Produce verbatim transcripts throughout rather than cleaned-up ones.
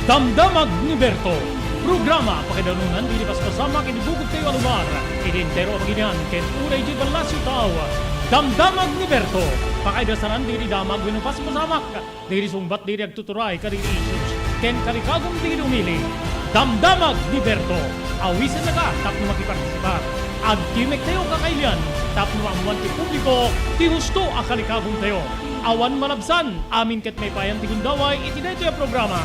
Damdamag ni Berto, programa pakaidanunan dagiti paspasamak iti bukod tayo a lugar, iti entero a pagilian ken uray iti ballasiw tao. Damdamag ni Berto, pakaidasanan dagiti damag wenno paspasamak, dagiti sungbat dagiti agtuturay kadagiti issues, ken kalikagum dagiti umili. Damdamag ni Berto, awisennaka tapno makipartisipar. Agtimek tayo kakailian tapno maammoan ti publiko ti husto a kalikagum tayo. Awan malabsan, amin ket maipayan ti gundaway iti daytoy a programa.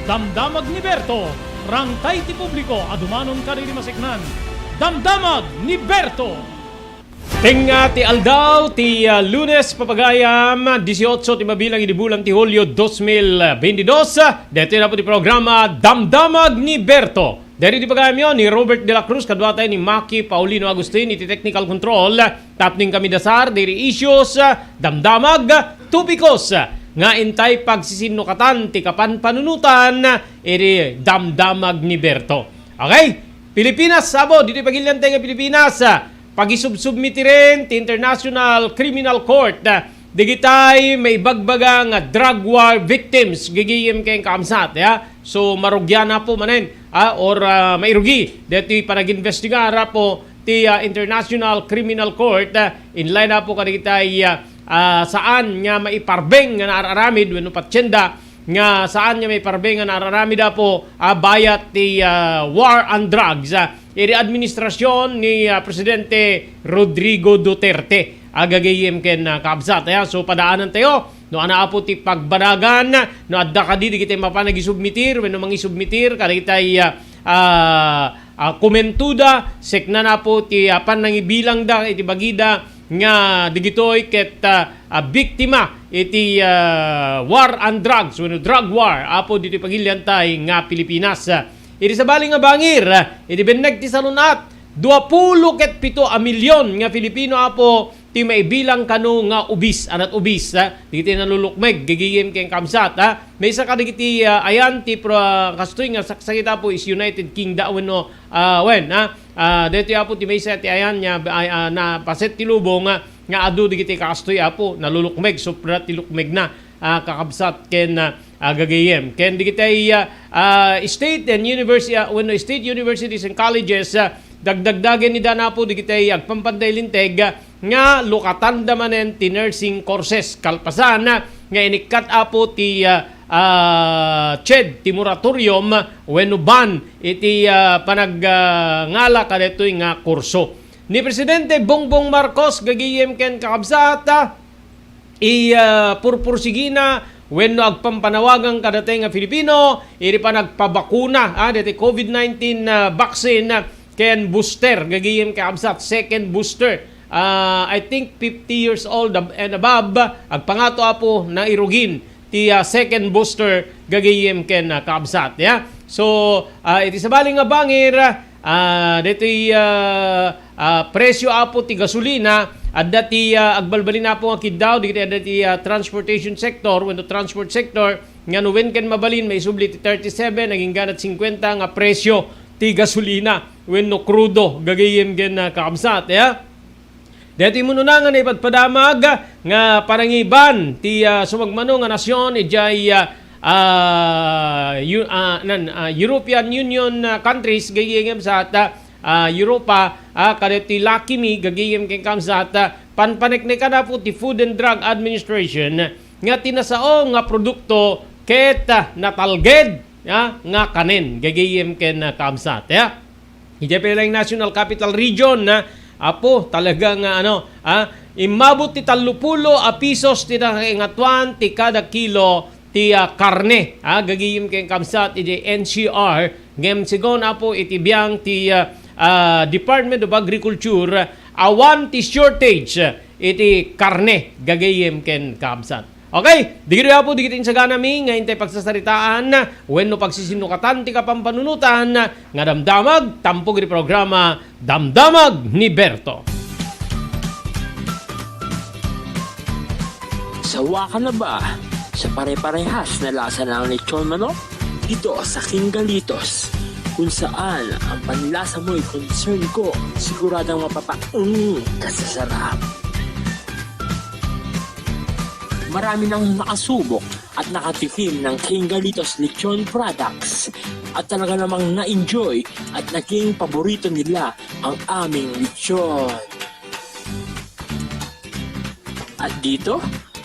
Damdamag ni Berto, rangkay ti publiko a dumanon kadagiti maseknan. Damdamag ni Berto! Tengnga ti aldaw ti, ah, Lunes, papagayam, dieciocho ti mabilang idi bulan ti Hulio, dos mil veintidós. Daytoy na po ti programa, Damdamag ni Berto. Daytoy ti pagayamyo ni Robert de la Cruz, kaduatay ni Maki Paulino Agustin iti technical control. Tapno inkami dasar, diri issues, damdamag, topikos, nga intay pagsisinnukatan ti kapanpanunotan iti Damdamag ni Berto. Okay? Pilipinas, sabo, ditoy pagilian tayo nga Pilipinas, pagisubsubmitiren ti International Criminal Court, digitay maibagbaga nga drug war victims, gigiyem ken kaamsat, ya? So, marugian na po manen, ah, or, ah, mairugi, ditoy panaginvestigar po ti, ah, International Criminal Court, ah, in line na po kadagitay, ah, ah, saan nga maiparbeng nga naararamid wenno patienda nga saan nga maiparbeng nga naararamid po, ah, bayat ti, ah, war on drugs, ah, iti administrasyon ni, ah, Presidente Rodrigo Duterte. Agagayem ken, ah, kabsat, aya. So, padaanan tayo. No, ania po ti pagbanagan, no, adda kadi dagiti mapan agisubmitir, wenno mangisubmitir, kadagitay, ah, ah, ah, komentoda, sekna na po ti, ah, panangibilangda iti bagida nga digitoy ket, ah, ah, biktima iti, ah, war on drugs, wenno drug war, apo ditoy pagilian tayo nga Pilipinas. Iti sabali nga bangir, iti benneg ti salun-at, duapulo ket pito a milyon nga Filipino apo ti maibilang kano nga obese, a not obese, ah, dagiti nalulukmeg, gigiyem ken kabsat, ah. Maysa kadagiti, ah, ayan ti pro-, kastoy nga saksakit apo is United Kingdom wenno, ah, wen, ah, ah, daytoy apo ti maysa ti ayan nga, ay, ah, napaset ti lubong, ah, nga adu dagiti kastoy apo, nalulukmeg, sobra ti lukmegna, ah, kakabsat ken, ah, ah, gagayem. Ken dagitay, ah, ah, state and university, ah, wenno state universities and colleges, ah, dagdagdagen ni danapo dagitay agpampanday linteg, ah, nga lukatanda manen ti nursing courses kalpasan, ah, nga inikkat apo ti, ah, ah, CHED, ti moratorium, wenno ban iti, ah, panag-, ah, ngala kadaytoy nga kurso. Ni Presidente Bongbong Marcos, gagayem ken kakabsat, ah, i, ah, purpursigina wenno agpampanawagan kadatay nga Filipino iti panagpabakuna, ah, deti covid nineteen, ah, vaccine, ah, ken booster, gagayem kakabsat, second booster. Ah, I think fifty years old ab-, and above, agpangato apo nairugin ti, ah, second booster, gagayem ken, ah, kabsat, ya. So, ah, iti sabali nga bangir, ah, detoy, ah, ah, presyo apo ti gasolina, adda ti, ah, agbalbalin apo nga kiddaw, dagiti adda ti, ah, transportation sector, wenno transport sector, nga no wen ken mabalin, maisubli ti thirty-seven, agingga na ti fifty nga presyo ti gasolina, wenno krudo, gagayem ken, ah, kakabsat, ya. Daytoy met unay nga naipadpadamag nga panangiban ti, ah, sumagmamano nga nasion idiay, ah, ah, Eu-, ah, nan, ah, European Union, ah, countries, gagayem sa ta, ah, Europa, ah, kadaytoy Lucky Me, gagayem ken kabsat, ah, panpaneknekan apo ti Food and Drug Administration nga ti nasao nga produkto ket, ah, natalged, ah, nga kanen, gagayem ken, ah, kabsat, ya. Idiay pay laeng National Capital Region, ah, apo, talaga nga, ano, ah, immabot ti tallopulo a pisos ti nakaingatuan ti kada kilo ti, ah, karne, ah, gagayem ken kabsat iti N C R, ngem segun apo iti biang ti, ah, ah, Department of Agriculture, awan ti shortage iti karne, gagayem ken kabsat. Okay, dagitoy apo dagiti insaganami nga intay pagsasaritaan wenno pagsisinnukatan ti kapampanunotan nga damdamag tampok iti programa Damdamag ni Berto. Sawa ka na ba sa pare-parehas na lasa ng lechon manok? Dito sa King Galitos, kung saan ang panlasa mo'y concern ko, siguradong mapapa-, mm, ka sa sarap. Marami nang nakasubok at nakatikim ng King Galitos Lechon products at talaga namang na-enjoy at naging paborito nila ang aming lechon. At dito,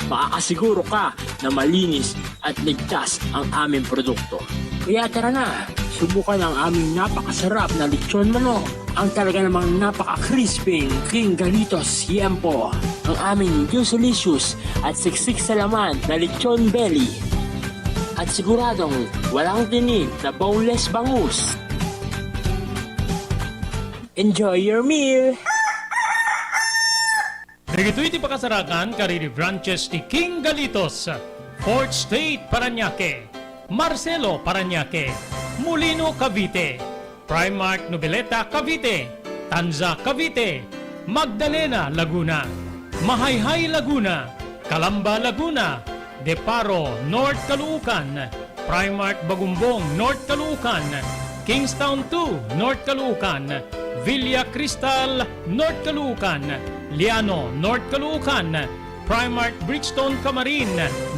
makakasiguro ka na malinis at ligtas ang aming produkto. Kaya tara na, subukan ang aming napakasarap na lechon manok, ang talaga namang napaka-crispy King Galitos Yempo, ang aming juicylicious at siksik sa laman na lechon belly, at siguradong walang tinik na boneless bangus. Enjoy your meal! Dagitoy ti pakasarakan kadagiti branches ti King Galitos, Fourth Street, Parañaque, Marcelo, Parañaque, Molino, Cavite, Primark, Noveleta, Cavite, Tanza, Cavite, Magdalena, Laguna, Mahayhay, Laguna, Calamba, Laguna, De Paro, North Caloocan, Primark Bagumbong, North Caloocan, Kingstown two, North Caloocan, Villa Cristal, North Caloocan, Liano, North Caloocan, Primark Bridgestone Camarin,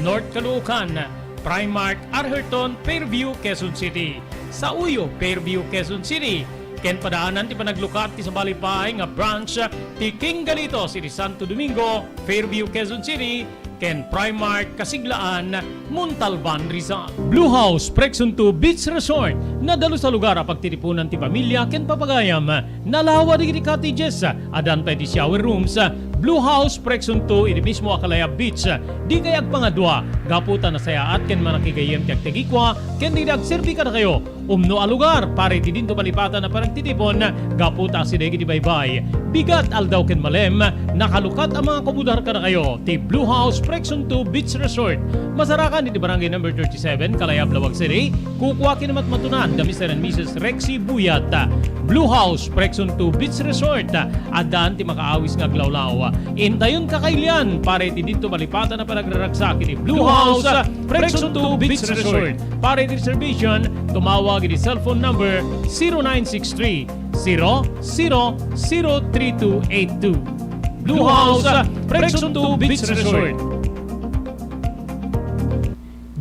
North Caloocan, Primark Arherton, Fairview, Quezon City. Sauyo, Fairview, Quezon City. Ken padaanan ti panaglukat ti sabali pay nga branch ti King Galitos iti Santo Domingo, Fairview, Quezon City, ken Primark Kasiglaan, Montalban, Rizal. Blue House Prexon two Beach Resort, nadalus a lugar a pagtitipunan ti pamilia ken papagayam. Nalawa dagiti cottages, addan pay ti shower rooms. Blue House Prexon two iti mismo a Calaya Beach. Dikay agpangadua, gapu ta nasayaat ken manakigayyem ti agtagikua ken dagiti agserbi kadakayo. Umno a lugar para iti dinto malipatan a panagtitipon gapu ta asideg iti baybay, bigat, aldaw ken malem, nakalukat a mangakomodar kadakayo ti Blue House Prexon two Beach Resort. Masarakan iti Barangay Number thirty-seven, Kalayab, Laoag City. Kukua ken matmatunan da Mister and Missus Rexy Buyat. Blue House Prexon two Beach Resort. Addaan ti makaawis nga aglawlaw. Intayon kakailian para iti dinto malipatan a panagraragsak iti Blue House Prexon two Beach Resort. Para iti reservation, tumawag iti cellphone number zero nine six three, zero zero zero three two eight two. Blue House Prexon two Beach Resort.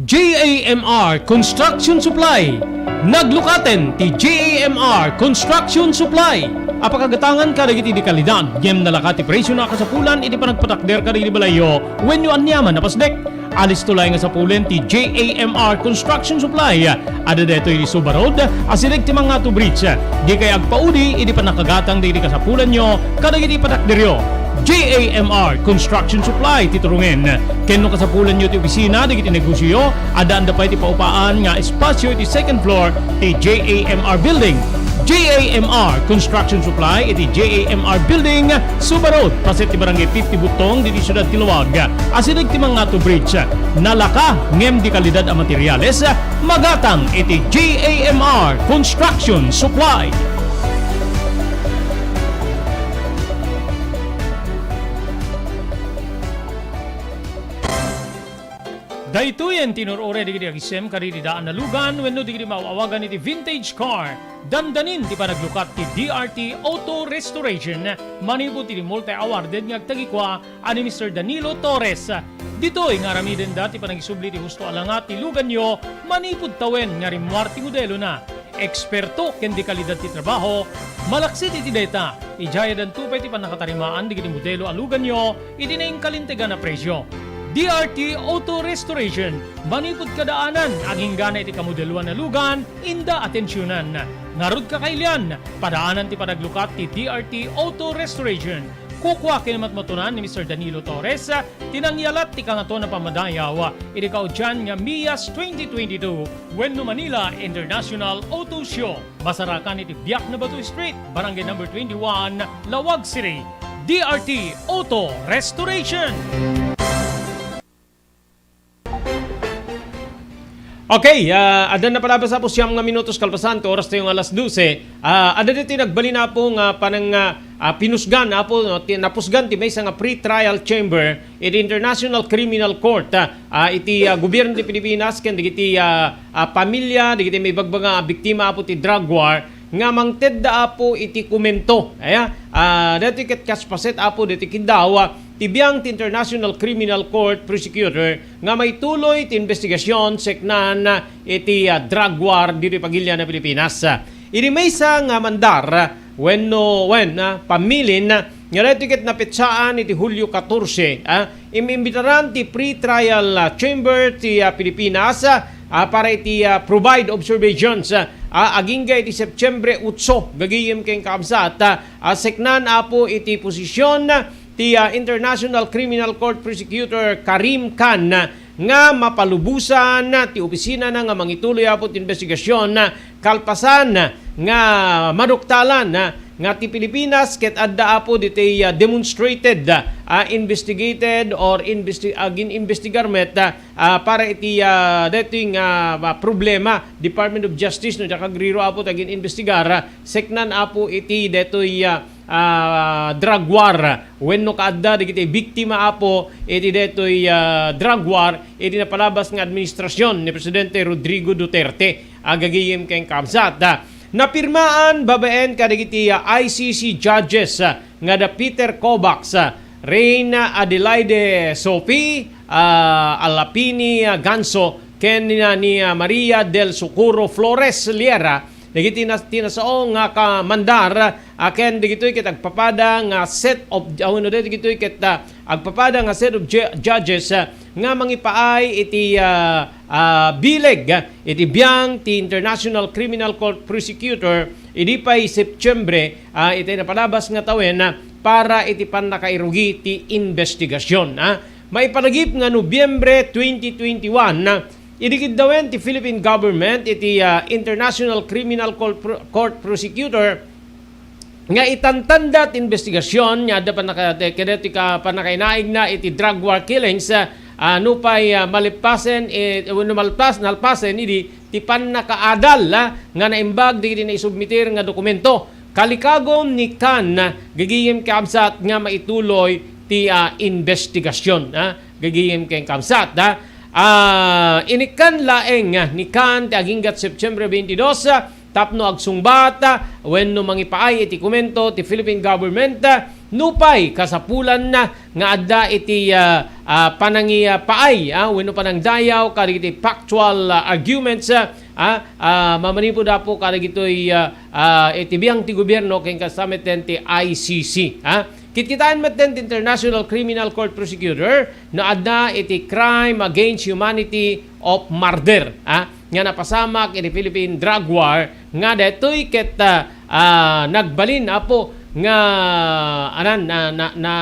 J A M R Construction Supply. Naglukaten ti J A M R Construction Supply a pakagatangan kadagiti di kalidad ngem nalaka ti presio a kasapulan iti panagpatakder kadagiti balayyo wenno aniaman a pasdek. Alisto laeng a sapulen ti J A M R Construction Supply. Adda daytoy iti Suba Road, asideg ti Mangato Bridge. Dikay agpaudi idi pannakagatang dagiti kasapulanyo kadagiti patakderyo. J A M R Construction Supply ti turungen. Ken no kasapulanyo ti opisina dagiti negosioyo, addaanda pay ti paupaan nga espasio iti second floor ti J A M R Building. J A M R Construction Supply iti J A M R Building, Suba Road, paset ti Barangay fifty Butong, ditoy siudad ti Laoag. Asideg ti Mangato Bridge. Nalaka ngem di kalidad a materiales, magatang iti J A M R Construction Supply. Daytoyen ti inur-uray dagiti agisem kadagiti daan a lugan wenno dagiti maaw-awagan iti vintage car. Dandanin ti panaglukat ti D R T Auto Restoration manipud iti multi-awarded nga agtagikua a ni Mister Danilo Torres. Ditoy nga aramidenda ti panagisubli ti husto a langa ti luganyo manipud tawen nga rimmuar ti modelona. Eksperto ken di kalidad ti trabaho, malaksid iti dayta, idiay addanto pay ti pannakatarimaan dagiti modelo a luganyo iti nainkalintegan a presio. D R T Auto Restoration, manipud kadaanan, aginggana iti kamodeloan a lugan, inda atensionan. Ngarud kakailian, padaanan ti panaglukat ti D R T Auto Restoration. Kukua ken matmatunan ni Mister Danilo Torres, ti nangyalat ti Kangatoan a Pammadayaw iti kaudian nga MIAS twenty twenty-two wenno Manila International Auto Show. Masarakan iti Biak na Bato Street, Barangay Number twenty-one, Laoag City. D R T Auto Restoration. Okay, ah, adda na palabas, Apo, siam nga minutos kalpasan ti oras tayo nga alas dose. Ah, adda ditoy nagbalin, Apo, nga panang, ah, ah, pinusgan, Apo, no, ti, napusgan ti maysa nga pre-trial chamber iti International Criminal Court, ah, ah, iti, ah, gobyerno ti Pilipinas ken dagiti, ah, ah, pamilia dagiti maibagbaga a biktima, Apo, ti drug war nga mangtedda, Apo, iti komento. Aya, ah, daytoy ket kas paset, Apo, daytoy kindawa ti biang ti International Criminal Court Prosecutor nga maituloy ti investigasyon seknan iti, ah, drug war ditoy pagilian a Pilipinas. Idi maysa nga mandar wenno wen, ah, pamilin nga daytoy ket napetsaan iti Hulyo katorse, ah, im-imbitaran ti pre-trial, ah, chamber ti, ah, Pilipinas, ah, para iti, ah, provide observations, ah, agingga iti Septiembre otso, gagayem ken kaabsat, ah, ah, seknan, Apo, iti posisyon ti, ah, International Criminal Court Prosecutor Karim Khan nga mapalubosan ti opisinana nga mangituloy, Apo, ti investigasyon, kalpasan nga maduktalan nga ti Pilipinas ket adda, Apo, ditoy, ah, demonstrated, ah, investigated or investi-, agin-imbestigar met, ah, para iti, ah, daytoy nga, ah, problema, Department of Justice, no, diak agriro, Apo, ti agin-imbestigar, ah, seknan, Apo, iti daytoy, ah, ah, drug war wenno kaadda dagiti biktima, Apo, iti daytoy, ah, drug war iti napalabas nga administrasyon ni Presidente Rodrigo Duterte, gagayem ken kaabsat. Ah, napirmaan babaen kadagiti, ah, I C C judges, ah, nga da Peter Kovacs, ah, Reina Adelaide Sophie, ah, Alapini, ah, Ganso, ken ni, ni, ah, Maria del Socorro Flores Liera, dagiti nas-, ti nasao nga kamandar, ah, ken dagitoy ket agpapada nga set of, ah, wenno dagitoy ket, ah, agpapada nga set of ju-, judges, ah, nga mangipaay iti, ah, ah, bileg, ah, iti biang ti International Criminal Court Prosecutor idi pay Septiembre, ah, iti napalabas nga tawen, ah, para iti pannakairugi ti investigasyon, ah. Maipanagip nga Nobyembre twenty twenty-one, ah, idi kiddawen ti Philippine government iti, ah, International Criminal Col-, Pro-, Court Prosecutor nga itantanda ti investigasyon nga adda pannaka-, ti, kadagiti ka-, pannakainaigna iti drug war killings, ah, ah, nupay, ah, malippasen, eh, wenno malpas-, nalpasen idi ti pannakaadal, ah, nga naimbag dagiti naisubmitir nga dokumento. Kalikagom ni Khan, ah, gagayem kaabsat nga maituloy ti, ah, investigasyon, ah, gagayem ken kaabsat, ah. Ah, inikkan laeng, ah, ni Khan ti aginggat Septiembre twenty-two, ah, tapno agsungbat, ah, wenno mangipaay iti komento ti Philippine government, ah, nupay kasapulanna nga adda iti, ah, ah, panangipaay, ah, wenno panangdayaw kadagiti factual, ah, arguments, ah, ah, ah, mamanipud, Apo, kadagitoy, ah, ah, iti biang ti gobierno ken kasta metten ti I C C, ah. Kitkitaen metten ti International Criminal Court Prosecutor no adda iti crime against humanity of murder, ah, nga napasamak iti Philippine drug war nga daytoy ket, ah, ah, nagbalin, Apo, nga anan, na, na, na,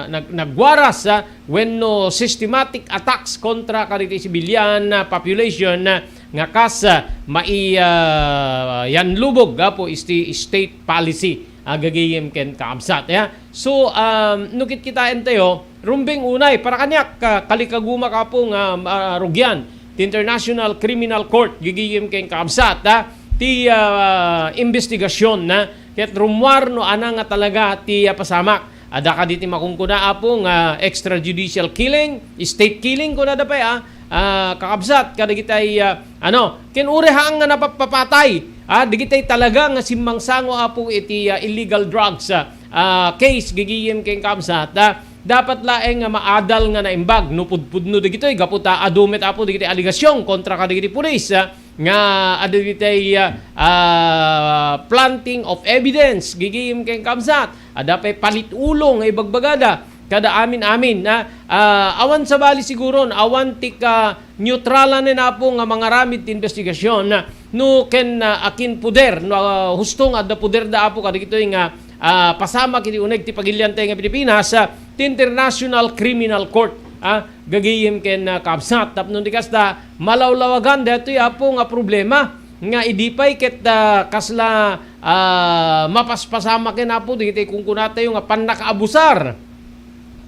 nag-, nagwaras, ah, wenno systematic attacks kontra kadagiti civilian, ah, population, ah, nga kas, ah, mai-, ah, yanlubog, Apo, iti state policy, ah, gagayem ken kaabsat, ya. So, um, no kitkitaentayo, rumbeng unay, para kaniak, ah, kalikagumak, Apo, nga, ah, rugian ti International Criminal Court, gagayem ken kaabsat, ah, ti, ah, investigasyon, ah, ket rummuar no ania nga talaga ti, ah, pasamak. Adda kadi ti makunkuna, Apo, nga extrajudicial killing, state killing, kunada pay, ah, ah, kakabsat, kadagitay, ah, ano, ken uray haan nga napapapatay, ah, dagitay talaga nga simmangsango, Apo, iti, ah, illegal drugs, ah, ah, case, gagayem ken kabsat, ah, dapat laeng nga maadal nga naimbag no pudpudno dagitoy gapu ta adu met, Apo, dagiti alegasyon kontra kadagiti pulis, ah, nga adda dagitay, ah, ah, planting of evidence, gagayem ken kabsat, adda pay palit ulo nga ibagbagada, kada amin-amin, ah, ah, awan sabali siguro, awan ti ka-, neutralanen, Apo, nga mangaramid ti investigasyon, ah, no ken, ah, akin poder, no, ah, husto nga adda poderda, Apo, kadagitoy nga, ah, pasamak iti uneg ti pagiliantay nga Pilipinas, ah, ti International Criminal Court, ah, gagayem ken, ah, kabsat. Tapno di kasta, malawlawagan daytoy, Apo, nga problema nga idi pay ket, ah, kasla, ah, mapaspasamaken, Apo, dagiti kunkunatayo nga pannakaabusar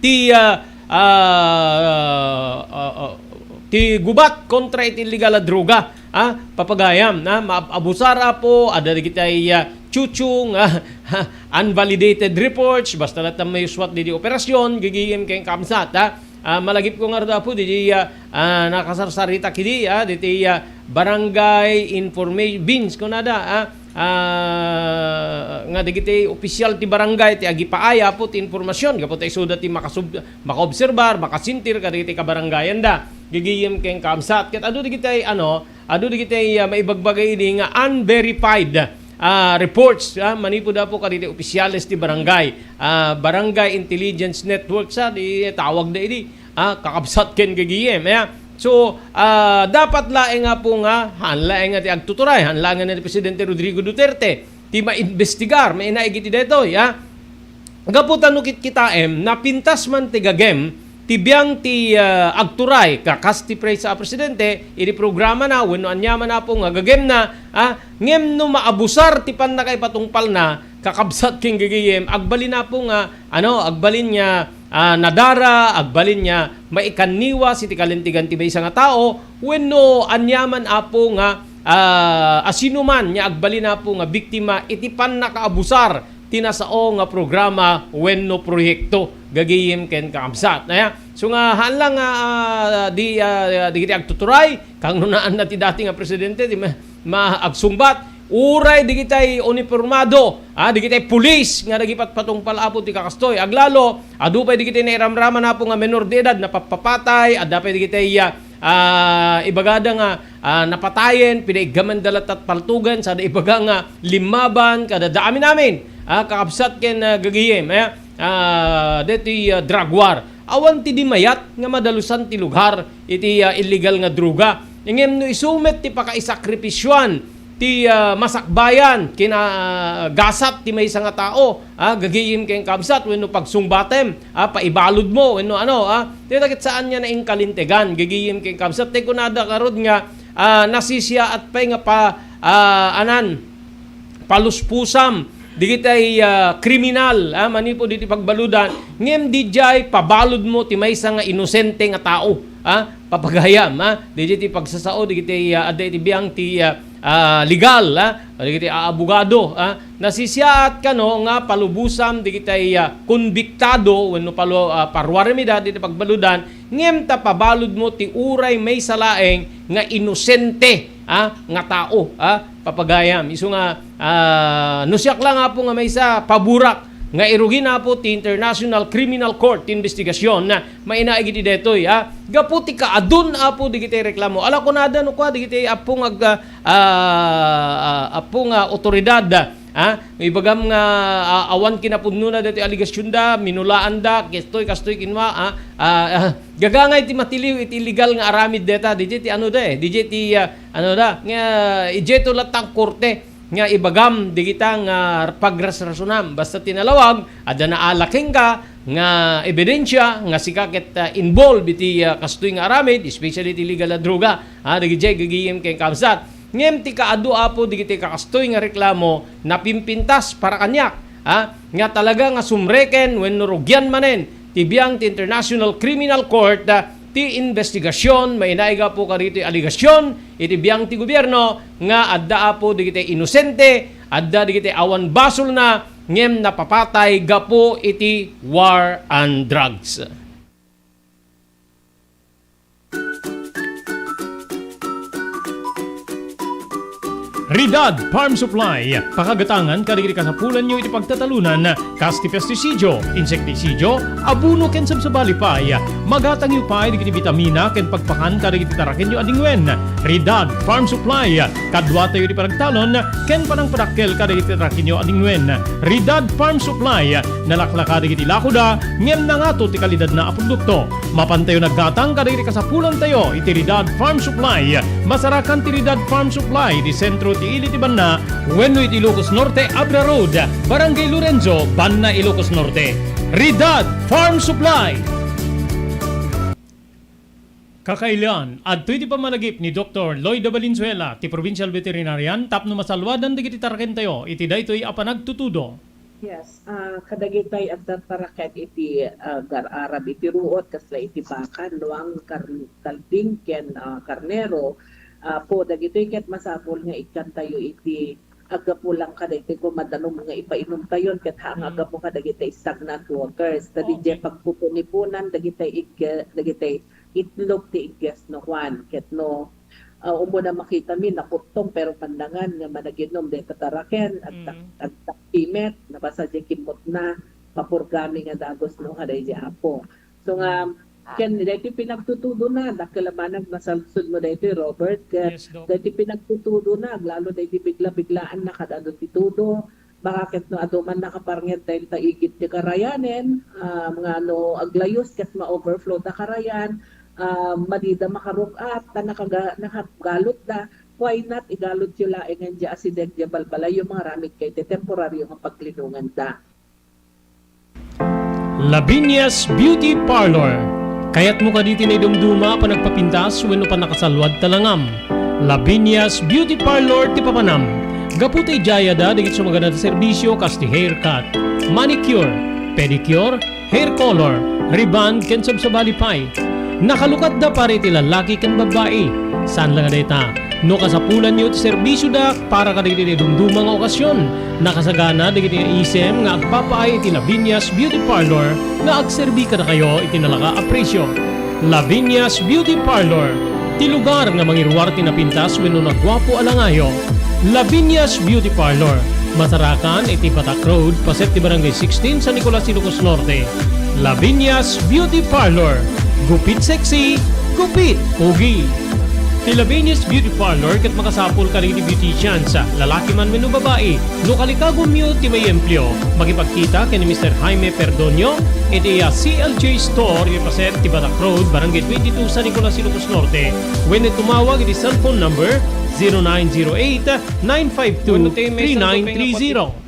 ti, ah, ah, ah, ah, ti gubat kontra iti illegal a droga, ah, papagayam, ah, maab-, abusar, Apo, adda dagiti, ah, chuchung, ah, unvalidated reports, basta latta mayuswat didi operasyon, gagayem ken kabsat, ah. Ah, malagipko ngarud, Apo, didi, ah, ah, nakasarsarita kidi, ah, diti, ah, barangay informa-, bins, kunada, ah, ah, nga dagiti opisyal ti barangay ti agipaay, Apo, ti impormasyon, gapu ta isuda ti makasub-, makaobserbar, makasentir kadagiti kabarangayanda. Gagayem ken kaabsat. Ket adu dagiti, ano, adu dagiti, ah, maibagbaga idi nga unverified, ah, reports, ah, manipud, Apo, kadagiti opisyales ti barangay, ah, Barangay Intelligence Network sa, di tawagda idi, ah, kakabsat ken gagayem, ya. So, ah, dapat laeng, Apo, nga, haan laeng nga ti agtuturay, haan laeng nga ni Presidente Rodrigo Duterte, ti maimbestigar, mainaig iti daytoy, ah. Gapu ta no kitkitaem, napintas man ti gagem, ti biang ti, ah, agturay, kakas ti praysa a presidente, iti programa na, wenno aniaman, Apo, nga gagem na, ah, ngem no maabusar ti pannakaipatungpal na, kakabsat ken gagayem, agbalin, Apo, nga, ano, agbalin nga, ah, nadara, agbalin nga maikanniwas iti kalintegan ti maysa nga tao, wenno aniaman, Apo, nga, ah, asinoman nga agbalin, Apo, nga biktima iti pannakaabusar ti nasao nga programa wenno proyekto, gagayem ken kakabsat. Aya, so nga, haan lang nga, ah, di, ah, digiti agtuturay, kang nunaan na ti dati nga presidente, ti ma-, ma-, agsungbat, uray digitay unipormado, ah, digitay pulis nga nagipatpatungpal, Apo, ti kakastoy. Aglalo, adu pay digitay nairamraman, Apo, nga menor de edad, napapapatay, adda pay digitay, ah, ah, ibagada nga, ah, napatayen, pinaiggaman da latta paltugan, sada ibaga nga limmaban, kada da amin-amin, ah, kakabsat ken, ah, gagayem, eh, ah, deti, ah, drug war. Awan ti di mayat nga madalusan ti lugar iti, ah, illegal nga droga. Ngem no isu met ti pakaisakripisyoan ti, ah, masakbayan, kinagasat ti maysa nga tao, ah, gagayem ken kabsat wenno pagsungbatem, ah, paibalud mo wenno ano, ah, ti dagit saan nga naingkalintegan, gagayem ken kabsat. Ti kunada karud nga, ah, nasisiaat pay nga pa, ah, anan, paluspusam digitay, ah, kriminal, ah, manipud iti pagbaludan, ngem didiay pabalud mo ti maysa nga inosente nga tao, ah, papagayam, ah, didiay ti pagsasao digitay, ah, adda iti biang ti, ah, ah, legal, ah, digitay, ah, abogado, ah, nasisiaat kano nga palubusam digitay, ah, konbiktado wenno palu-, ah, paruaremedad iti pagbaludan, ngem ta pabalud mo ti uray maysa laeng nga inosente, ah, nga tao, ah, papagayam. Isu nga, ah, no siak lang, Apo, nga maysa, paborak nga irugin, Apo, ti International Criminal Court ti investigasyon na mainaig iti detoy, ah. Gapu ti kaadun, Apo, digiti reklamo. Ala, kunada no kua, digiti, Apo, nga ag-, ah, ah, Apo, nga otoridad, ah, ibagam nga, ah, awan kinapudnona deti aligasyonda, minulaanda, kastoy, kastoy kinua, ah, ah, ah, gagangay ti matiliw iti illegal nga aramid deta, didiay ti ano da, eh, didiay ti, ah, ano da, nga, idiay to latta nga korte nga ibagam digita nga pagrasrasunam. Basta ti nalawag, adda naala kenka nga ebidensia nga sika ket, ah, involved iti, ah, kastoy nga aramid, especially iti illegal a droga, ah, dagidiay gagayem ken kabsat. Ngem ti kaadu, Apo, digiti kakastoy nga reklamo, napimpintas para kaniak, ah, nga talaga nga sumreken wenno rugian manen ti biang ti International Criminal Court, ah, ti investigasyon, mainaig, Apo, kadagitoy aligasyonda iti biang ti gobierno nga adda, Apo, dagiti inosente, adda dagiti awan basolna, ngem napapatay gapu iti war on drugs. Ridad Farm Supply, pakagatangan kadagiti kasapulanyo iti pagtatalonan, kas ti pestisidio, insektisidio, abono ken sabsabali pay. Magatangyo pay dagiti bitamina ken pagpakan kadagiti tarakenyo a dingwen. Ridad Farm Supply, kaduatayo iti panagtalon ken panangpadakkel kadagiti tarakenyo a dingwen. Ridad Farm Supply, nalaklaka dagiti lakoda, ngem nangato ti kalidadna a produkto. Mapantayo naggatang kadagiti kasapulantayo iti Ridad Farm Supply. Masarakan ti Ridad Farm Supply iti sentro ti ili ti banna wenno iti Ilocos Norte, Abra Road, Barangay Lorenzo, Banna, Ilocos Norte. Ridad Farm Supply. Kakailian, adtoy ti pammalagip ni Doktor Lloyda Valenzuela, ti provincial veterinarian, tapno masalwadan dagiti tarakentayo iti daytoy a panagtutudo. Yes, ah, kadagitay adda taraken iti, ah, gar-arab iti ruot, kasla iti baka, luang, kar-, kalding, ken, ah, karnero. Ah, po, dagitoy ket masapul nga ikkantayo iti aggapu lang kadagitoy kung madanum nga ipainumtayon, ket haan nga aggapu kadagiti stagnant waters. Ta didiay pagpupunipunan dagiti igge-, dagiti itlog ti igges no Juan, ket no, ah, umuna makitami, nakuttong, pero pandangan nga managinom, dayta taraken, agtak-, Mm. agtaktimet, nabasa diay kimmotna, papurgami nga dagus no, kadaydi Apo. So nga, Mm. ken daytoy pinagtutudona, dakkel a banag nasalsod mo daytoy, Robert, ket Yes, Doc. daytoy pinagtutudona, aglalo daydi bigla-biglaan na kada adu ti tudo, baka ket no adu man nakaparnged dayta igid ti karayanen, ah, nga no aglayus ket ma-overflow da karayan, ah, madida makaruk-at, ta nakaga-, nakagalutda, why not igalutyo laengen diay asideg diay balbalayyo, mangaramidkayo iti temporario nga paglinonganda. Lavinia's Beauty Parlor. Kayatmo kadi ti naidumduma a panagpapintas wenno pannakasalluad ta langam? Lavinia's Beauty Parlor ti papanam. Gapu ta idiay adda dagiti sumaganad a serbisio kas ti haircut, manicure, pedicure, hair color, rebond, ken sabsabali pay. Nakalukatda para iti lallaki ken babbai. Saan la nga dayta, no kasapulanyo ti serbisioda para kadagiti naidumduma nga okasion, nakasagana dagiti nga isem nga agpapaay iti Lavinia's Beauty Parlor nga agserbi kadakayo iti nalaka a presio. Lavinia's Beauty Parlor, ti lugar nga mangiruar ti napintas wenno naguapo a langayo. Lavinia's Beauty Parlor, masarakan iti Batak Road, paset ti Barangay sixteen, San Nicolas, Ilocos Norte. Lavinia's Beauty Parlor, gupit sexy, gupit pogi. Ti Lavinia's Beauty Parlor ket makasapul kadagiti beauticians, lalaki man wenno babai. No kalikagumyo ti maiempleo, makipagkita ken ni Mister Jaime Perdonio iti, ah, C L J Store, iti paset ti Batak Road, Barangay twenty-two, San Nicolas, Ilocos Norte. Wenno tumawag iti cellphone number zero nine zero eight, nine five two, three nine three zero.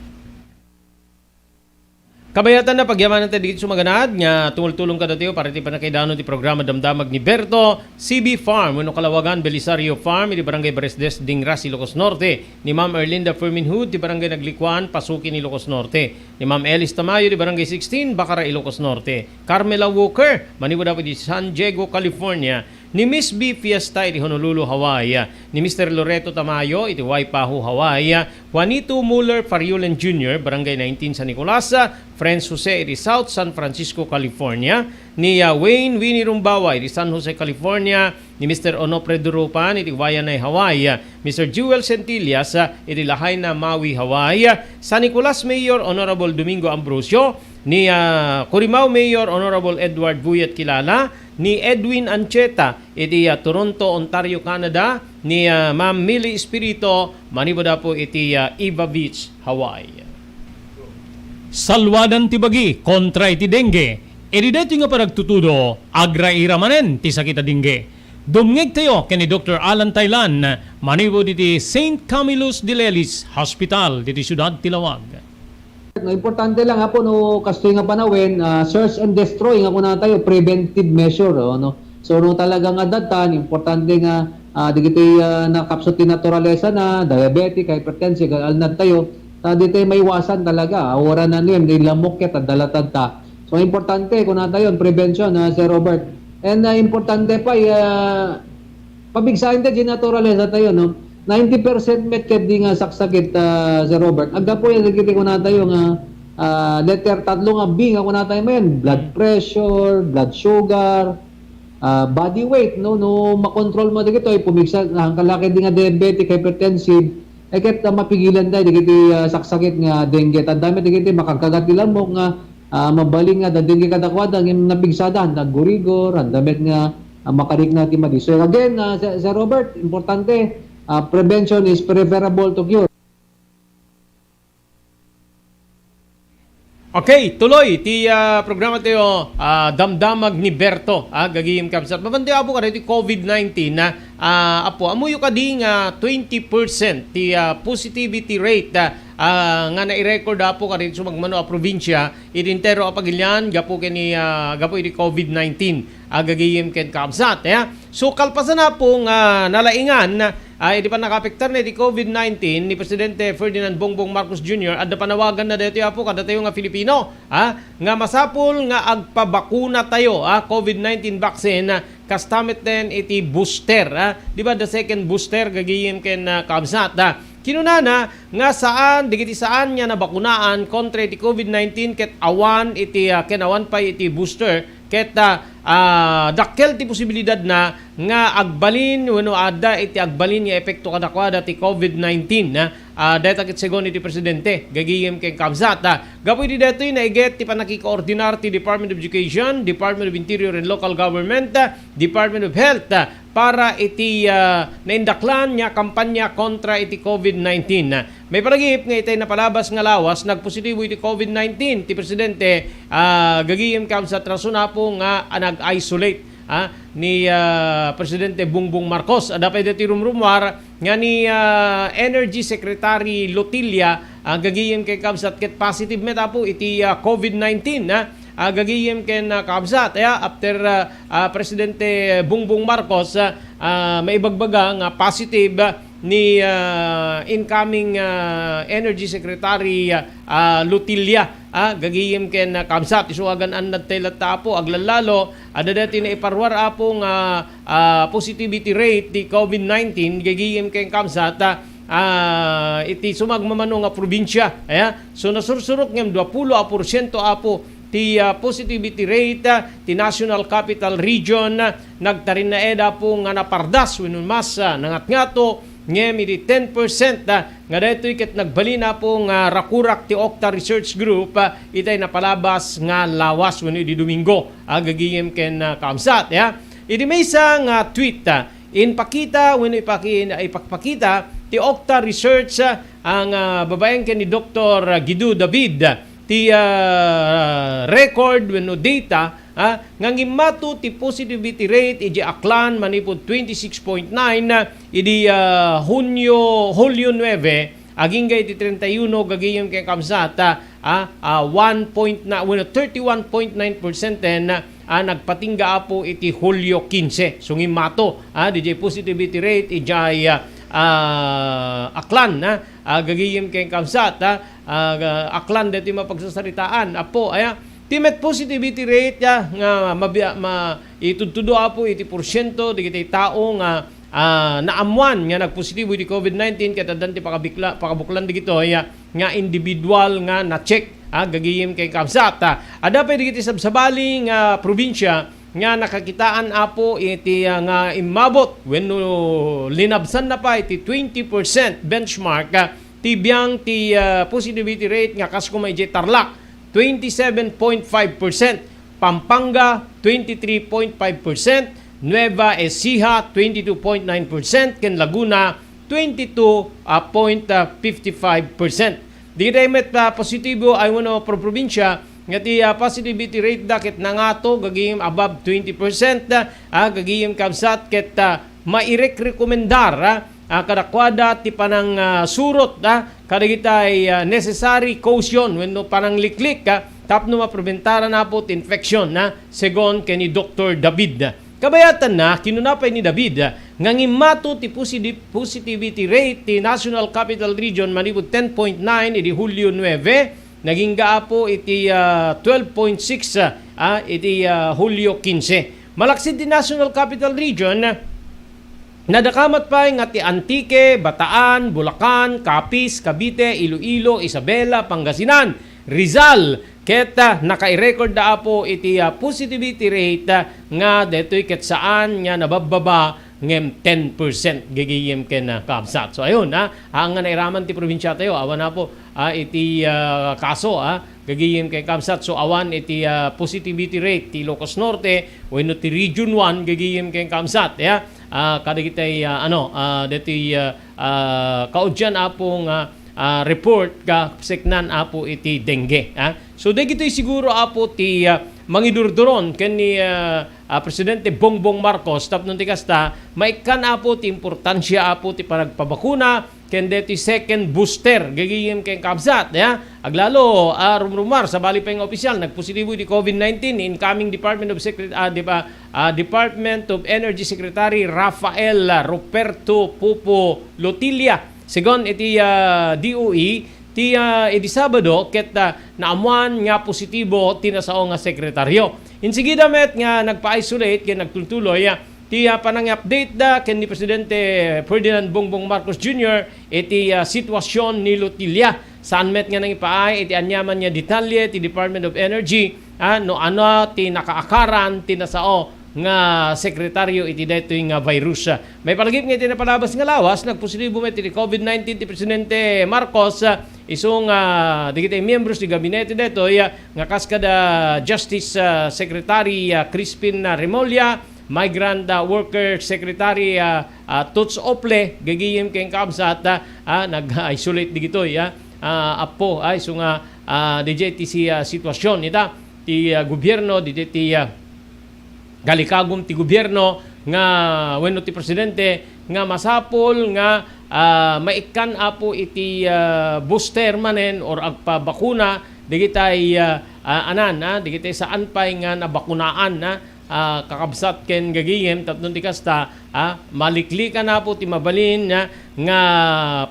Kabayatan, pagyamananta dagiti sumaganad nga tumultulong kadatayo para iti pannakaidanon ti programa Damdamag ni Berto. C B Farm wenno Kalawagan Belisario Farm iti Barangay Baresdes, Dingras, Ilocos Norte. Ni Ma'am Erlinda Ferminhud ti Barangay Naglikuan, Pasukin, Ilocos Norte. Ni Ma'am Elis Tamayo ti Barangay sixteen, Bacara, Ilocos Norte. Carmela Walker, manipud apo iti San Diego, California. Ni Miss B Fiesta iti Honolulu, Hawaii. Ni Mister Loreto Tamayo iti Waipahu, Hawaii. Juanito Muller Fariulen Junior, Barangay nineteen, San Nicolas. Friends Jose iti South San Francisco, California. Ni, ah, Wayne Winnie Rumbawa iti San Jose, California. Ni Mister Onofre Durupan iti Waianae, Hawaii. Mister Jewel Centillas, ah, iti Lahaina, Maui, Hawaii. San Nicolas Mayor Honorable Domingo Ambrosio. Ni, ah, Corimao Mayor Honorable Edward Buyet Kilala. Ni Edwin Ancheta iti, ah, Toronto, Ontario, Canada. Ni, ah, Ma'am Millie Espirito manipud apo iti, ah, Iva Beach, Hawaii. Salwadan ti bagi kontra iti dengue. Idi daytoy nga panagtutudo, agraira manen ti sakit a dengue. Dumngegtayo ken ni Doktor Alan Taylan manipud iti Saint Camillus de Lelis Hospital diti siudad ti Laoag. No, importante lang, Apo, no, kastoy nga panawen, ah, search and destroy nga kunatayo, preventive measure, oh, no? So, no, talaga nga datan, importante nga, ah, dagiti, ah, nakapsut ti naturalesa na, diabetic, hypertensive, alnad tayo, ta ditoy maiwasan talaga, ah, wala na niyan, di lamok ket, adda latad ta. So, importante, kunatayo, prevention, ah, Sir Robert. And, ah, importante pa, ah, pabigsaen ta di naturalesa tayo, no? Ninety percent met ket di nga saksakit, ah, Sir Robert. Aggapu yan, dagiti kunatayo nga, ah, letter tatlo nga B nga kunatayo manen, blood pressure, blood sugar, ah, body weight, no? No makontrol mo dagitoy, pumigsa, ang kalaki di nga diabetic, hypertensive, eh, ket, ah, mapigilan tayo dagiti, ah, saksakit nga dengue. Tanda met dagiti makagkagat ti lamok nga, ah, mabalin nga adda dengue kadakuada, ngem napigsada, handa aggurigor, handa met nga, ah, makarikna ti madi. So, again, ah, Sir, Sir Robert, importante, ah, prevention is preferable to cure. Okay, tuloy ti, ah, programa tayo, ah, Damdamag ni Berto, ah, gagayem kabsat. Mapanti, Apo, kada iti covid nineteen, ah, ah, Apo, ammoyo kadi nga twenty percent ti, ah, positivity rate, ah, ah, nga nai-record, Apo, kada iti sumagmamano a probinsya, iti entero a pagilian gapu ken ni, ah, gapu iti covid nineteen, ah, gagayem ken kabsat, ya. So, kalpasan, Apo, nga nalaingan, ah, iti pannakaapektar na iti covid nineteen ni Presidente Ferdinand Bongbong Marcos Junior, adda panawagan na daytoy, Apo, kadatayo nga Filipino, ah, nga masapul nga agpabakuna tayo, ah, covid nineteen vaccine, ah, kasta met den iti booster, ah. Di ba, the second booster, gagayem ken, ah, kabsat, ah. Kinunana nga saan, dagiti saan nga nabakunaan kontra iti covid nineteen ket awan iti, ah, ken awan pay iti booster, ket, ah, ah, dakkel ti posibilidadna nga agbalin wenno adda iti agbalin nga epekto kadakuada ti covid nineteen, ah, ah, dayta ket segun iti presidente, gagayem ken kabsat. Ah, gapu iti daytoy, naiget ti pannakikoordinar ti Department of Education, Department of Interior and Local Government, ah, Department of Health, ah, para iti, ah, naindaklan nga kampanya kontra iti covid nineteen. Ah, maipanagip nga itay napalabas nga lawas nagpositibo iti covid nineteen ti presidente, ah, gagayem ken kabsat, rason apo nga, ah, nag-isolate, ah, ni, ah, Presidente Bongbong Marcos. Adda pay daytoy rumrumuar nga ni, ah, Energy Secretary Lotilla, ah, gagayem ken kabsat ket positive met apo iti, ah, covid nineteen, ah, ah, gagayem ken, ah, kabsat. Aya, after, ah, ah, Presidente Bongbong Marcos, ah, ah, maibagbaga nga positive, ah, ni, ah, incoming, ah, Energy Secretary, ah, ah, Lotilla, ah, gagayem ken, ah, kabsat. Isu a gaan-annad tay latta apo, aglalalo, adda daytoy naiparuar apo nga, ah, positivity rate ti covid nineteen, gagayem ken kabsat, ah, ah, iti sumagmamano nga probinsia. Aya, so nasursurok ngem duapulo a porsiento apo ti, ah, positivity rate, ah, ti National Capital Region, ah, nagtarinnaed apo nga napardas wenno mas, ah, nangatngato ngem idi ten percent, ah, nga daytoy ket nagbalin apo nga rakurak ti Octa Research Group, ah, itay napalabas nga lawas wenno idi Domingo, ah, gagayem ken, ah, kabsat, ya. Idi maysa nga tweet, ah, inpakita wenno ipaki-, ipakpakita ti Octa Research, ah, nga babaen ken ni Doktor Guido David, ti, ah, record wenno data, ah, nga ngimmato ti positivity rate idiay Aklan manipud twenty-six point nine, ah, idi, ah, Hunyo, Hulyo nuebe, agingga iti treinta y uno, gagayem ken kabsat, ah, ah, ah, one point na, wenno thirty-one point nine percent ten, ah, nagpatingga apo iti Hulyo kinse. So, ngimmato, ah, didiay positivity rate idiay, ah, ah, Aklan, ah, ah, gagayem ken kabsat, ah, ah, Aklan daytoy mapagsasaritaan. Apo, aya, ti met positivity rate, ah, nga mabia-, ma-, itudtudo apo iti porsiento dagiti tao nga, ah, naammuan nga nagpositibo iti covid nineteen ket addan ti pakabikla-, pakabuklan dagitoy, ah, nga individual nga na-check, ah, gagayem ken kabsat. Ah, adda pay dagiti sabsabali nga probinsia nga nakakitaan apo iti, ah, nga immabot wenno linabsanna pay ti twenty percent benchmark, ah, ti biang ti, ah, positivity rate nga kas koma idiay Tarlac, twenty-seven point five percent, Pampanga, twenty-three point five percent, Nueva Ecija, twenty-two point nine percent, ken Laguna, twenty-two point fifty-five percent. Dagiti met, ah, positibo wenno probinsya nga ti, ah, positivity rate da ket nangato gagayem above twenty percent, ah, gagayem kabsat ket, ah, mairekrekomendar, ah, ah, kadakuada ti panang, ah, surot, ah, kadagitay, ah, necessary caution wenno panangliklik, ah, tapno mapreventaran apo ti infection, ah, segun ken ni Doktor David. Kabayatanna, kinuna pay ni David, ah, nga ngimmato ti positi-, positivity rate ti National Capital Region manipud ten point nine idi Hulyo nuebe, nagingga apo iti, ah, twelve point six, ah, iti, ah, Hulyo kinse. Malaksid ti National Capital Region, nadakamat pay nga ti Antique, Bataan, Bulacan, Capiz, Cavite, Iloilo, Isabela, Pangasinan, Rizal, ket, ah, nakairecord da apo iti, ah, positivity rate, ah, nga daytoy ket saan nga nababbaba ngem ten percent gagayem ken, ah, kabsat. So, ayun, ah, haan nga nairaman ti probinsia tayo. Awan apo, ah, iti, ah, kaso, ah, gagayem ken kabsat. So, awan iti, ah, positivity rate ti Ilocos Norte wenno ti Region one gagayem ken kabsat, ya. Ah, kadagitay, ah, ano, ah, daytoy, ah, ah, kaudian apo nga, ah, report kasiknan apo iti dengue, ah. So, dagitoy siguro apo ti, ah, mangidurduron ken ni, ah, ah, Presidente Bongbong Marcos tapno ti kasta, maikkan apo ti importansia apo ti panagpabakuna ken deti second booster gagayem ken kabsat, ya. Aglalo, ah, rumrumar, sabali pay nga opisyal nagpositibo iti covid nineteen ni incoming Department of Secret-, ah, di ba, ah, Department of Energy Secretary Rafael, ah, Ruperto Popo Lotilla. Segun iti, ah, D O E, ti, ah, idi Sabado ket, ah, naammuan nga positibo ti nasao nga sekretaryo. Insigida met nga nagpa-isolate ken nagtultuloy, ah, ti, ah, panang-update da ken ni Presidente Ferdinand Bongbong Marcos Junior iti, ah, sitwasyon ni Lotilla. Saan met nga nangipaay iti aniaman nga detalye ti Department of Energy, ah, no ania ti nakaakaran ti nasao nga sekretaryo iti daytoy nga virus. Maipalagip nga iti napalabas nga lawas, nagpositibo met iti covid nineteen ti Presidente Marcos, ah, isu nga dagiti miyembros ti gabinete daytoy, ah, nga kas kada Justice, ah, Secretary, ah, Crispin, ah, Remulla, Migrant, ah, Worker Secretary, ah, ah, Toots Ople, gagayem ken kabsat, ah, ah, nag-isolate digitoy, ah, ah, apo, ah, isu nga, ah, didiay ti si, ah, sitwasyon ita ti, ah, gobierno, didiay ti, ah, kalikagum ti gobierno nga wenno ti presidente nga masapul nga, ah, maikkan apo iti, ah, booster manen or agpabakuna dagitay, ah, ah, anan, ah, dagitay saan pay nga nabakunaan, ah, ah, kakabsat ken gagayem tapno ti kasta, ah, maliklikan apo ti mabalin, ah, nga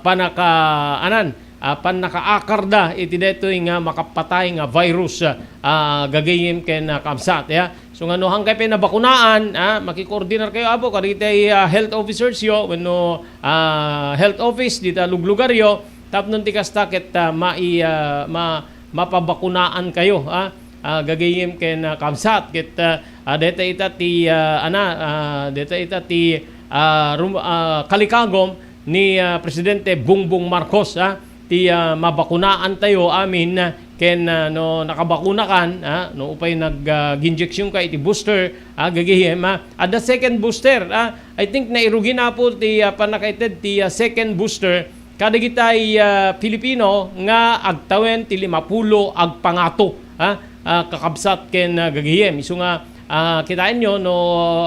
panaka-, anan, ah, pannakaakarda iti daytoy nga makapatay nga virus, ah, gagayem ken, ah, kabsat, ya. So nga no hankay pay nabakunaan, ah, makikoordinar kayo apo kadagiti, ah, health officers yo wenno, ah, health office dita luglugar yo tapno ti kasta ket, ah, mai-, ah, ma-, mapabakunaan kayo, ah, ah, gagayem ken, ah, kabsat ket, ah, ah, deta ita ti, ah, ana, ah, deta ita ti, ah, rum-, ah, kalikagom ni, ah, Presidente Bongbong Marcos, ah, ti, ah, mabakunaan tayo amin, ah, ken, ah, no nakabakunakan, ah, no upay nag, ah, ginjeksyon ka iti booster, ah, gagayem, ah, at the second booster, ah, I think nairugi na po ti, ah, pannakaited ti, ah, second booster kadagitay, ah, Pilipino nga agtawen ti limapulo agpangato, ah, ah, kakabsat ken, ah, gagayem. Isu nga, ah, kitaenyo no,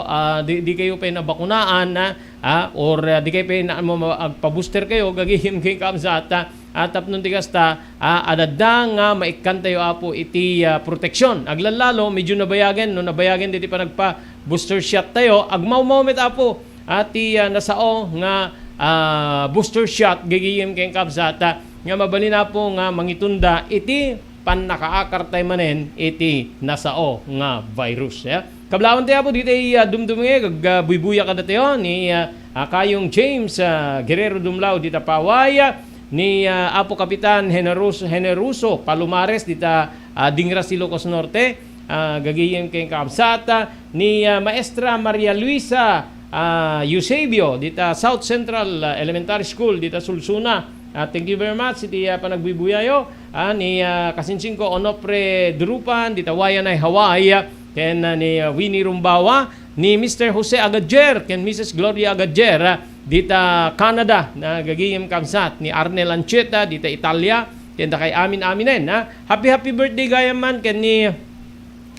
ah, di, di kayo pay nabakunaan, ah, ah, or, ah, di kayo pay na, ma-, ma-, agpa-booster kayo, gagayem ken kabsat, ah, ah, tapno ti kasta, ah, adda nga maikkan tayo apo iti, ah, proteksyon. Aglallalo, medyo nabayagen, no nabayagen diti panagpa-booster shot tayo, agmawmaw met apo, ah, ti, ah, nasao nga, ah, booster shot gagayem ken kabsat, ah, nga mabalin apo nga mangitunda iti pannakaakar tayo manen iti nasao nga virus, ya. Kablawan tayo apo ditoy, ah, dumdumngeg, ag, ah, buybuya kadatayo ni, ah, ah, Kayong James, ah, Guerrero Dumlao dita Paway, ah, ni, ah, Apo Kapitan Generoso, Generoso Palomares dita, ah, Dingras, Ilocos Norte, ah, gagayem ken kabsat, ah, ni, ah, Maestra Maria Luisa, ah, Eusebio dita South Central, ah, Elementary School dita Sulsuna. Ah, thank you very much iti, ah, panagbuybuyayo, ah, ni, ah, Kasinsingko Onofre Durupan dita Waianae, Hawaii, ah, ken, ah, ni, ah, Winnie Rumbawa, ni Mister Jose Agadier ken Missus Gloria Agadier, ah, dita Canada, na gagayem kabsat, ni Arnel Ancheta dita Italia, ken dakay amin-aminen, ah. Happy, happy birthday gayam man ken ni,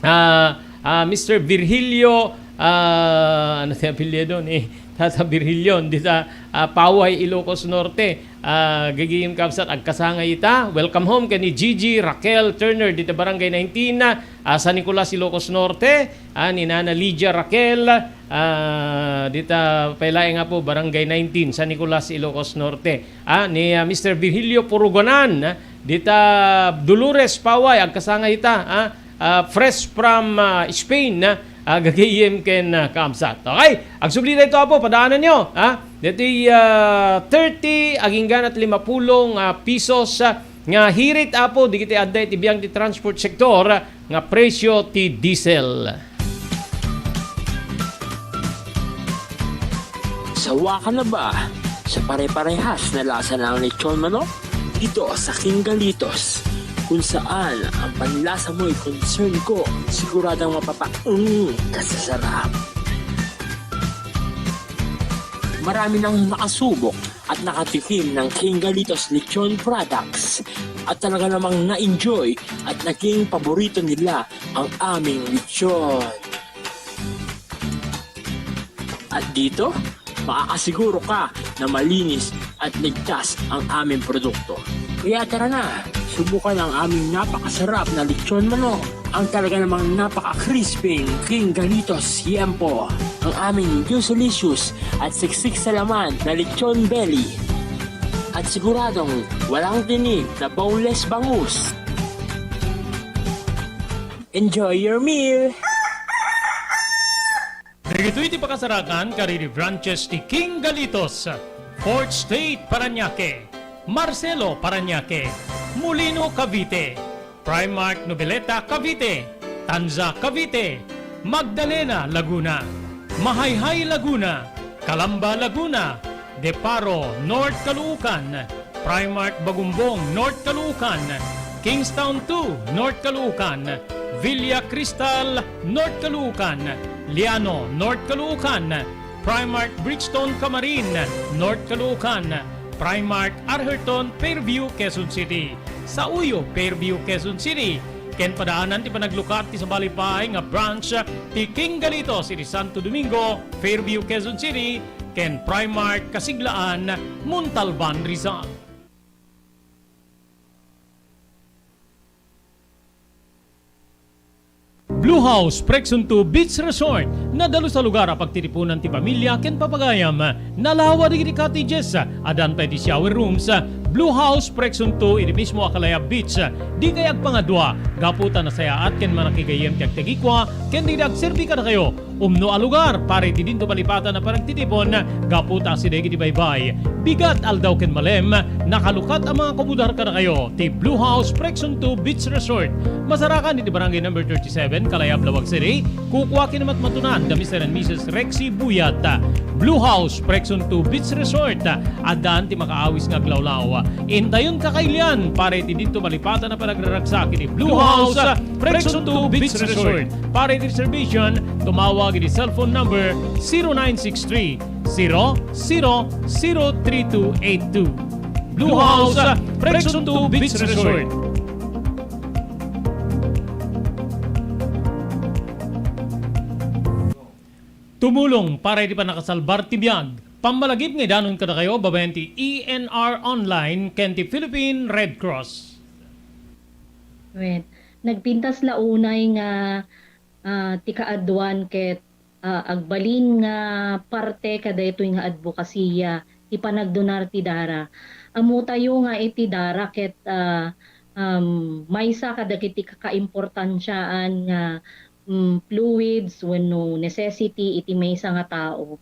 ah, ah, Mister Virgilio, ah, ano ti apelyido ni Tata Virgilio, dita, ah, Paway, Ilocos Norte. Ah, gagayem kabsat, agkasangay ita. Welcome home ken ni Gigi Raquel Turner dita Barangay nineteen, ah, San Nicolas, Ilocos Norte. Ah, ni Nana Lydia Raquel, ah, dita pay laeng apo, Barangay nineteen, San Nicolas, Ilocos Norte. Ah, ni, ah, Mister Virgilio Puruganan, ah, dita Dolores, Paway, agkasangay ita, ah, ah, fresh from, ah, Spain, ah, ah, gagayem ken, ah, kabsat. Okay, agsubli dayto apo, padaananyo, ah, ditoy, ah, thirty agingga ket limapulo nga pesos, ah, nga hirit apo, dagiti adda iti biag ti transport sector, ah, nga presyo ti diesel. Sawa ka na ba sa pare-parehas na lasa ng lechon manok? Dito sa King Galitos, kung saan ang panlasa mo'y concern ko, siguradong mapapa-, mm, ka sa sarap. Marami nang nakasubok at nakatikim ng King Galitos Lechon Products at talaga namang na-enjoy at naging paborito nila ang aming lechon. At dito, makakasiguro ka na malinis at ligtas ang aming produkto. Kaya tara na, subukan ang aming napakasarap na lechon manok, ang talaga namang napaka-crispy King Galitos Yempo, ang aming juicylicious at siksik sa laman na lechon belly. At siguradong walang tinik na boneless bangus. Enjoy your meal! Dagitoy ti pakasarakan kadagiti branches ti King Galitos, Fourth Street, Parañaque, Marcelo, Parañaque, Molino, Cavite, Primark Noveleta, Cavite, Tanza, Cavite, Magdalena, Laguna, Mahayhay, Laguna, Calamba, Laguna, Deparo, North Caloocan, Primark Bagumbong, North Caloocan, Kingstown two, North Caloocan, Villa Cristal, North Caloocan, Liano, North Caloocan, Primark Bridgestone Camarin, North Caloocan, Primark Arherton, Fairview, Quezon City. Sauyo, Fairview, Quezon City. Ken padaanan ti panaglukat ti sabali pay nga branch ti King Galitos iti Santo Domingo, Fairview, Quezon City, ken Primark Kasiglaan, Montalban, Rizal. Blue House Prexon two Beach Resort. Nadalus a lugar a pagtitipunan ti pamilya ken papagayam. Nalawa dagiti cottages. Addan pay ti shower rooms. Blue House Prexon two iti mismo a Kalayab Beach. Dikay agpangadua gapu ta nasayaat ken manakigayyem ti agtagikua ken dagiti agserbi kadakayo. Umno a lugar para iti dinto malipatan a panagtitipon gapu ta asideg iti baybay. Bigat, aldaw ken malem, nakalukat a mangakomodar kadakayo ti Blue House Prexon two Beach Resort. Masarakan iti Barangay Number thirty-seven, Kalayab, Laoag City. Kukua ken matmatunan da Mister and Missus Rexy Buyat. Blue House Prexon two Beach Resort. Addan ti makaawis nga aglawlaw. Intayon kakailian para iti dinto malipatan a panagraragsak iti Blue House Prexon two Beach Resort. Para iti reservation, tumawag iti cellphone number zero nine six three, zero zero zero three two eight two. Blue House Prexon two Beach Resort. Tumulong para iti pannakasalbar ti biag. Pammalagip nga idanon kadakayo babaen ti E N R Online ken ti Philippine Red Cross. Wen, nagpintas la unay nga, ah, ti kaaduan ket, ah, agbalin nga parte kadaytoy nga adbokasiya ti panagdonar ti dara. Ammotayo nga iti dara ket, ah, um, maysa kadagiti kakaimportansiaan nga, mm, fluids wenno necessity iti maysa nga tao.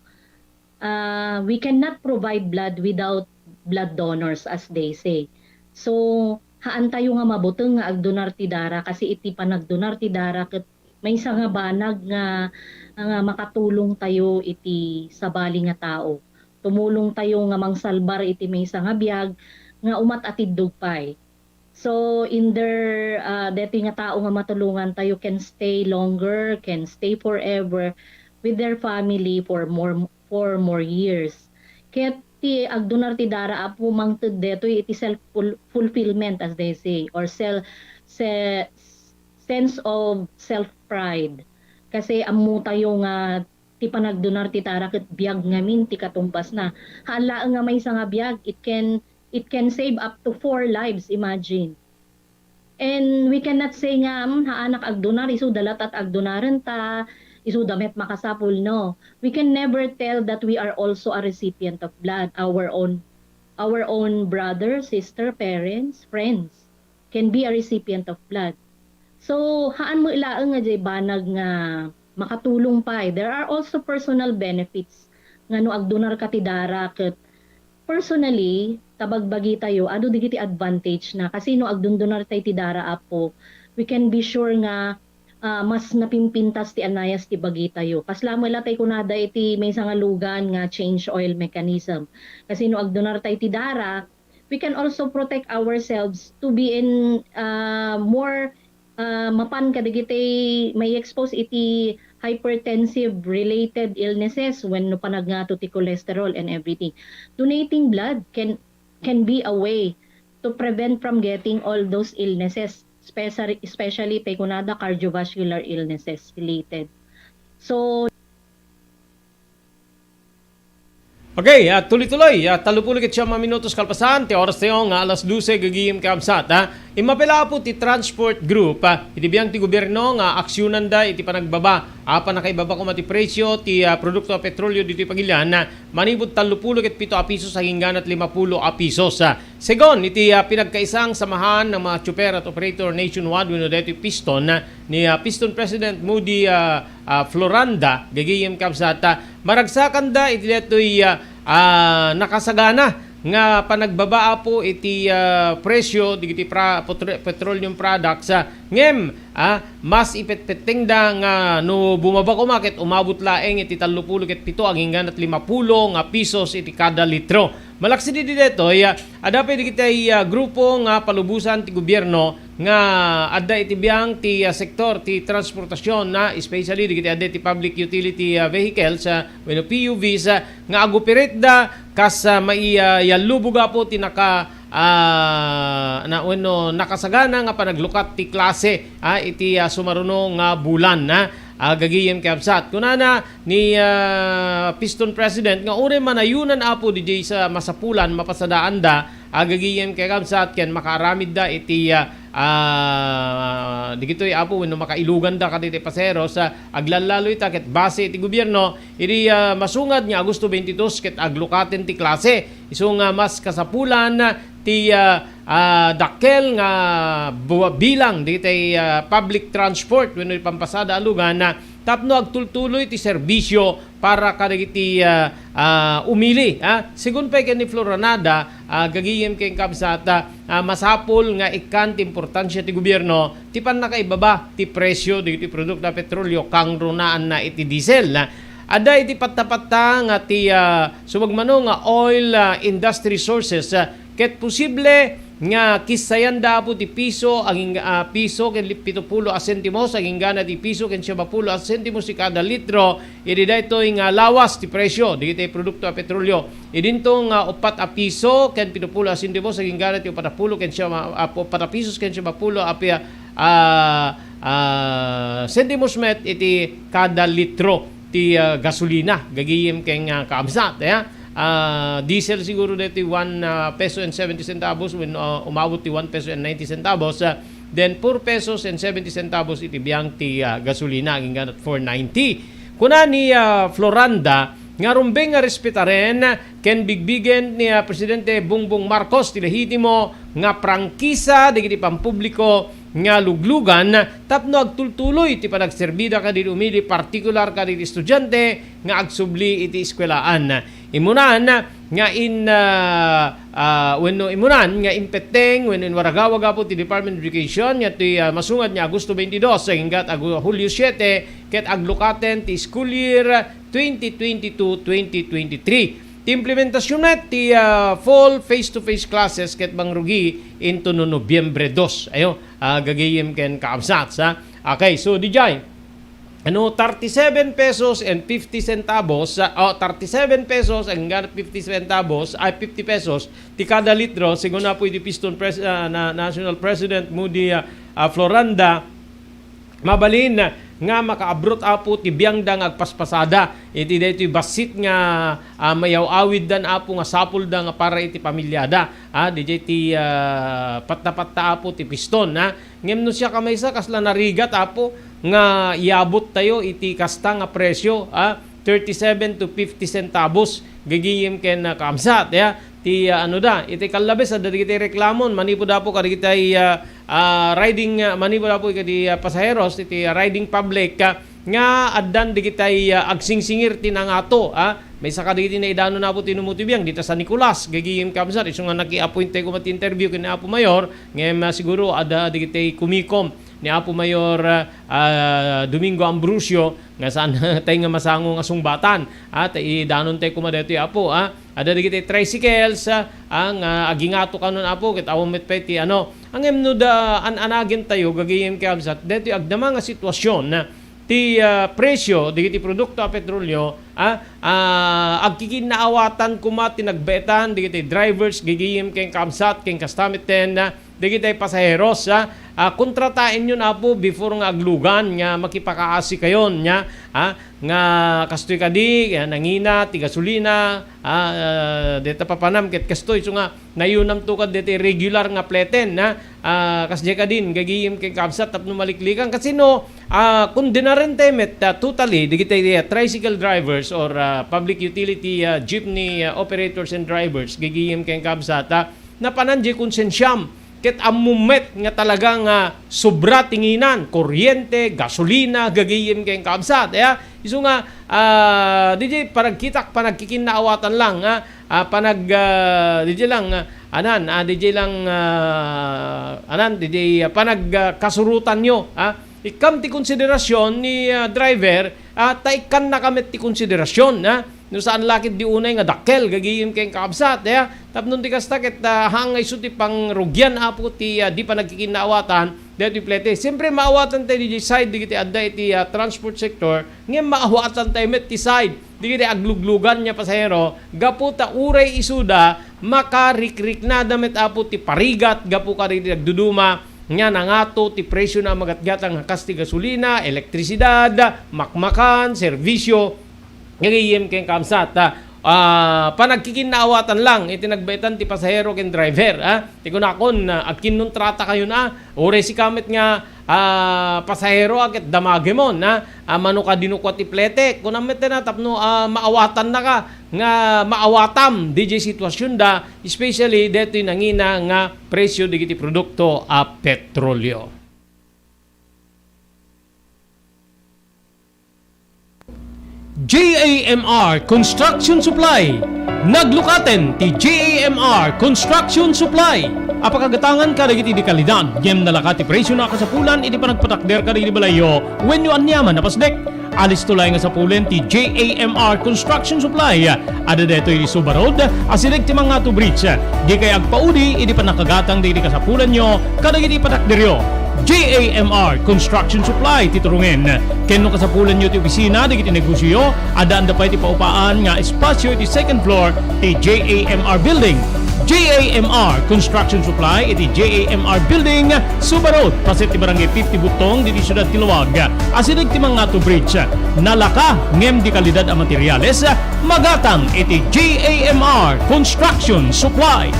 Ah, we cannot provide blood without blood donors, as they say. So, haantayo nga mabuteng nga agdonar ti dara, kasi iti panagdonar ti dara ket maysa nga banag nga, nga makatulongtayo iti sabali nga tao. Tumulongtayo nga mangsalbar iti maysa nga biag nga umat-atiddog pay. So, in their, ah, detoy nga tao nga matulongantayo can stay longer, can stay forever with their family for more, for more years. Ket ti agdonar ti dara, Apo, mangted detoy iti self ful-, fulfillment, as they say, or sel-, se-, sense of self-pride. Kasi ammotayo nga ti panagdonar ti dara ket biag ngamin ti katumbasna. Haan laeng nga maysa nga biag, it can, it can save up to four lives, imagine. And we cannot say nga, "Hmm, haanak agdonar, isuda latat agdonarenta, isuda met makasapul." No. We can never tell that we are also a recipient of blood, our own, our own brother, sister, parents, friends can be a recipient of blood. So, haan met laeng nga diay banag nga makatulong pay. There are also personal benefits nga no agdonarka ti dara ket personally, ta bagbagitayo, adu dagiti advantage na. Kasi no agdondonartay ti dara, Apo, we can be sure nga, ah, mas napimpintas ti anayas ti bagitayo. Kasla met la tay kunada iti maysa nga lugan nga change oil mechanism. Kasi no agdonartay ti dara, we can also protect ourselves to be in, ah, more, ah, mapan kadagiti mai-expose iti hypertensive related illnesses wenno panagngato ti cholesterol and everything. Donating blood can, can be a way to prevent from getting all those illnesses, especially, especially tay kunada cardiovascular illnesses related. So, Okay, ah, tuloy-tuloy, ah, tallopulo ket siam a minutos kalpasan ti oras tayo nga alas dose gagim kaabsat, ah. Immapila, Apo, ti Transport Group, ah, iti biang ti gobierno nga aksionanda iti panagbaba, ah, pannakaibaba koma ti presyo ti, ah, produkto a petrolio ditoy Pagilian, ah, manipud tallopulo ket pito a pisos agingga iti limapulo a pisos, ah. Segun iti, ah, pinagkaisang samahan ng mga tsuper at operator nationwide wenno daytoy Piston, ah, ni, ah, Piston President Moody, ah, ah, Floranda, gagayem kabsat, ah, maragsakanda iti daytoy, ah, ah, nakasagana nga panagbaba, Apo, iti, ah, presyo dagiti pra-, petro-, petroleum products, ah, ngem, ah, mas ipetpettengda nga no bumaba koma ket umabot laeng iti tallopulo ket pito agingganat limapulo nga pesos iti kada litro. Malaksid idi daytoy, ah, adda pay dagiti, ah, grupo nga palubosan ti gobierno nga adda iti biang ti, ah, sektor ti transportasyon, ah, especially dagiti adda iti public utility, ah, vehicles, ah, wenno P U Vs, ah, nga agoperateda kas, ah, mai-, ah, yallubog, Apo, ti naka-, ah, na, wenno nakasagana nga panaglukat ti klase, ah, iti, ah, sumaruno nga bulan, ah, ah, gagayem ken kabsat. Kunana ni, ah, Piston President nga uray manayonan, Apo, didiay sa masapulan, mapasadaanda, ah, gagayem ken kabsat, ken makaaramidda iti, ah, ah, digitoy, Apo, wenno makailuganda kadagiti pasaheros, ah, aglalalo ita ket base iti gobierno, idi, ah, masungad nga Agosto twenty-two ket aglukaten ti klase. Isu nga mas kasapulan ti, ah, ah, dakkel nga bu-, bilang dagiti, ah, public transport wenno iti pampasada a lugan, ah, tapno agtultuloy ti serbisyo para kadagiti, ah, ah, umili, ah. Segun pay ken ni Floranada, ah, gagayem ken kabsat, ah, ah, masapul nga ikkan ti importansia ti gobierno ti pannakaibaba ti presyo dagiti produkto a petrolio kangrunaanna iti diesel. Adda iti pattapatta nga ti, ah, sumagmamano nga Oil, ah, Industry Sources, ah, ket posible nga kissayanda, Apo, ti piso aging-, ah, piso ken li-, pitupulo a sentimos agingga na ti piso ken siamapulo a sentimos ti kada litro idi daytoy nga lawas ti presyo dagiti produkto a petrolio. Idinto nga uppat a piso ken pitupulo a sentimos agingga na ti uppat a pulo ken siama-, ah, uppat a pisos ken siamapulo a pi-, ah, ah, sentimos met iti kada litro ti, ah, gasolina, gagayem ken, ah, kaabsat, ya. Ah, diesel siguro deti one, ah, peso and seventy centavos, wenno, ah, umabot ti one peso and ninety centavos, ah, then four pesos and seventy centavos iti biang ti, ah, gasolina, agingga na four ninety. Kuna ni, ah, Floranda nga rumbeng nga respetaren ken bigbigen ni, ah, Presidente Bongbong Marcos ti lehitimo nga prangkisa dagiti pampubliko nga luglugan tapno agtultuloy ti panagserbida kadagiti umili, partikular kadagiti estudiante nga agsubli iti eskuelaan. Immunan nga in-, ah, ah, wenno immunan nga impetteng wenno inwaragawag, Apo, ti Department of Education nga ti, ah, masungad nga Agosto twenty-two agingga ti Agu-, Hulio siete ket aglukaten ti school year twenty twenty-two twenty twenty-three. Ti implementasion met ti, ah, full face-to-face classes ket mangrugi intono Nobyembre dos. Ayo, ah, gagayem ken kaabsat, ha? Okay, so, dijay, ano, thirty-seven pesos and fifty centavos, ah, oh, thirty-seven pesos and fifty centavos, ay, fifty pesos ti kada litro, segun, Apo, iti Piston Pres-, ah, na-, National President Moody, ah, ah, Floranda, mabalin nga makaabrot, Apo, ti biangda nga agpaspasada iti daytoy bassit nga, ah, mayaw-awiddan, Apo, nga sapulda nga para iti pamiliada. Ah, didiay ti, ah, patta-patta, Apo, ti piston, ha. Ngem no siak a maysa, kasla narigat, Apo, nga iabot tayo iti kasta nga presyo, ah, thirty-seven to fifty centavos, gagayem ken, ah, kaabsat, ya. Ti, ah, ano da, iti kallabes, adda dagiti reklamon, manipud, Apo, kadagiti, ah, ah, riding, ah, manipud, Apo, kadagiti, ah, pasaheros, iti, ah, riding public, ah, nga addan dagiti, ah, agsingsingir ti nangato, ah. Maysa kadagiti naidanon, Apo, ti numutibang dita San Nicolas, gagayem kaabsat, isu nga naki-appoint tayo koma ti interview ken Apo Mayor, ngem, ah, siguro adda dagiti kumikom ni Apo Mayor, ah, ah, Domingo Ambrosio, nga saan tayo nga masango nga sungbatan. Ah, ta idanon tayo koma daytoy, Apo, ah. Adda dagiti tricycles, ah, ah, nga agingato kanon, Apo, ket awan met pay ti ano. Ngem no da an-anagen tayo, gagayem kaabsat, daytoy agdama nga sitwasyon, ah, ti, ah, presyo dagiti produkto a petrolio, ah, ah, agkikinnaawatan koma ti nagbaetan dagiti drivers, gagayem ken kaabsat, ken kasta met ten, ah, dagiti pasaheros, ah, ah, kontrataenyon, Apo, before nga aglugan nga makipakaasikayon, nya, ah, nga kastoy kadi, ah, nangina ti gasolina, ah, ah, deta papanam ket kastoy, isu nga nayunamto kad deti regular nga pleten, ha? Ah, kasdiay kadin, gagayem ken kaabsat tapno maliklikan. Kasino, ah, kondenaren tayo met, ah, totally, dagiti, ah, tricycle drivers or, ah, public utility, ah, jeepney, ah, operators and drivers, gagayem ken kaabsat, ah, napanan diay konsensiam. Ket ammom met nga talaga nga sobra ti nginan, kuryente, gasolina, gagayem ken kaabsat, ya. Isu nga, ah, didiay panagkitak, panagkikinnaawatan lang, ha? ah, panag, ah, D J lang, ah, anan, ah, D J lang, ah, anan, D J, ah, panag, ah, kasurutanyo, ah. Ikkam ti konsiderasyon ni, ah, driver, ah, ta ikkannaka met ti konsiderasyon, ah. No saan la ket di unay nga dakkel, gagayem ken kakabsat, eh, ah. Tapno di kasta ket, ah, haan nga isu ti pangrugian, Apo, ti, ah, di panagkikinnaawatan, daytoy plete. Siyempre, maawatan tayo di side, dagiti adda iti, ah, transport sector, ngem maawatan tayo met ti side dagiti agluglugan nga pasahero, gapu ta uray isuda, makarikriknada met, Apo, ti parigat gapu kadagiti nagduduma nga nangato ti presyo na magatgatang a kas ti gasolina, elektrisidad, makmakan, serbisyo, gagayem ken kaamsat, ah, ah, panagkikinnaawatan lang iti nagbaetan ti pasahero ken driver, ah. Ti kunakon, ah, agkinnontrata kayon, ah, uray sika met nga, ah, pasahero, ah, ket damagemon, ah, ah, mano ka dinukwa ti pletek, kunam met na tapno, ah, maawatannaka nga maawatam diay sitwasionda, especially detoy nangina nga presyo dagiti produkto a petrolio. J A M R Construction Supply. Naglukaten ti J A M R Construction Supply a pakagatangan kadagiti di kalidad, ngem nalaka ti presyo na kasapulan iti panagpatakder kadagiti balayyo wenno aniaman a pasdek. Alisto laeng a sapulen ti J A M R Construction Supply. Adda daytoy iti Suba Road, asideg ti Mangato Bridge. Dikay agpaudi idi pannakagatang dagiti kasapulanyo kadagiti patakderyo. J A M R Construction Supply ti turongen. Ken no kasapulanyo ti opisina dagiti negosioyo, addaanda pay ti paupaan nga espasio iti second floor ti J A M R Building. J A M R Construction Supply iti J A M R Building, Suba Road, paset ti Barangay fifty Butong, ditoy siudad ti Laoag. Asideg ti Mangato Bridge. Nalaka ngem di kalidad a materiales, magatang iti J A M R Construction Supply.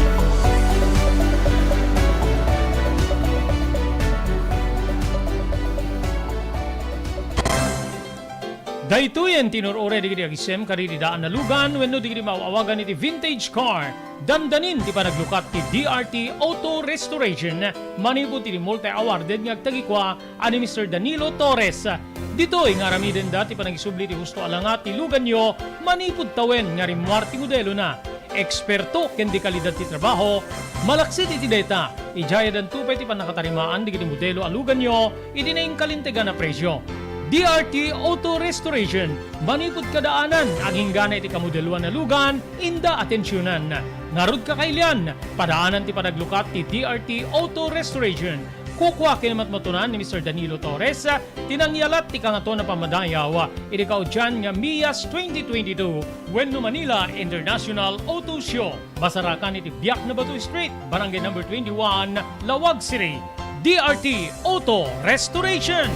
Daytoyen ti inur-uray dagiti agisem kadagiti daan a lugan wenno dagiti maaw-awagan iti vintage car. Dandanin ti panaglukat ti D R T Auto Restoration manipud iti multi-awarded nga agtagikua a ni Mister Danilo Torres. Ditoy nga aramidenda ti panangisubli ti husto a langa ti luganyo manipud tawen nga rimmuar ti modelona. Eksperto ken di kalidad ti trabaho, malaksid iti dayta, idiay addanto pay ti pannakatarimaan dagiti modelo a luganyo iti nainkalintegan a presyo. D R T Auto Restoration, manipud kadaanan, aginggana iti kamodeloan a lugan, inda atensionan. Ngarud, kakailian, padaanan ti panaglukat ti D R T Auto Restoration. Kukua ken matmatunan ni Mister Danilo Torres ti nangyalat ti Kangatoan a Pammadayaw iti kaudian nga MIAS twenty twenty-two wenno Manila International Auto Show. Masarakan iti Biak na Bato Street, Barangay Number twenty-one, Laoag City. D R T Auto Restoration.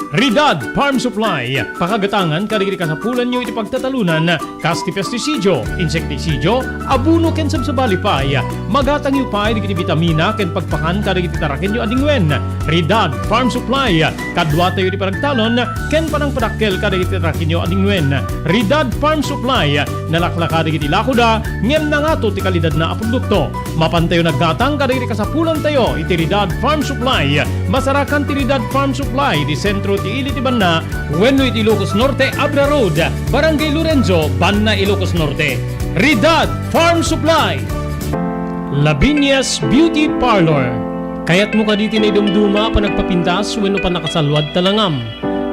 Ridad Farm Supply, pakagatangan kadagiti kasapulanyo iti pagtatalonan, kas ti pestisidio, insektisidio, abono ken sabsabali pay. Magatangyo pay dagiti bitamina ken pagpakan kadagiti tarakenyo a dingwen. Ridad Farm Supply, kaduatayo iti panagtalon ken panangpadakkel kadagiti tarakenyo a dingwen. Ridad Farm Supply, nalaklaka dagiti lakoda ngem nangato ti kalidadna a produkto. Mapantayo naggatang kadagiti kasapulantayo iti Ridad Farm Supply. Masarakan ti Ridad Farm Supply iti sentro ti ili ti banna wenno iti Ilocos Norte, Abra Road, Barangay Lorenzo, Banna, Ilocos Norte. Ridad Farm Supply. Lavinia's Beauty Parlor. Kayatmo kadi ti naidumduma a panagpapintas wenno pannakasalluad ta langam?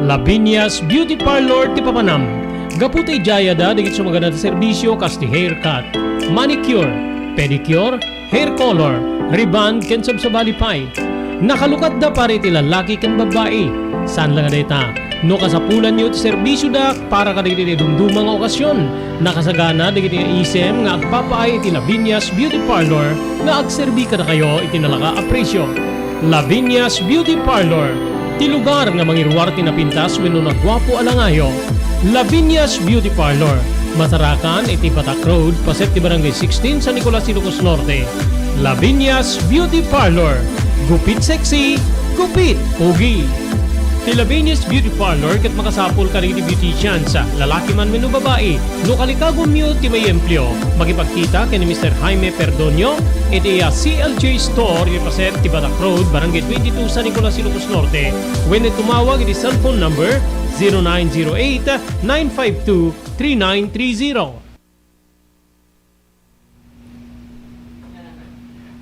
Lavinia's Beauty Parlor ti papanam. Gapu ta idiay adda dagiti sumagana ti serbisio kas ti haircut, manicure, pedicure, hair color, rebond, ken sabsabali pay. Nakalukatda para iti lallaki ken babbai. Saan la nga dayta, no kasapulanyo ti serbisioda para kadagiti naidumduma nga okasion, nakasagana dagiti naisem nga agpapaay iti Lavinia's Beauty Parlor nga agserbi kadakayo iti nalaka a presio. Lavinia's Beauty Parlor, ti lugar nga mangiruar ti napintas wenno naguapo a langayo. Lavinia's Beauty Parlor, masarakan iti Batak Road, paset ti Barangay sixteen, San Nicolas, Ilocos Norte. Lavinia's Beauty Parlor, gupit sexy, gupit pogi. Ti Labinis Beauty Parlor ket makasapul kadagiti beauticians, lalaki man wenno babai. No kalikagumyo ti maiempleo, makipagkita ken ni Mister Jaime Perdonio iti, ah, C L J Store iti paset ti Batak Road, Barangay twenty-two, San Nicolas, Ilocos Norte. Wenno tumawag iti cellphone number zero nine zero eight, nine five two, three nine three zero.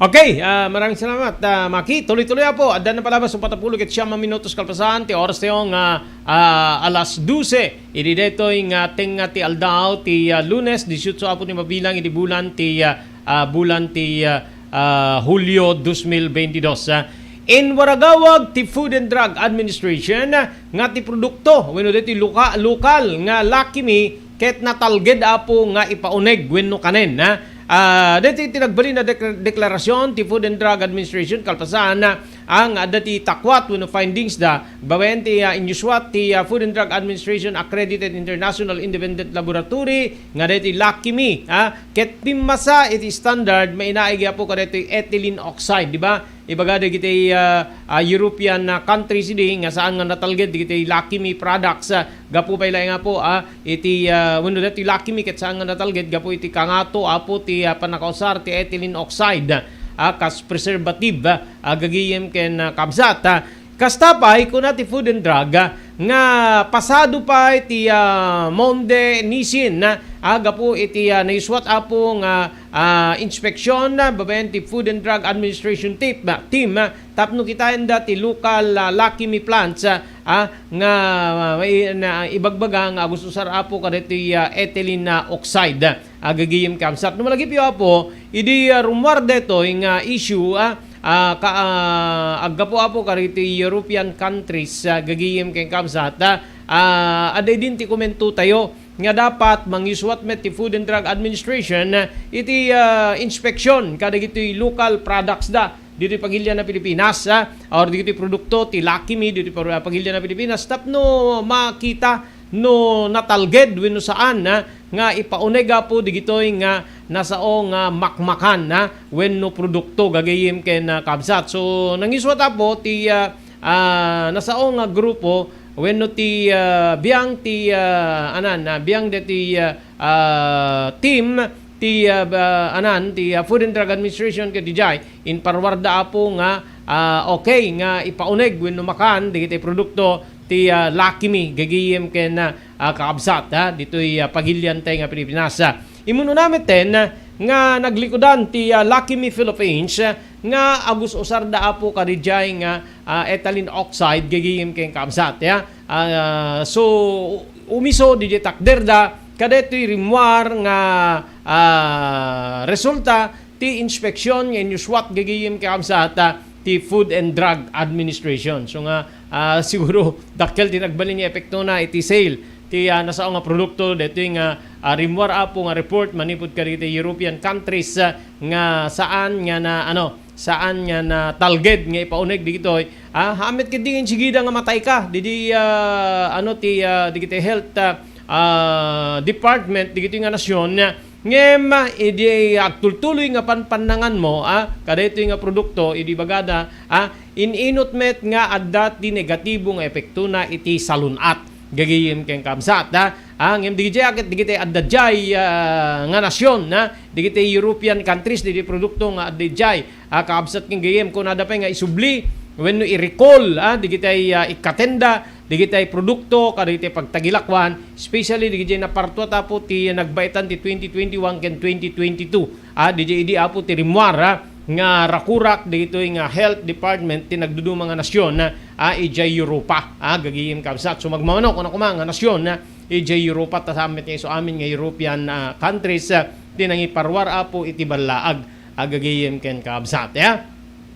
Okay, ah, maraming salamat, ah, Maki. Tuloy-tuloy, Apo. Adda na palabas, upat a pulo ket siam a minutos kalpasan ti oras tayo nga, ah, alas dose. Idi daytoy nga tengnga ti aldaw ti, ah, Lunes, dieciocho, Apo, ti mabilang idi bulan ti, ah, ah, bulan ti, ah, ah, Hulyo dos mil bentidós, ah. Inwaragawag ti Food and Drug Administration, ah, nga ti produkto wenno daytoy luka-, lokal nga Lucky Me ket natalged, Apo, nga ipauneg wenno kanen, ha? Ah, daytoy ti nagbalin a dekla-, deklarasyon ti Food and Drug Administration kalpasan, ah, nga adda ti takwat wenno findings da babaen ti, ah, inyuswat ti, ah, Food and Drug Administration Accredited International Independent Laboratory nga daytoy Lucky Me, ah, ket pimmasa iti standard mainaig, Apo, kadaytoy ethylene oxide, di ba? Ibaga dagiti, ah, ah, European, ah, countries idi nga saan nga natalged dagiti Lucky Me products, ah, gapu pay laeng, Apo, ah, iti, ah, wenno dati Lucky Me ket saan nga natalged gapu iti kangato, Apo, ti, ah, pannakausar ti ethylene oxide, ah, kas preservative, ah, gagayem ken, ah, kabsat, ah. Kasta pay, kuna ti Food and Drug, ah, nga pasado pay ti, ah, Monde nisin, ah, gapu iti, ah, naiswat, Apo, nga ah, inspeksyon, ah, babaen ti Food and Drug Administration tip-, ah, team, ah, tapno kitaenda ti lokal, ah, Lucky Me plants, ah, ah, nga, ah, mai-, na, ibagbaga nga agus-usar, Apo, kadaytoy, ah, ethylene, ah, oxide, ah, gagayem kabsat. No malagipyo, Apo, idi, ah, rummuar daytoy nga issue, ah, ah, ka, ah, aggapu, Apo, kadaytoy European countries, ah, gagayem ken kabsat, ah, ah, adda idin ti komento tayo nga dapat mangiswat met ti Food and Drug Administration, ah, iti, ah, inspeksyon kadagitoy local products da ditoy pagilian na Pilipinas, ah, or ditoy produkto ti Lucky Me ditoy par-, pagilian na Pilipinas tapno makita no natalged wenno saan, ah, nga ipauneg, Apo, digitoy nga nasao nga makmakan, ah, wenno produkto gagayem ken, ah, kabsat. So, nangiswat, Apo, ti, ah, ah, nasao nga grupo wenno ti, ah, biang ti, ah, anan, ah, biang deti, ah, ah, team ti, ah, ba-, anan, ti, ah, Food and Drug Administration ket dijay inparwarda, Apo, nga, ah, okay nga ipauneg wenno makan dagiti produkto ti, ah, Lucky Me gagayem ken, ah, ah, kakabsat, ha, ditoy, ah, pagilian tayo nga Pilipinas, ah. Immuno na metten, ah, nga naglikudan ti, ah, Lucky Me Philippines, ah, nga agus-usarda, Apo, kadijay nga, ah, ethylene oxide gagayem ken kakabsat, ya. Ah, so, umiso dijay takderda kadaytoy rimmuar nga, ah, resulta ti inspeksyon nga inyuswat gagayem kakabsat, ah, ti Food and Drug Administration. So nga, ah, siguro dakkel ti nagbalin nga epektona iti sale ti, ah, nasao nga produkto daytoy nga, ah, rimmuar, Apo, nga report manipud kadagiti European countries, ah, nga saan nga na, ano, saan nga natalged nga ipauneg digitoy. Ah, haan met ketdi nga insigida nga matayka didi, ah, ano, ti, ah, digiti health, ah, ah, department digitoy nga nasyon, ah, ngem, ah, idi agtultuloy nga panpannanganmo, ah, kadaytoy nga produkto, idi bagada, ah, in-inut met nga adda ti negatibo nga epektona iti salun-at gagayem ken kabsat, ah. Ah, ngem digiti ket digiti adda jay, ah, nga nasyon, ah, digiti European countries, didi produkto nga adda jay, ah, kaabsat ken gayem, kunada pay nga isubli wenno i-recall, ah, digiti, ah, ikkatenda digiti produkto kadagiti pagtagilakuan, especially digiti napartuat, Apo, ti nagbaitan ti twenty twenty-one ken twenty twenty-two. Ah, didiay idi, Apo, ti rimmuar, ah, nga rakurak dagitoy nga health department ti nagduduma nga nasyon, ah, idiay Europa, ah, gagayem kabsat. So, magmamano, kuna koma nga nasyon, ah, idiay Europa, ta saan met nga isu amin nga European, ah, countries, ah, ti nangiparwar, Apo, iti ballaag, ah, gagayem ken kabsat, ya.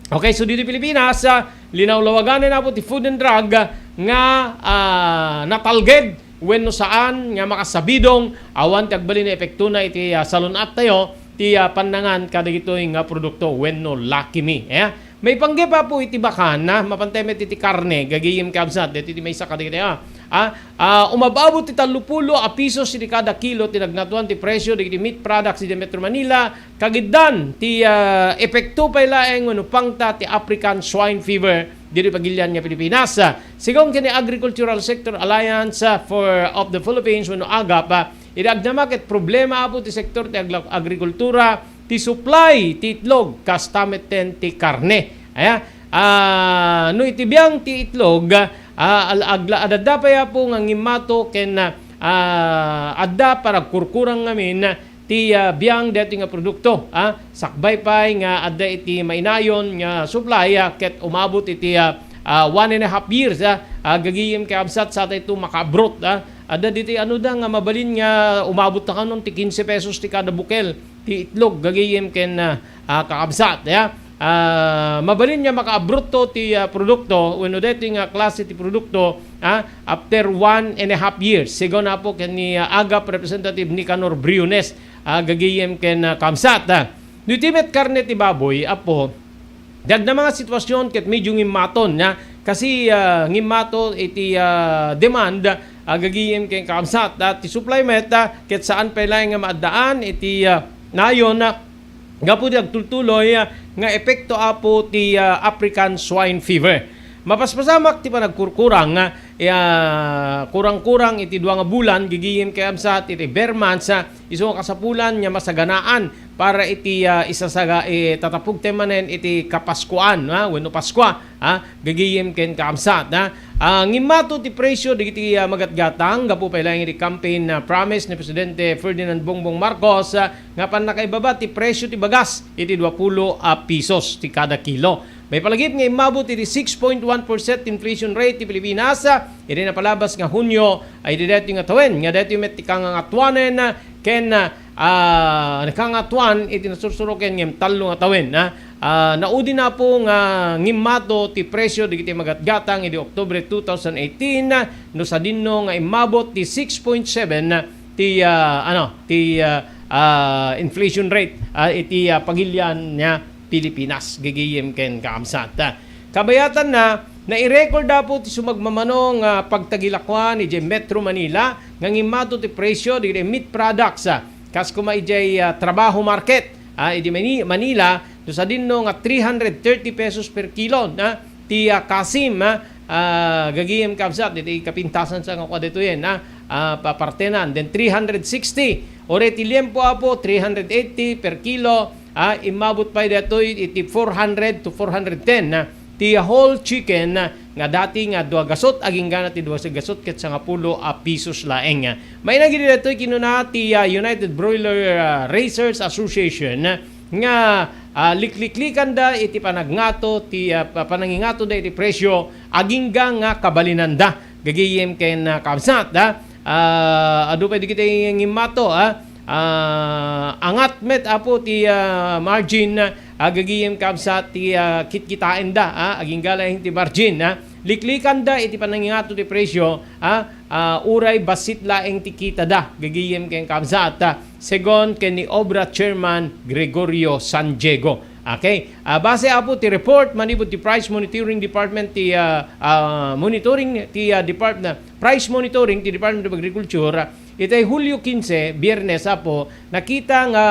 Okay, so didi Pilipinas, ah, linawlawaganan, Apo, ti Food and Drug, ah, nga, ah, natalged wenno saan nga makasabidong awan ti agbalin nga epektona iti, ah, salun-at tayo ti, ah, pannangan kadagitoy nga produkto wenno Lucky Me. Eh, maipanggep, Apo, iti bakan, ah, mapantay met iti karne, gagayem kabsat, daytoy ti maysa kadagiti, ah, ah, ah, umab-abot ti tallopulo a pisos iti kada kilo ti nagnatuan ti presyo dagiti meat products iti Metro Manila, kagiddan ti, ah, epekto pay laeng wenno pangta ti African Swine Fever ditoy pagilian nga Pilipinas. Sigun ken ni Agricultural Sector Alliance, ah, for, of the Philippines wenno agap, ah, idi agdama ket problema apo ti sektor ti agla-, agrikultura, ti supply ti itlog, kasta metten ti karne. Aya, ah, no iti biang ti itlog, ah, al-, agla-, adda pay apo nga ngimmato ken, ah, adda panagkurkurang ngamin ti, ah, biang daytoy nga produkto, ah, sakbay pay nga adda iti mainayon nga supply, ah, ket umabot iti, ah, ah, one and a half years, ah, ah, gagayem ken kabsat, sa daytoy makaabrot, ah. Adda ditoy ano da nga mabalin nga umabot na kanon ti quince pesos ti kada bukel ti itlog, gagayem ken, ah, ah, kakabsat, ya. Ah, mabalin nga makaabrot ti, ah, produkto wenno daytoy nga klase ti produkto, ah, after one and a half years. Sigun apo ken ni, ah, agap Representative Nicanor Briones, ah, gagayem ken, ah, kabsat, ah. No iti met karne ti baboy, apo, dagna mga sitwasyon ket medyo ngimmaton, ya. Kasi, ah, ngimmato iti, ah, demand, ah, gagayem ken kabsat, ah, ti supply met, ah, ket saan pay laeng nga maaddaan iti, ah, nayon, ah, gapu ti agtultuloy, ah, nga epekto apo ti, ah, African Swine Fever. Mapaspasamak ti panagkurkurang, ah, ya, kurang-kurang iti dua nga bulan, gagayem ken kabsat iti bare months, ah, isu nga kasapulan nga masaganaan para iti, ah, isasaga-, eh, tatapugten manen iti Kapaskuan, ah, wenno Paskua, ah, gagayem ken kabsat, ah. Ah, ngimmato ti presyo dagiti, ah, magatgatang gapu pay laeng iti campaign, ah, promise ni Presidente Ferdinand Bongbong Marcos, ah, nga pannakaibaba ti presyo ti bagas iti duapulo a pisos ti kada kilo. Maipalagip nga immabot iti six point one percent inflation rate ti Pilipinas, ah, idi napalabas nga Hunyo, ay iti daytoy nga tawen, nga daytoy met ti kangangatuanen, ah, ken, ah, ah, nakangatuan iti nasursuroken ngem tallo nga tawen, ah. Ah, naudi na po nga ngimmato ti presyo dagiti magatgatang idi Oktubre two thousand eighteen, no sadinno nga immabot ti six point seven ti, ah, ano, ti, ah, ah, inflation rate, ah, iti, ah, pagilian nga Pilipinas, gagayem ken kabsat. Kabayatanna, nairecord apo ti sumagmamano nga pagtagilakuan idiay Metro Manila nga ngimmato ti presyo dagiti meat products, ah, kas kuma idiay, ah, Trabajo Market, ah, idiay Mani-, Manila, no sadinno nga three hundred thirty pesos per kilo, ah, ti, ah, kasim, ah, ah, gagayem kabsat, iti kapintasan sa nga kua ditoyen, ah, ah, papartenan. Then three hundred sixty, uray ti liempo apo, three hundred eighty per kilo, ah, immabot pay daytoy iti four hundred to four hundred ten, ah, ti whole chicken, ah, nga dati nga dua gasut, agingga na ti dua gasut ket sangapulo a pisos laeng. Mainag idi daytoy kinuna ti, ah, United Broiler, ah, Raisers Association, ah, nga, ah, likliklikanda iti panagngato ti, ah, pa-, panangingatoda iti presyo agingga nga kabalinanda. Gagayem ken, ah, kabsat, ah, ah, adu pay dagiti ngimmato, ah, ah, angat met apo ti, ah, margin, ah, gagayem kabsat ti, ah, kitkitaenda, ah, agingga laeng ti margin, ah, liklikanda iti panangingato ti presyo, ah, ah, uray bassit laeng ti kitada, gagayem ken kabsat, ah, segun ken ni Obra Chairman Gregorio San Diego. Okay. Ah, base apo ti report manipud ti Price Monitoring Department ti, ah, ah, monitoring ti, ah, department, price monitoring ti Department of Agriculture, ah, itay Hulyo quince, Biyernes apo, nakita nga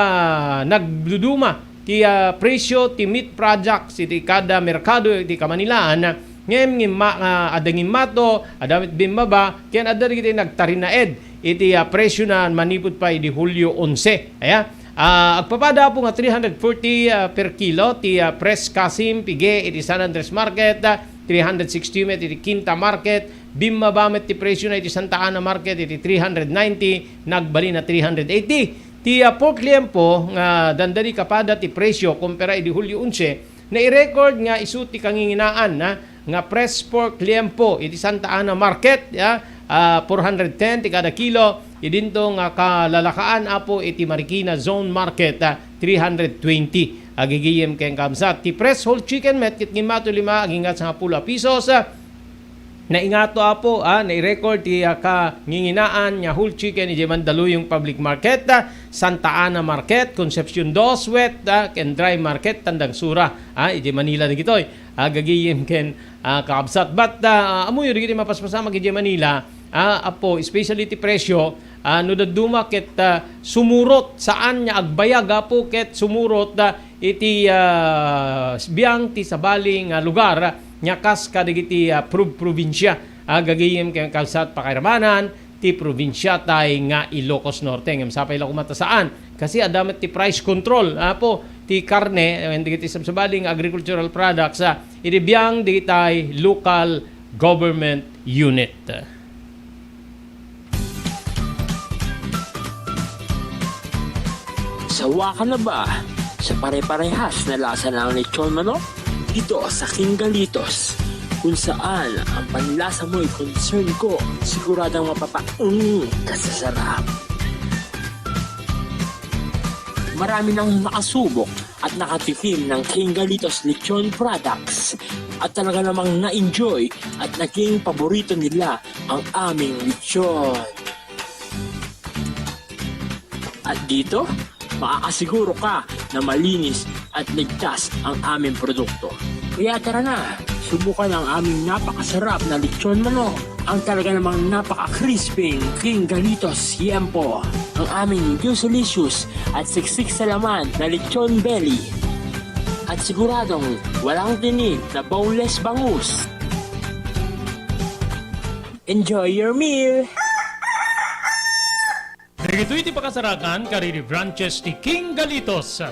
nagduduma ti, ah, presyo ti meat products iti kada merkado iti Kamanilaan, ngem ngimma-, ah, adda ngimmato, adda met bimmaba, ken adda dagiti nagtarinaed iti, ah, presyo na manipud pay idi Hulyo onse. Aya, ah, agpapada apo nga three hundred forty, ah, per kilo ti, ah, press kasim pige iti San Andres Market, ah, three hundred sixty met iti Quinta Market, bimmaba met ti presyo na iti Santa Ana Market iti three hundred ninety, nagbalin a three hundred eighty. Ti, ah, pork liempo nga dandani kapada ti presyo kumpara idi Hulyo onse, nairecord nga isu ti kanginginaan, ah, nga press pork liempo iti Santa Ana Market, ah, ah, four hundred ten ti kada kilo, idinto nga kalalakaan apo iti Marikina Zone Market, ah, three hundred twenty. Agigiyem ken kabsat. Ti press whole chicken met ket ngimmato lima agingga sangapulo a pisos, ah, naingato apo, ah, nairecord ti, ah, kanginginaan nga whole chicken idiay Mandaluyong Public Market, ah, Santa Ana Market, Concepcion Dos Wet, ah, ken Dry Market, Tandang Sura, ah, idiay Manila dagitoy. Ah, gagiyem ken, ah, kakabsat. But, ah, amuyo dagiti mapaspasamak idiay Manila, ah, apo, especially ti presyo, Ah, no dadduma ket, ah, sumurot, saan nga agbayag, Apo, ket sumurot, ah, iti, ah, biang ti sabali nga lugar, ah, nga kas kadagiti, ah, prob-, probinsia, ah, gagayem ken kabsat, pakairamanan ti probinsiatay nga Ilocos Norte. Ngem sapay la koma ta saan, kasi adda met ti price control, Apo, ti karne, ken dagiti sabsabali nga agricultural products, ah, idi biang dagitay local government unit. Sawa ka na ba sa pare-parehas na lasa ng lechon manok? Dito sa King Galitos, kung saan ang panlasa mo'y concern ko, siguradong mapapaung ka sa sarap. Marami nang nakasubok at nakatikim ng King Galitos Lechon Products at talaga namang na-enjoy at naging paborito nila ang aming lechon. At dito, makakasiguro ka na malinis at ligtas ang aming produkto. Kaya tara na, subukan ang aming napakasarap na lechon manok, ang talaga namang napaka-crispy King Galitos Siempo, ang aming juicy-licious at siksik sa laman na lechon belly. At siguradong walang tinik na boneless bangus. Enjoy your meal! Dagitoy ti pakasarakan kadagiti branches ti King Galitos,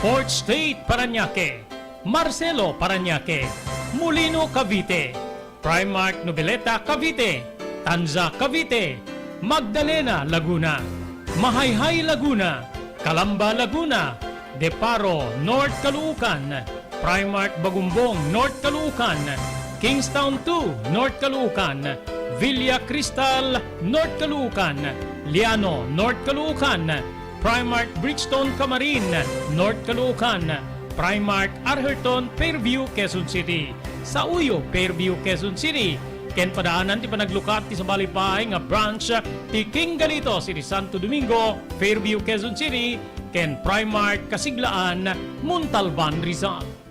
Fourth Street, Parañaque, Marcelo, Parañaque, Molino, Cavite, Primark Noveleta, Cavite, Tanza, Cavite, Magdalena, Laguna, Mahayhay, Laguna, Calamba, Laguna, De Paro, North Caloocan, Primark Bagumbong, North Caloocan, Kingstown two, North Caloocan, Villa Cristal, North Caloocan, Liano, North Caloocan, Primark Brixton, Camarin, North Caloocan, Primark Arherton, Fairview, Quezon City, Sauyo, Fairview, Quezon City, ken padaanan ti panaglukat ti sabali pay nga branch ti King Galitos iti Santo Domingo, Fairview, Quezon City, ken Primark Kasiglaan, Montalban, Rizal.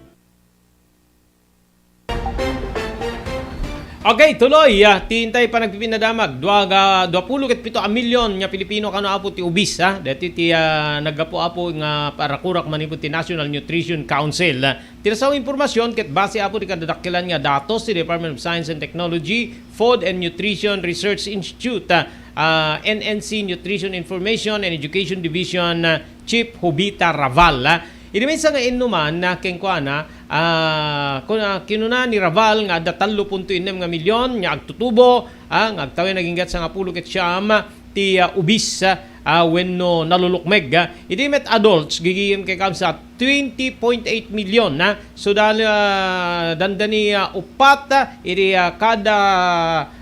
Okay, tuloy, ah, ti intay panagpipinadamag. Dua ga, duapulo ket pito a milyon nga Pilipino kano, Apo, ti ubis, ah. Dati ti, ah, naggapu, Apo, nga parakurak manipud ti National Nutrition Council. Ah, ti nasao impormasyon ket base, Apo, ti kadadakkelan nga datos ti Department of Science and Technology, Food and Nutrition Research Institute, ah, ah, N N C Nutrition Information and Education Division, ah, Chief Jovita Raval, ah. Idi maysa nga innuman, ah, kenkuana, ah, kun-, ah, kinuna ni Raval nga adda tallo punto innem nga milyon nga agtutubo, ah, nga agtawen aginggat sangapulo ket siam ti, ah, ubis, ah, wenno nalulukmeg, ah. Idi met adults, gigim ken kabsat, twenty point eight million, ah. So, dal-, ah, dandani, ah, upat, ah, idi, ah, kada,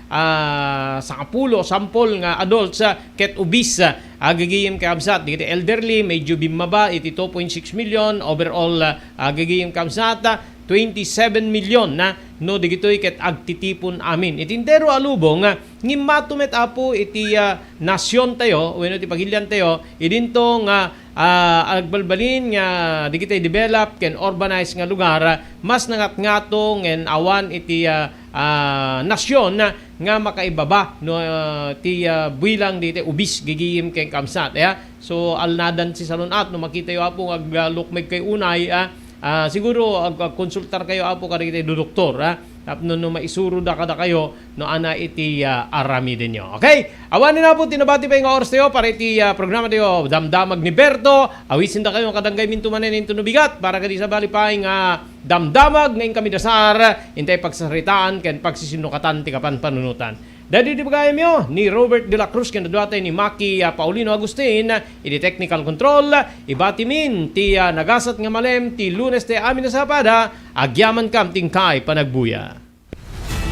ah, sangapulo, sampol nga adults, ah, ket ubis, ah, gigim ken kabsat. Dagiti elderly, medyo bimmaba iti two point six million. Overall, ah, gigim ken kabsat, ah, twenty-seven million na no dagitoy ket agtitipon amin. Iti entero a lubong, ah, ngimmato met, Apo, iti, ah, nasiontayo wenno iti pagiliantayo, idinto nga, ah, agbalbalin nga dagiti developed ken urbanized nga lugar, ah, mas nangatngato ngem awan iti, ah, ah, nasion nga makaibaba no, ah, ti, ah, bilang dagiti ubis gigim ken kabsat, ya. So, alnadan ti salun-at no makitayo, Apo, nga aglukmegkayo unay, ah, ah, siguro ag-, agkonsultarkayo, Apo, kadagiti doktor, ah, tapno no maisuroda kadakayo no ania iti, ah, aramidenyo. Okay? Awanen, Apo, ti nabati pay nga oras tayo para iti, ah, programa tayo, Damdamag ni Berto. Awisin dakayo nga kadanggamin manen intono bigat para kadi sabali pay nga damdamag nga inkami dasar, intay pagsasaritaan ken pagsisinnukatan ti kapanpanunotan. Daydi ti bagayamyo ni Robert de la Cruz ken daduatay ni Maki, ah, Paulino Agustin, iti technical control, ibatimin ti, ah, nagasat nga malem ti Lunes ti amin a Sabado, agyamankam ti inkay panagbuya.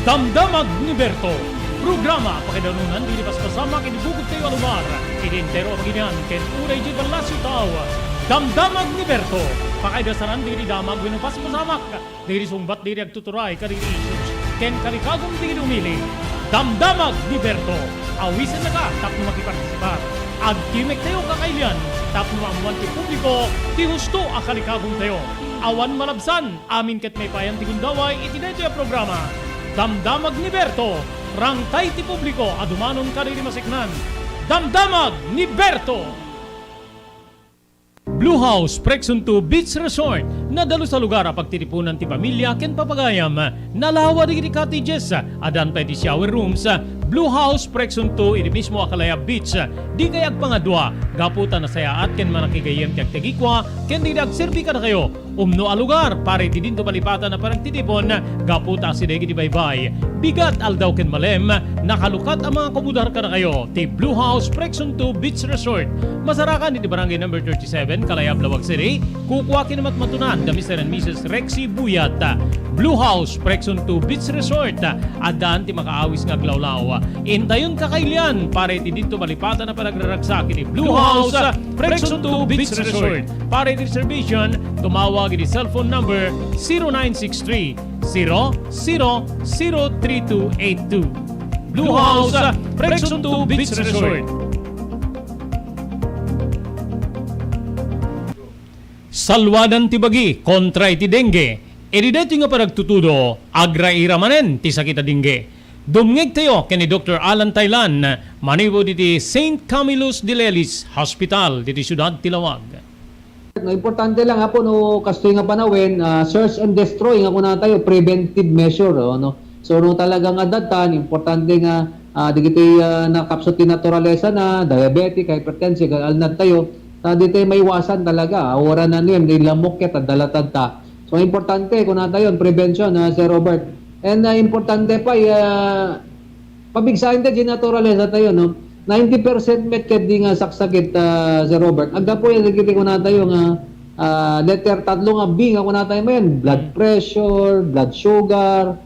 Damdamag ni Berto, programa pakaidanunan dagiti paspasamak iti bukod tayo a lugar, iti entero a baginian ken unay iti ballasiw tao. Damdamag ni Berto, pakaidasaran dagiti damag wenno paspasamak, dagiti sungbat dagiti agtuturay kadagiti issues ken kalikagum dagiti umili. Damdamag ni Berto, awisennaka tapno makipartisipar. Agtimek tayo kakailian tapno maammoan ti publiko ti husto a kalikagum tayo. Awan malabsan, amin ket maipayan ti gundaway iti daytoy a programa. Damdamag ni Berto, rangtay ti publiko a dumanon kadagiti maseknan. Damdamag ni Berto. Blue House Prexon two Beach Resort. Nadalus a lugar a pagtitipunan ti pamilya ken papagayam. Nalawa dagiti cottages. Addan pay ti shower rooms. Blue House Prexon two idi mismo a Kalayab Beach. Dikay agpangadua gapu ta nasayaat ken manakigayyem ti agtagikua ken dagiti agserbi kadakayo. Umno a lugar para iti dinto malipatan a panagtitipon gapu ta asideg iti baybay. Bigat, aldaw ken malem, nakalukat a mangakomodar kadakayo ti Blue House Prexon two Beach Resort. Masarakan iti Barangay Number thirty-seven, Kalayab, Laoag City. Kukua ken matmatunan da Mister and Missus Rexy Buyat. Blue House Prexon two Beach Resort. Addan ti makaawis nga aglawlaw. Intayon kakailian para iti dinto malipatan a panagraragsak iti Blue House Prexon two Beach Resort. Para iti reservation, tumawag iti cellphone number zero nine six three, zero zero zero three two eight two. Blue House, Prexon two Beach Resort. Salwadan ti bagi kontra iti dengue. Idi daytoy nga panagtutudo, agraira manen ti sakit a dengue. Dumngegtayo ken ni Doktor Alan Taylan, manipud iti Saint Camillus de Lelis Hospital, ditoy siudad ti Laoag. No, importante lang, Apo, no, kastoy nga panawen, ah, search and destroy nga kunatayo, preventive measure, oh, no? So, no, talaga nga adda tan, importante nga, ah, dagiti, ah, nakapsut ti naturalesa na, diabetic, hypertensive, alnad tayo, ta di tayo maiwasan talaga, ah, wala na niyan, di lamok ket, adda latad ta. So, importante, kunatayo, prevention, ah, Sir Robert. And, ah, importante pa, ah, pabigsaen ta di naturalesa tayo, no? Ninety percent met ket di nga saksakit, ah, Sir Robert. Aggapu yan, dagiti kunatayo nga, ah, letter tatlo nga B nga kunatayo manen, blood pressure, blood sugar,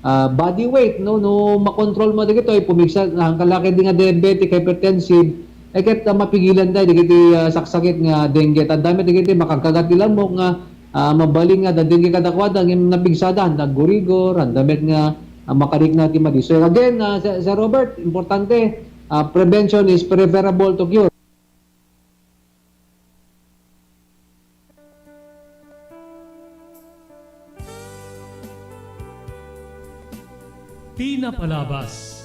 ah, body weight, no? No makontrol mo dagitoy, pumigsa, ang kalaki di nga diabetic, hypertensive, eh, ket, ah, mapigilan tayo dagiti, ah, saksakit nga dengue. Tanda met dagiti makagkagat ti lamok nga, ah, mabalin nga adda dengue kadakuada, ngem napigsada, anda aggurigor, anda met nga, ah, makarikna ti madi. So again, ah, Sir, Sir Robert, importante, ah, prevention is preferable to cure. Ti napalabas.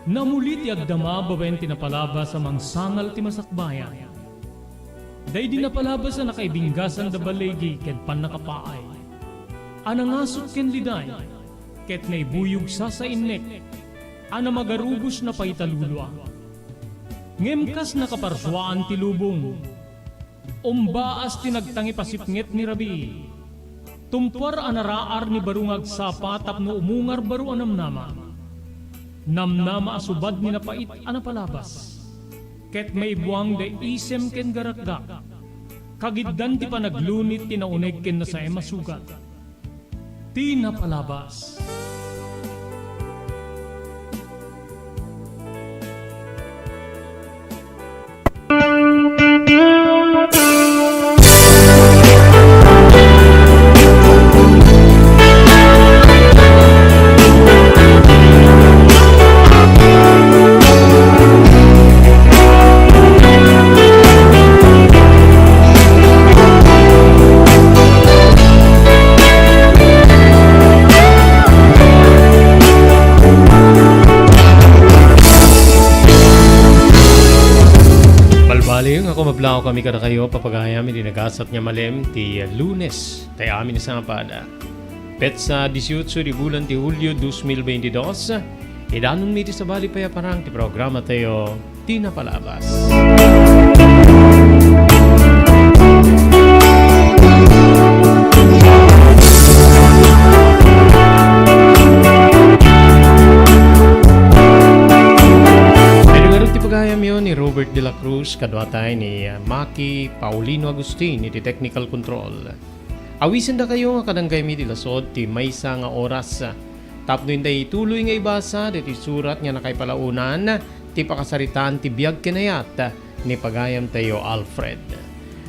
Namuli ti agdama babaen ti napalabas a mangsangal ti masakbayan. Daydi napalabas a nakaibinggasan da baligi ken pannakapaay, a nangasut ken liday, ket naibuyog sasainnek, a namagarubos na paitalulua. Ngem kas nakaparsuaan ti lubong, umbaas ti nagtangipasipnget ni rabii. Tumpuar a naraar ni baro nga agsapa tapno umungar baro a namnama. Namnama a subad ni napait a napalabas. Ket maibuang da isem ken garakgak. Kagiddan ti panaglunit ti nauneg ken nasaem a sugat. Ti napalabas. Balbaliw nga kumablaw kami kadakayo, papagayam, iti nagasat nga malem ti Lunes, tay amin a sabado. Petsa dieciocho di bulan ti Hulio dos mil veintidós, idanonmi iti sabali pay a parang ti programa tayo, Ti Napalabas. Iti ngarud ti pagayamyo ni Robert de la Cruz, kaduatay ni, uh, Maki Paulino Agustin iti technical control. Awisendakayo nga kadanggaymi ti lasod ti maysa nga oras, tapno intay ituloy nga ibasa daytoy surat nga nakaipalaonan ti pakasaritaan ti biag ken ayat ni pagayamtayo Alfred.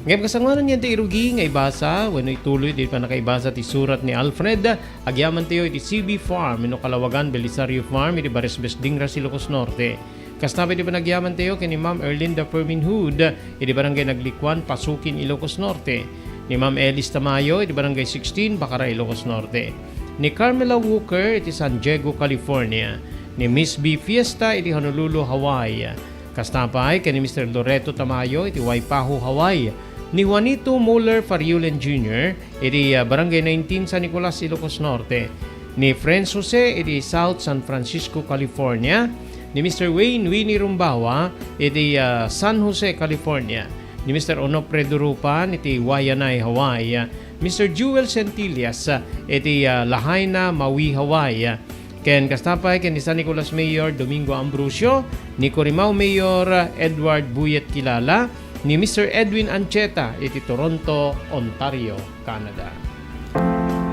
Ngem kasangoanan nga intay irugi nga ibasa wenno ituloy ti pannakaibasa ti surat ni Alfred, agyamantayo iti C B Farm wenno Kalawagan Belisario Farm iti Bares Besdingra, Ilocos Norte. Kasta met ti panagyamantayo ken ni Ma'am Erlinda Fermin Hood iti Barangay Naglikuan, Pasukin, Ilocos Norte, ni Ma'am Elis Tamayo iti Barangay sixteen, Bacara, Ilocos Norte, ni Carmela Walker iti San Diego, California, ni Miss B Fiesta iti Honolulu, Hawaii, Kasta pay ken ni Mister Loreto Tamayo iti Waipahu, Hawaii, ni Juanito Muller Fariulen Junior iti, ah, Barangay nineteen San Nicolas, Ilocos Norte, ni Friends Jose iti South San Francisco, California, ni Mister Wayne Winnie Rumbawa iti, ah, San Jose, California, ni Mister Onofre Durupan iti Waianae, Hawaii, Mister Jewel Centillas iti, ah, Lahaina, Maui, Hawaii, ken kasta pay ken ni San Nicolas Mayor Domingo Ambrosio, ni Corimao Mayor Edward Buyet Kilala, ni Mister Edwin Ancheta iti Toronto, Ontario, Canada.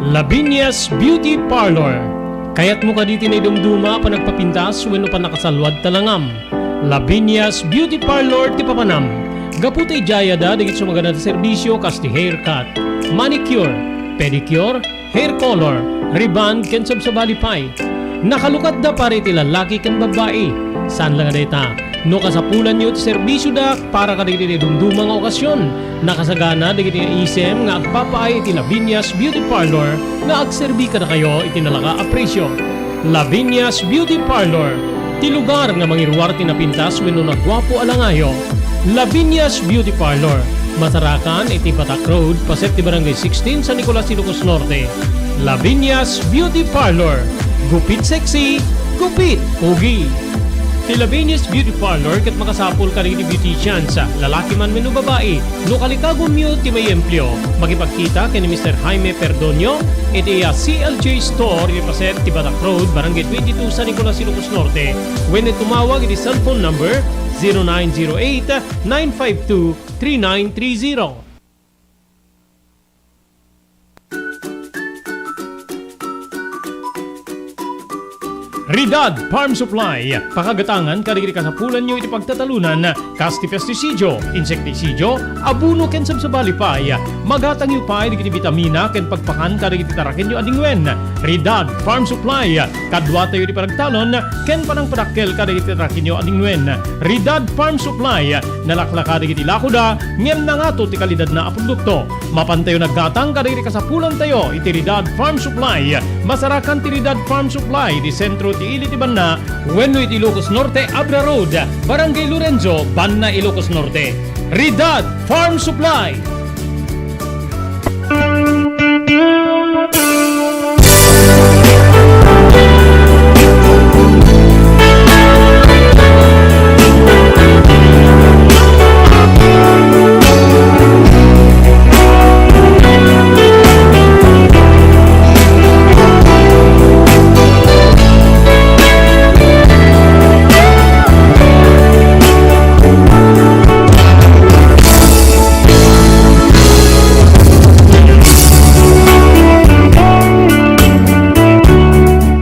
Lavinia's Beauty Parlor. Kayatmo kadi ti naidumduma a panagpapintas wenno pannakasalluad ta langam? Lavinia's Beauty Parlor ti papanam. Gapu ta idiay adda dagiti sumagana ti serbisio kas ti haircut, manicure, pedicure, hair color, rebond, ken sabsabali pay. Nakalukatda para iti lallaki ken babbai. Saan la nga dayta, no kasapulanyo ti serbisioda para kadagiti naidumduma nga okasion, nakasagana dagiti nga isem nga agpapaay iti Lavinia's Beauty Parlor nga agserbi kadakayo iti nalaka a presio. Lavinia's Beauty Parlor, ti lugar nga mangiruar ti napintas wenno naguapo a langayo. Lavinia's Beauty Parlor, masarakan iti Batak Road, paset ti Barangay sixteen, San Nicolas, Ilocos Norte. Lavinia's Beauty Parlor, gupit sexy, gupit pogi. Ti Lavinia's Beauty Parlor ket makasapul kadagiti beauticians, lalaki man wenno babai. No kalikagumyo ti maiempleo, makipagkita ken ni Mister Jaime Perdonio iti, ah, C L J Store iti paset ti Batak Road, Barangay twenty-two, San Nicolas, Ilocos Norte, wenno tumawag iti cellphone number zero nine zero eight, nine five two, three nine three zero. Ridad Farm Supply, pakagatangan kadagiti kasapulanyo iti pagtatalunan, kas ti pestisidio, insektisidio, abono ken sabsabali pay. Magatangyo pay dagiti bitamina ken pagpakan kadagiti tarakenyo a dingwen. Ridad Farm Supply, kaduatayo ti panagtalon ken panangpadakkel kadagiti tarakenyo a dingwen. Ridad Farm Supply, nalaklaka dagiti lakoda ngem nangato ti kalidadna a produkto. Mapantayo naggatang kadagiti kasapulantayo iti Ridad Farm Supply. Masarakan ti Ridad Farm Supply iti sentro ti ili ti banna wenno iti Ilocos Norte, Abra Road, Barangay Lorenzo, Banna, Ilocos Norte. Ridad Farm Supply.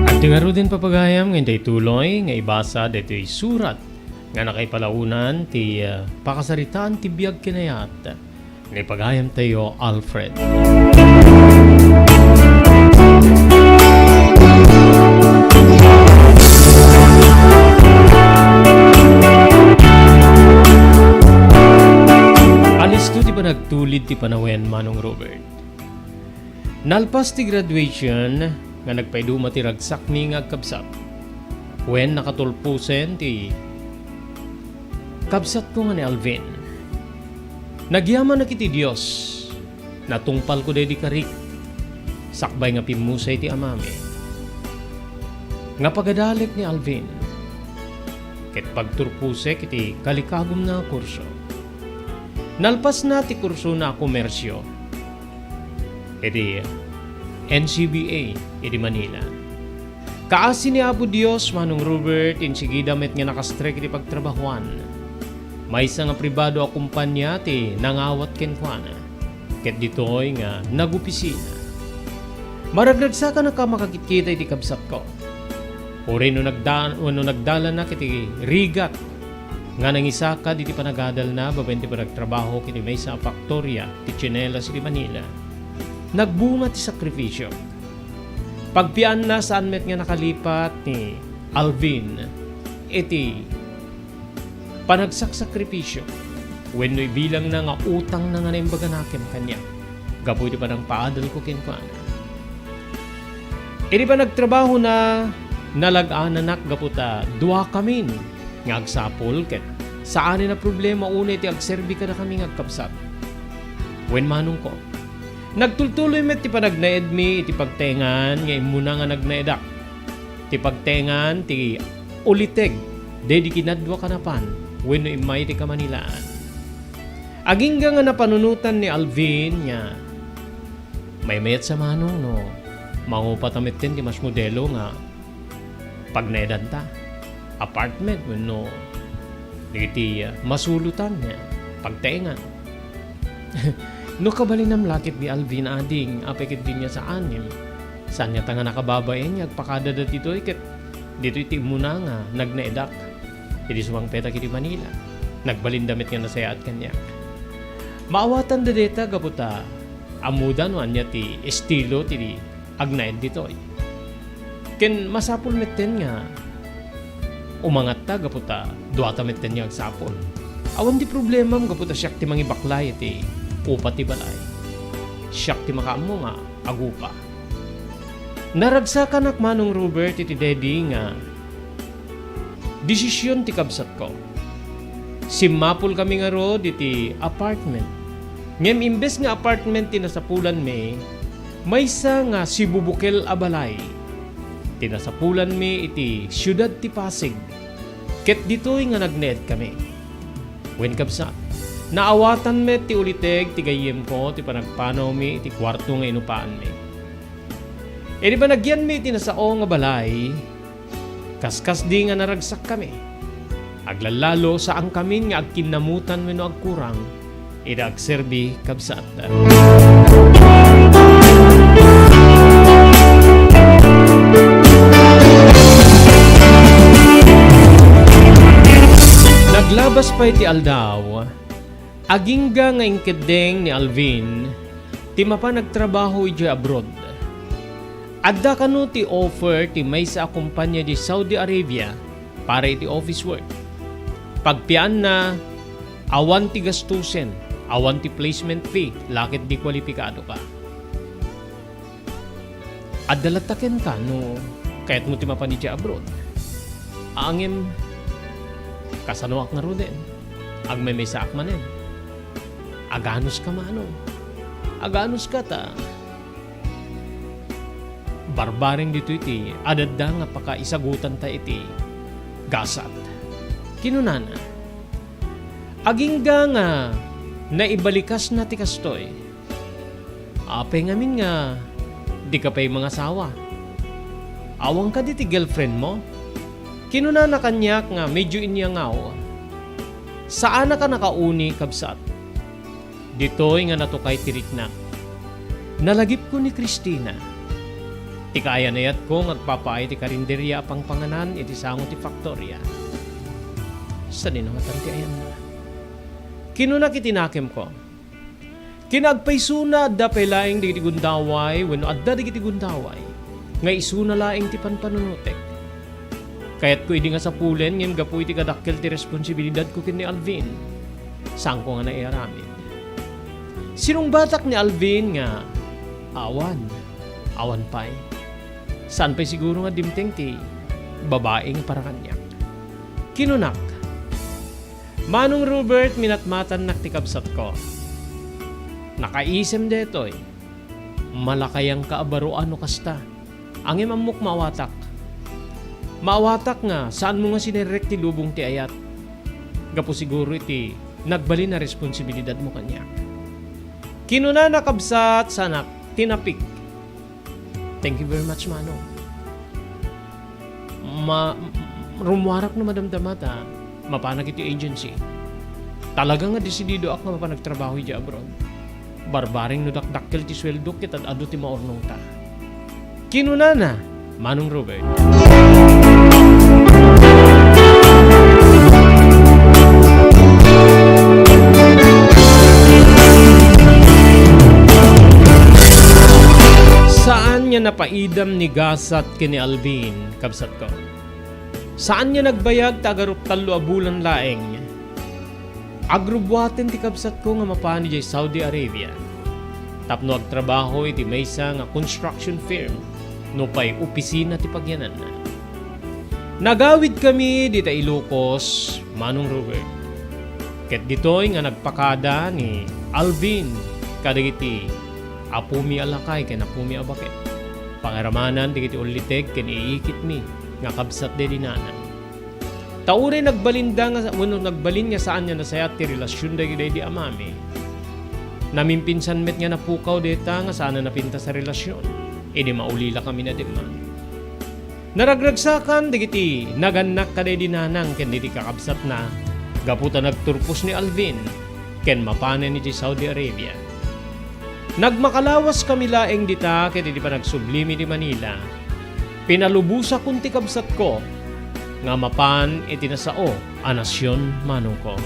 Adda ngaruden, papagayam, nga intay tuloy nga ibasa daytoy surat nga nakaipalaonan ti, ah, pakasaritaan ti biag ken ayat ni pagayamtayo, Alfred. Alisto ti panagtulid ti panawen, Manong Robert. Nalpas ti graduation nga nagpaiduma ti ragsakmi nga agkabsat. Wen, nakatulposen ti kabsatko nga ni Alvin. Nagyamanak iti Dios. Natungpalko daydi karik sakbay nga pimmusay ti amami nga pagadalek ni Alvin ket pagturposek iti kalikagumna a kurso. Nalpasna ti kursona a komersio iti N C B A iti Manila. Kaasi ni Apo Dios, Manong Robert, insigida met nga nakastrek iti pagtrabahoan. Maysa nga pribado a kumpanya ti nangawat kenkuana, ket ditoy nga nagopisina. Maragragsakan a makakit-kita iti kabsatko. Uray no nagda-, no nagdalanak iti rigat nga nangisakad iti panagadalna babaen ti panagtrabaho iti maysa a faktoria ti tsinelas iti Manila. Nagbunga ti sakripisio. Pagpianna, saan met nga nakalipat ni Alvin iti panagsaksakripisio wenno ibilangna nga utangna nga naimbagana ken kaniak gapu iti panangpaadalko kenkuana. Iti panagtrabahona, nalag-ananak gapu ta duakamin nga agsapul ket Saanen a problema unay ti agserbi kadakami nga agkabsat. Wen manongko, nagtultuloy met ti panagnaedmi iti pagtaengan nga immuna nga nagnaedak. Ti pagtaengan ti uliteg daydi kinadua kanapan wenno immay ti kamanilaan. Agingga nga napanunotan ni Alvin nga maymayat sa manong no mangupata metten ti mas modelo nga pagnaedanta, apartment wenno dagiti, ah, masulotan nga pagtaengan. No kabalinam la ket ni Alvin, ading, apay ket dinya saanem. Saan ngata nga nakababain nga agpakada ditoy ket ditoy ti immuna nga nagnaedak idi sumangpetak iti Manila. Nagbalinda met nga nasayaat kaniak. Maawatanda dayta gapu ta ammoda no ania ti estilo ti agnaed ditoy. Ken masapul metten nga umangatta gapu ta duata metten nga agsapul. Awan ti problemam gapu ta siak ti mangibaklay iti upa ti balay. Siak ti makaammo nga agupa. Naragsakanak, Manong Robert, iti daydi nga desision ti kabsatko. Simmapulkami ngarud iti apartment. Ngem imbes nga apartment ti nasapulanmi, maysa nga sibubukel a balay ti nasapulanmi iti siudad ti Pasig, ket ditoy nga nagnaedkami. Wen, kabsat, naawatan met ti uliteg ti gayyemko ti panagpanawmi iti kuarto nga inupaanmi. Idi panagyanmi iti nasao nga balay, kaskasdi nga naragsakkami. Aglallalo, saankamin nga agkinnamutan wenno agkurang iti agserbi, kabsat. Naglabas pay ti aldaw, agingga nga inkeddeng ni Alvin ti mapan agtrabaho idiay abroad. Adda kano ti offer ti maysa a kompania di Saudi Arabia para iti office work. Pagpianna, awan ti gastusen, awan ti placement fee, la ket di kualipikadoka. Adda latta kenka no kayatmo ti mapan idiay abroad. Ngem, kasanoak ngaruden? Agmaymaysaak manen. Aganuska, Manong. Aganuska ta barbareng ditoy ti adda nga pakaisagutanta iti gasat. Kinunana, agingga nga naibalikasna ti kastoy, apay ngamin nga dika pay mangasawa? Awan kadi ti girlfriendmo? Kinunana kaniak nga medyo inyangaw. Saannak a nakauni, kabsat. Ditoy nga natukay ti riknak. Nalagipko ni Christina, ti kaayan-ayatko nga agpapaay ti karinderia a pangpanganan iti sango ti faktoria. Sadino ngatan ti ayanna? Kinunak iti nakemko, kinagpaysona, adda pay laeng dagiti gundaway wenno adda dagiti gundaway nga isuna laeng ti panpanunotek. Kayatko idi nga sapulen, ngem gapu iti kadakkel ti responsibilidadko ken ni Alvin, saanko nga naiaramid. Sinungbatak ni Alvin nga, awan, awan pay. Saan pay siguro nga dimteng ti babai nga para kaniak. Kinunak, Manong Robert, minatmatannak ti kabsatko. Nakaisem daytoy. Malakayanka a baroan no kasta. Ngem ammok maawatak. Maawatak nga saanmo nga sinerrek ti lubong ti ayat. Gapu siguro iti nagbalin a responsibilidadmo kaniak. Kinunana, kabsat, sanak, tinapik. Thank you very much, Manong. Ma-, rummuarak no madamdama ta mapanak iti agency. Talaga nga desididoak nga mapan agtrabaho idiay abroad. Barbareng no dakdakkel ti sueldok ket ad-adu ti maurnongta. Kinunana, Manong Robert. Saan nga napaidam ni Gasat ken ni Alvin, kabsatko. Saan nga nagbayag ta agaruptallo a bulan laeng. Agrubbuaten ti kabsatko nga mapan idiay Saudi Arabia tapno agtrabaho iti maysa nga construction firm, nupay opisina ti pagyananna. Nagawidkami dita Ilocos, Manong Robert. Ket ditoy nga nagpakada ni Alvin kadagiti apumi a lakay ken apumi a baket. Pangaramanan dagiti ulliteg ken iikitmi nga kabsat daydi nanang. Ta uray nagbalinda nga, wenno nagbalin nga saan nga nasayaat ti relasionda daydi amami, namimpinsan met nga napukaw dayta nga saan a napintas a relasion idi maulila kami nga dimmag. Naragragsakan dagiti nagannak kadaydi nanang ken dagiti kakabsatna gapu ta nagturpos ni Alvin ken mapanen idiay Saudi Arabia. Nagmakalawas kami laeng dita ket iti panagsublimi iti Manila, pinalubosakon ti kabsatko nga mapan iti nasao a nasion manongko.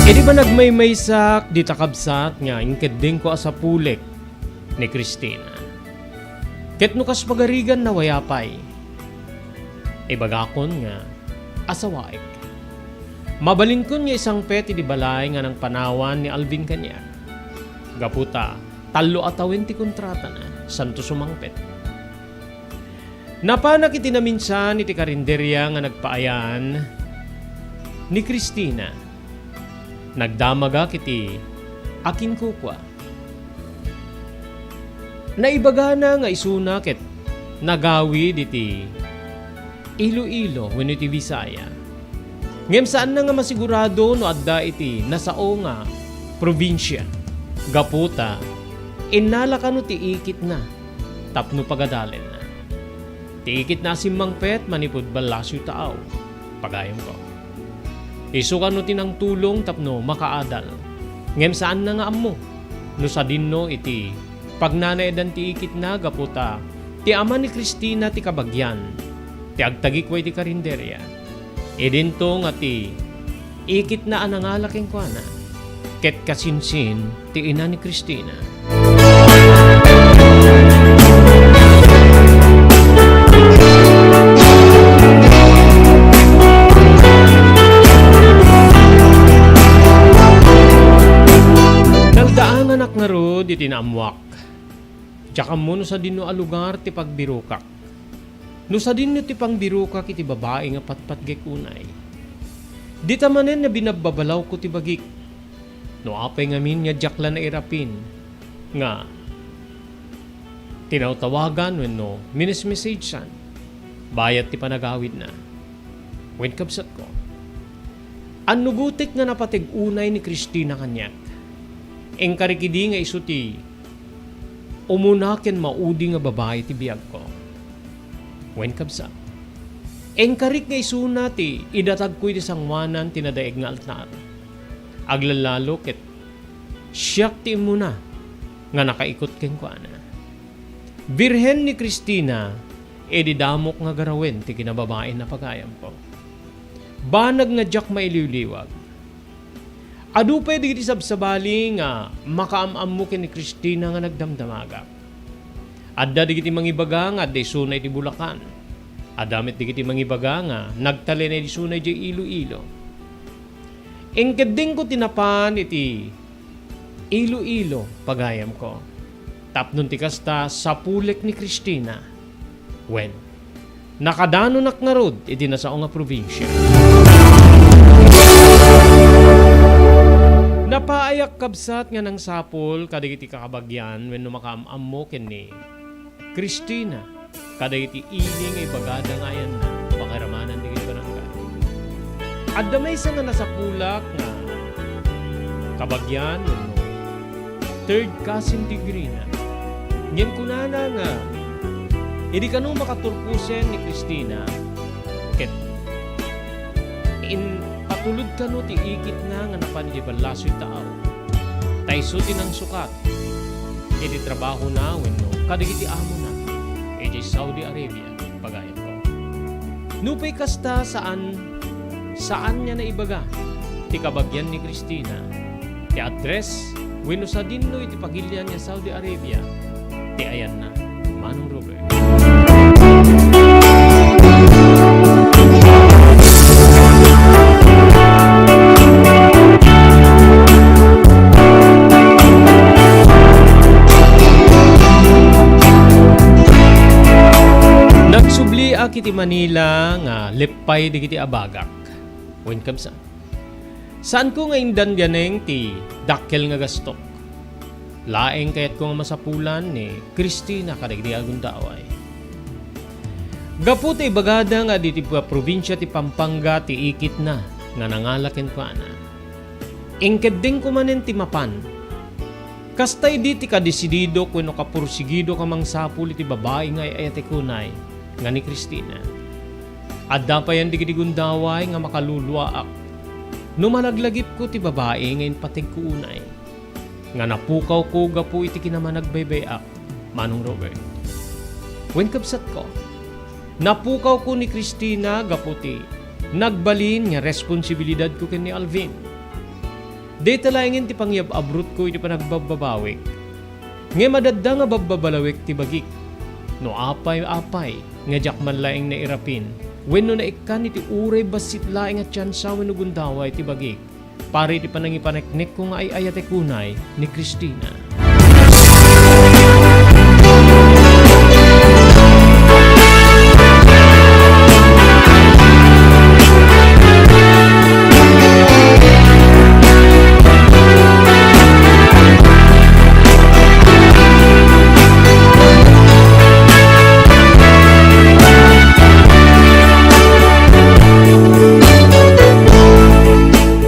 Idi panagmaymaysak dita kabsat nga inkeddengko a sapulek ni Christina. Ket no kas pagarigan, nawayaw pay. Ibagakon nga asawaek. Mabalinkon nga isangpet iti balay nga nangpanawan ni Alvin kaniak. Gapu ta tallo a tawen ti kontratana, santo sumangpet. Napanak iti naminsan iti karinderia nga nagpaayan ni Christina. Nagdamagak iti akinkukua. Naibagana nga isuna ket nagawid iti Iloilo wenno iti Visaya. Ngem saanna nga masigurado no adda iti nasao nga probinsia, gapu ta innala kano ti ikitna tapno pagadalenna. Ti ikitna a simmangpet manipud Ballasiw Taaw, pagayamko. Isu kano ti nangtulong tapno makaadal. Ngem saanna nga ammo no sadinno iti pagnanaedan ti ikitna gapu ta ti ama ni Christina ti kabagian ti agtagikua iti karinderia. Idinto nga ti ikitna a nangala kenkuana, ket kasinsin ti ina ni Christina. Naldaanganak ngarud iti naammoak. Diak ammo no sadinno a lugar ti pagbirokak. No sadinno ti pangbirokak iti babai nga patpatgek unay. Dita manen nga binabbabalawko ti bagik. No apay ngamin nga diak la nairapin nga tinawtawagan wenno minismessagean bayat ti panagawidna. Wen kabsatko, annugotek nga napateg unay ni Christina kaniak. Inkarik idi nga isu ti umuna ken maudi nga babai ti biagko. Wen kabsat, inkarik nga isuna ti idatagko iti sangoanan ti nadaeg nga altar. Aglalalo ket siak ti immuna nga nakaikut kenkuana. Birhen ni Christina idi damok nga garawen ti kinababain a pagayamko. Banag nga diak mailiwliwag. Adu pay dagiti sabsabali nga makaam-ammo ken ni Christina nga nagdamdamagak. Adda dagiti mangibaga nga adda isuna iti Bulacan. Adda met dagiti mangibaga nga nagtalinaed isuna idiay Iloilo. Inkeddengko ti napan iti Iloilo, pagayamko. Tapno ti kasta, sapulek ni Christina. Wen, nakadanonak ngarud iti nasao nga probinsia. Napaayak kabsat nga nangsapul kadagiti kakabagian wenno makaam-ammo ken ni Christina kadagiti ili nga ibagada nga ayanna, pakaramanan dagiti barangay. Adda maysa nga nasapulak nga kabagian wenno third cousin degree na. Ngem kunana nga, idi kano makaturposen ni Christina, ket in-, patulod kano ti ikitna nga napan idiay Ballasiw Taaw. Ta isu ti nangsukat iti trabahona wenno kadagiti amona idiay Saudi Arabia, pagayamko. Nupay kasta, saan, saan nga naibaga ti kabagian ni Christina ti address wenno sadinno iti pagilian nga Saudi Arabia ti ayanna. Manong Robert. Nagpaspasamak iti Manila nga leppay dagiti abagak. Wen kabsat, saanko nga indandianeng ti dakkel nga gastok. Laeng kayatko nga masapulan ni Cristina kadagiti agundaway. Gapu ta ibagada nga diti probinsia ti Pampanga ti ikitna nga nangala kenkuana. Inkeddengko manen ti mapan. Kasta idi ti kadesididok wenno kapursigidok a mangsapul iti babai nga ay-ayatek unay nga ni Cristina. Adda payen dagiti gundaway nga makaluluaak no malaglagipko ti babai nga impateg ko unay, nga napukawko gapu iti kinamanagbaybay-ak, Manong Robert. Wen kabsatko, napukawko ni Cristina gapu ti nagbalin nga responsibilidadko ken ni Alvin. Dayta laengen ti pangyab-abrotko iti panagbabbabawik. Ngem adda nga babbabalawek ti bagik. No apay-apay nga diak man laeng nairapin wenno naikkan iti uray bassit laeng a tiansa wenno gundaway ti bagik para iti panangipaneknekko nga ay-ayatek unay ni Cristina.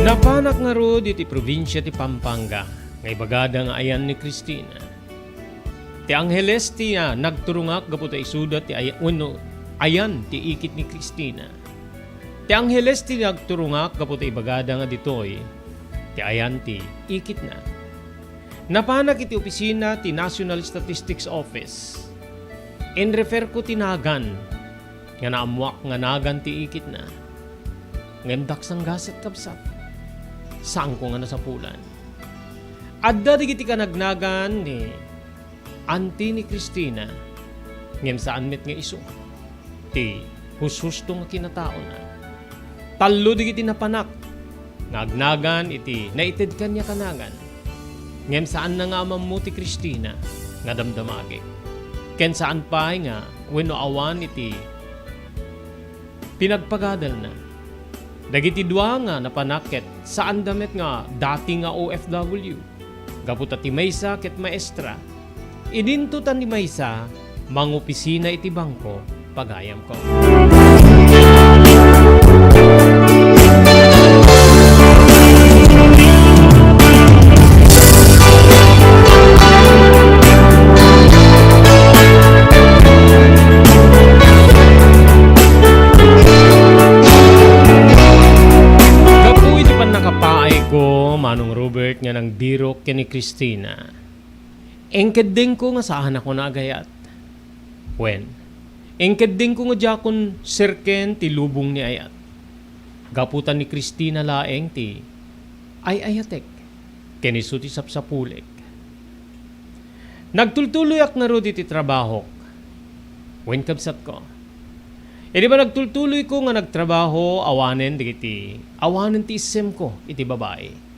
Napanak ngarud iti probinsia ti Pampanga nga ibagada nga ayan ni Cristina. Ti Angeles ti, ah, nagturongak gapu ta isuda ti ay-, wenno ayan ti ikit ni Cristina. Ti Angeles ti nagturongak gapu ta ibagada nga ditoy ti ayan ti ikitna. Napanak iti opisina ti National Statistics Office. Inreferko ti nagan nga naammoak nga nagan ti ikitna. Ngem daksang gasat, kabsat. Saanko nga nasapulan. Adda dagiti kanagnagan ni anti ni Cristina, ngem saan met nga isu ti hushusto nga kinataona. Tallo dagiti napanak nga agnagan iti naited kaniak a nagan. Ngem saanna nga amammo ti Cristina nga damdamagek. Ken saan pay nga wenno awan iti pinagpagadalna. Dagiti dua nga napanak ket saanda met nga dati nga O F W. Gapu ta ti maysa ket maestra, idinto ta ni maysa mangopisina iti bangko, pagayamko. Gapu iti pannakapaayko, Manong Robert, nga nangbirok ken ni Cristina, inkeddengko nga saanakon a agayat. Wen, inkeddengko nga diakon serken ti lubong ni ayat. Gapu ta ni Cristina laeng ti ay-ayatek, ken isu ti sapsapulek. Nagtultuloyak ngarud iti trabahok. Wen, kabsatko, idi panagtultuloyko nga nagtrabaho, awanen dagiti, awanen ti issemko iti babai.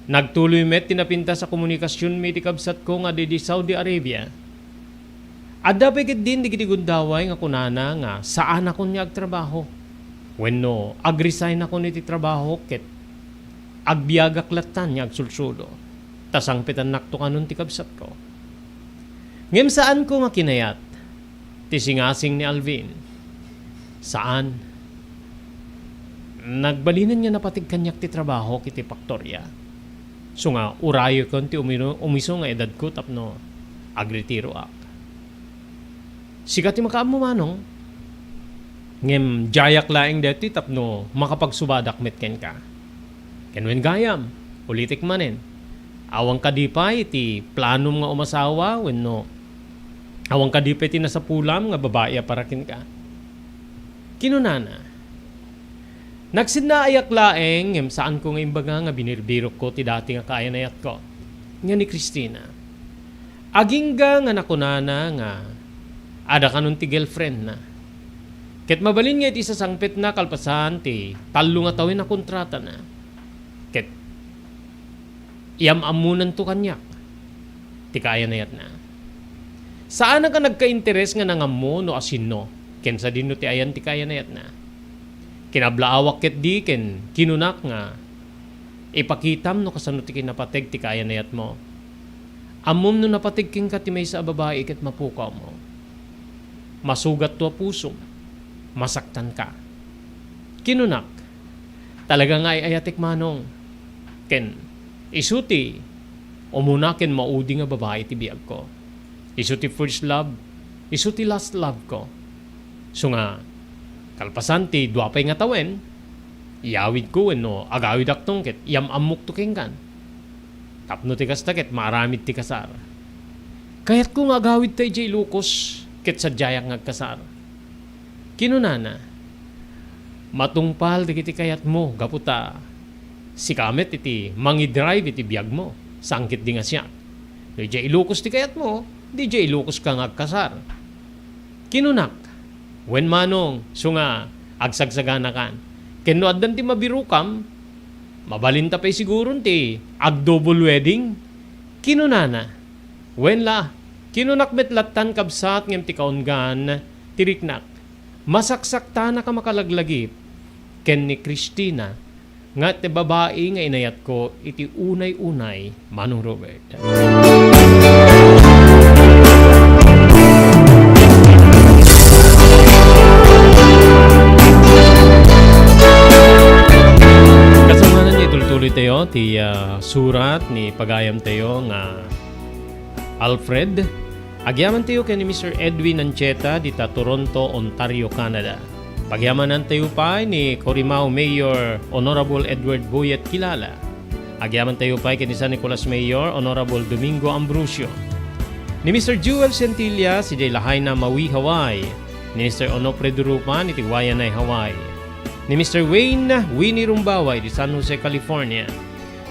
Nagtuloy met ti napintas a komunikasionmi iti kabsatko nga idi Saudi Arabia. Adda pay ketdin dagiti gundaway nga kunana nga saanakon nga agtrabaho wenno agresignakon iti trabaho ket agbiagak lattan nga agsulsudo, ta sangpetannakto kanon ti kabsatko. Ngem saanko nga kinayat ti singasing ni Alvin. Saan. Nagbalinen nga napateg kaniak ti trabaho iti faktoria. Isu nga urayekon ti umino-, umisu nga edadko tapno agretiroak. Sika ti makaammo, Manong. Ngem diayak laeng daytoy tapno makapagsubadak met kenka. Ken wen gayam, ulitek manen, awan kadi pay ti planom nga umasawa wenno awan kadi pay ti nasapulam nga babai a para kenka? Kinunana. Nagsinnaayak laeng, ngem saanko nga imbaga nga binirbirokko ti dati nga kaayan-ayatko nga ni Cristina. Agingga nga nakunana nga adda kanon ti girlfriendna. Ket mabalin nga iti sasangpetna kalpasan ti tallo nga tawen a kontratana. Ket iyam-ammonanto kaniak ti kaayan-ayatna. Saanak a nagkainteres nga nangammo no asino Ken sadino ti ayan ti kaayan-ayatna. Kinablaawak ketdi ken kinunak nga, "Ipakitam no kasano ti kinapateg ti kaayan-ayatmo. Ammom no napateg kenka ti maysa a babai ket mapukawmo. Masugatto a pusom, masaktanka." Kinunak, "Talaga nga ay-ayatek, Manong. Ken isu ti umuna ken maudi nga babai ti biagko. Isu ti first love, isu ti last love ko. Isu nga, kalpasan ti dua pay nga tawen, iyawidko wenno agawidakton ket iyam-ammokto kenkan. Tapno ti kasta ket maaramid ti kasar. Kayatko nga agawidta idiay Ilocos ket sadiayak nga agkasar." Kinunana, "Matungpal dagiti kayatmo gapu ta sika met iti mangidrive iti biagmo, saan ketdi nga siak. No idiay Ilocos ti kayatmo, di idiay Ilocoska nga agkasar." Kinunak, "Wen, Manong, isu nga agsagsaganakan. Ken no addan ti mabirokam, mabalinta pay siguron ti ag-double wedding." Kinunana, "Wen la, kinunak met lattan, kabsat, ngem ti kaunggan ti riknak, masaksaktanak a makalaglagip ken ni Christina nga ti babai nga inayatko iti unay-unay, Manong Robert." Kasamanan nga itultuloy tayo ti, ah, surat ni pagayam tayo nga Alfred. Agyaman tayo ken ni Mister Edwin Ancheta dita Toronto, Ontario, Canada. Pagyamanantayo pay ni Corimao Mayor Honorable Edward Boyet Kilala. Agyamantayo pay ken ni San Nicolas Mayor Honorable Domingo Ambrosio. Ni Mister Jewel Centillas idiay Lahaina, Maui, Hawaii. Ni Mister Onofre Durupan iti Waianae, Hawaii. Ni Mister Wayne Winnie Rumbawa iti San Jose, California.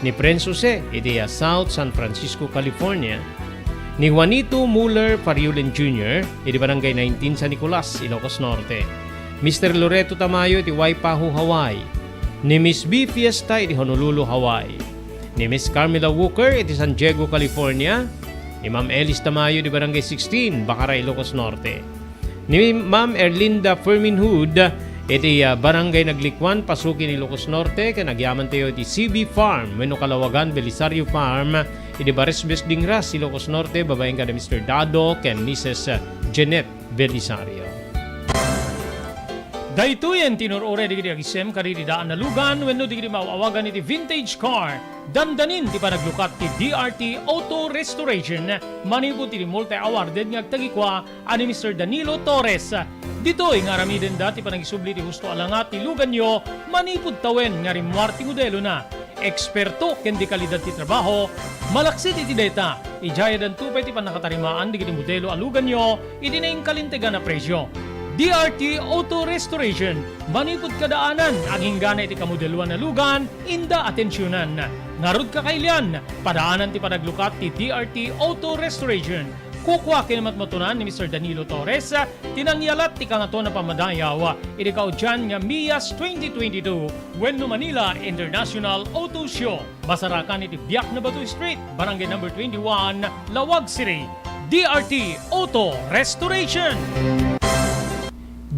Ni Prince Jose iti, ah, South San Francisco, California. Ni Juanito Muller Fariulen Junior iti Barangay nineteen San Nicolas, Ilocos Norte. Mister Loreto Tamayo iti Waipahu, Hawaii. Ni Miss B Fiesta iti Honolulu, Hawaii. Ni Miss Carmela Walker iti San Diego, California. Ni Ma'am Elis Tamayo iti Barangay sixteen, Bacara, Ilocos Norte. Ni Ma'am Erlinda Fermin Hood iti, ah, Barangay Naglikuan, Pasukin, Ilocos Norte, ken agyamantayo iti C B Farm wenno Kalawagan Belisario Farm iti Barisbes, Dingras, Ilocos Norte, babaen kada Mister Dado ken Missus Jeanette Belisario. Daytoyen ti inur-uray dagiti agisem kadagiti daan a lugan wenno dagiti maaw-awagan iti vintage car. Dandanin ti panaglukat ti D R T Auto Restoration manipud iti multi-awarded nga agtagikua a ni Mister Danilo Torres. Ditoy nga aramidenda ti panagisubli ti husto a langa ti luganyo manipud tawen nga rimmuar ti modelona. Eksperto ken dekalidad ti trabaho, malaksid iti dayta, idiay addanto pay ti pannakatarimaan dagiti modelo a luganyo iti nainkalintegan a presio. D R T Auto Restoration, manipud kadaanan, aginggana iti kamodeloan a lugan, inda atensionan. Ngarud, kakailian, padaanan ti panaglukat ti D R T Auto Restoration. Kukua ken matmatunan ni Mister Danilo Torres ti nangyalat ti Kangatoan a Pammadayaw iti kaudian nga MIAS twenty twenty-two wenno Manila International Auto Show. Masarakan iti Biak na Bato Street, Barangay Number twenty-one, Laoag City. D R T Auto Restoration.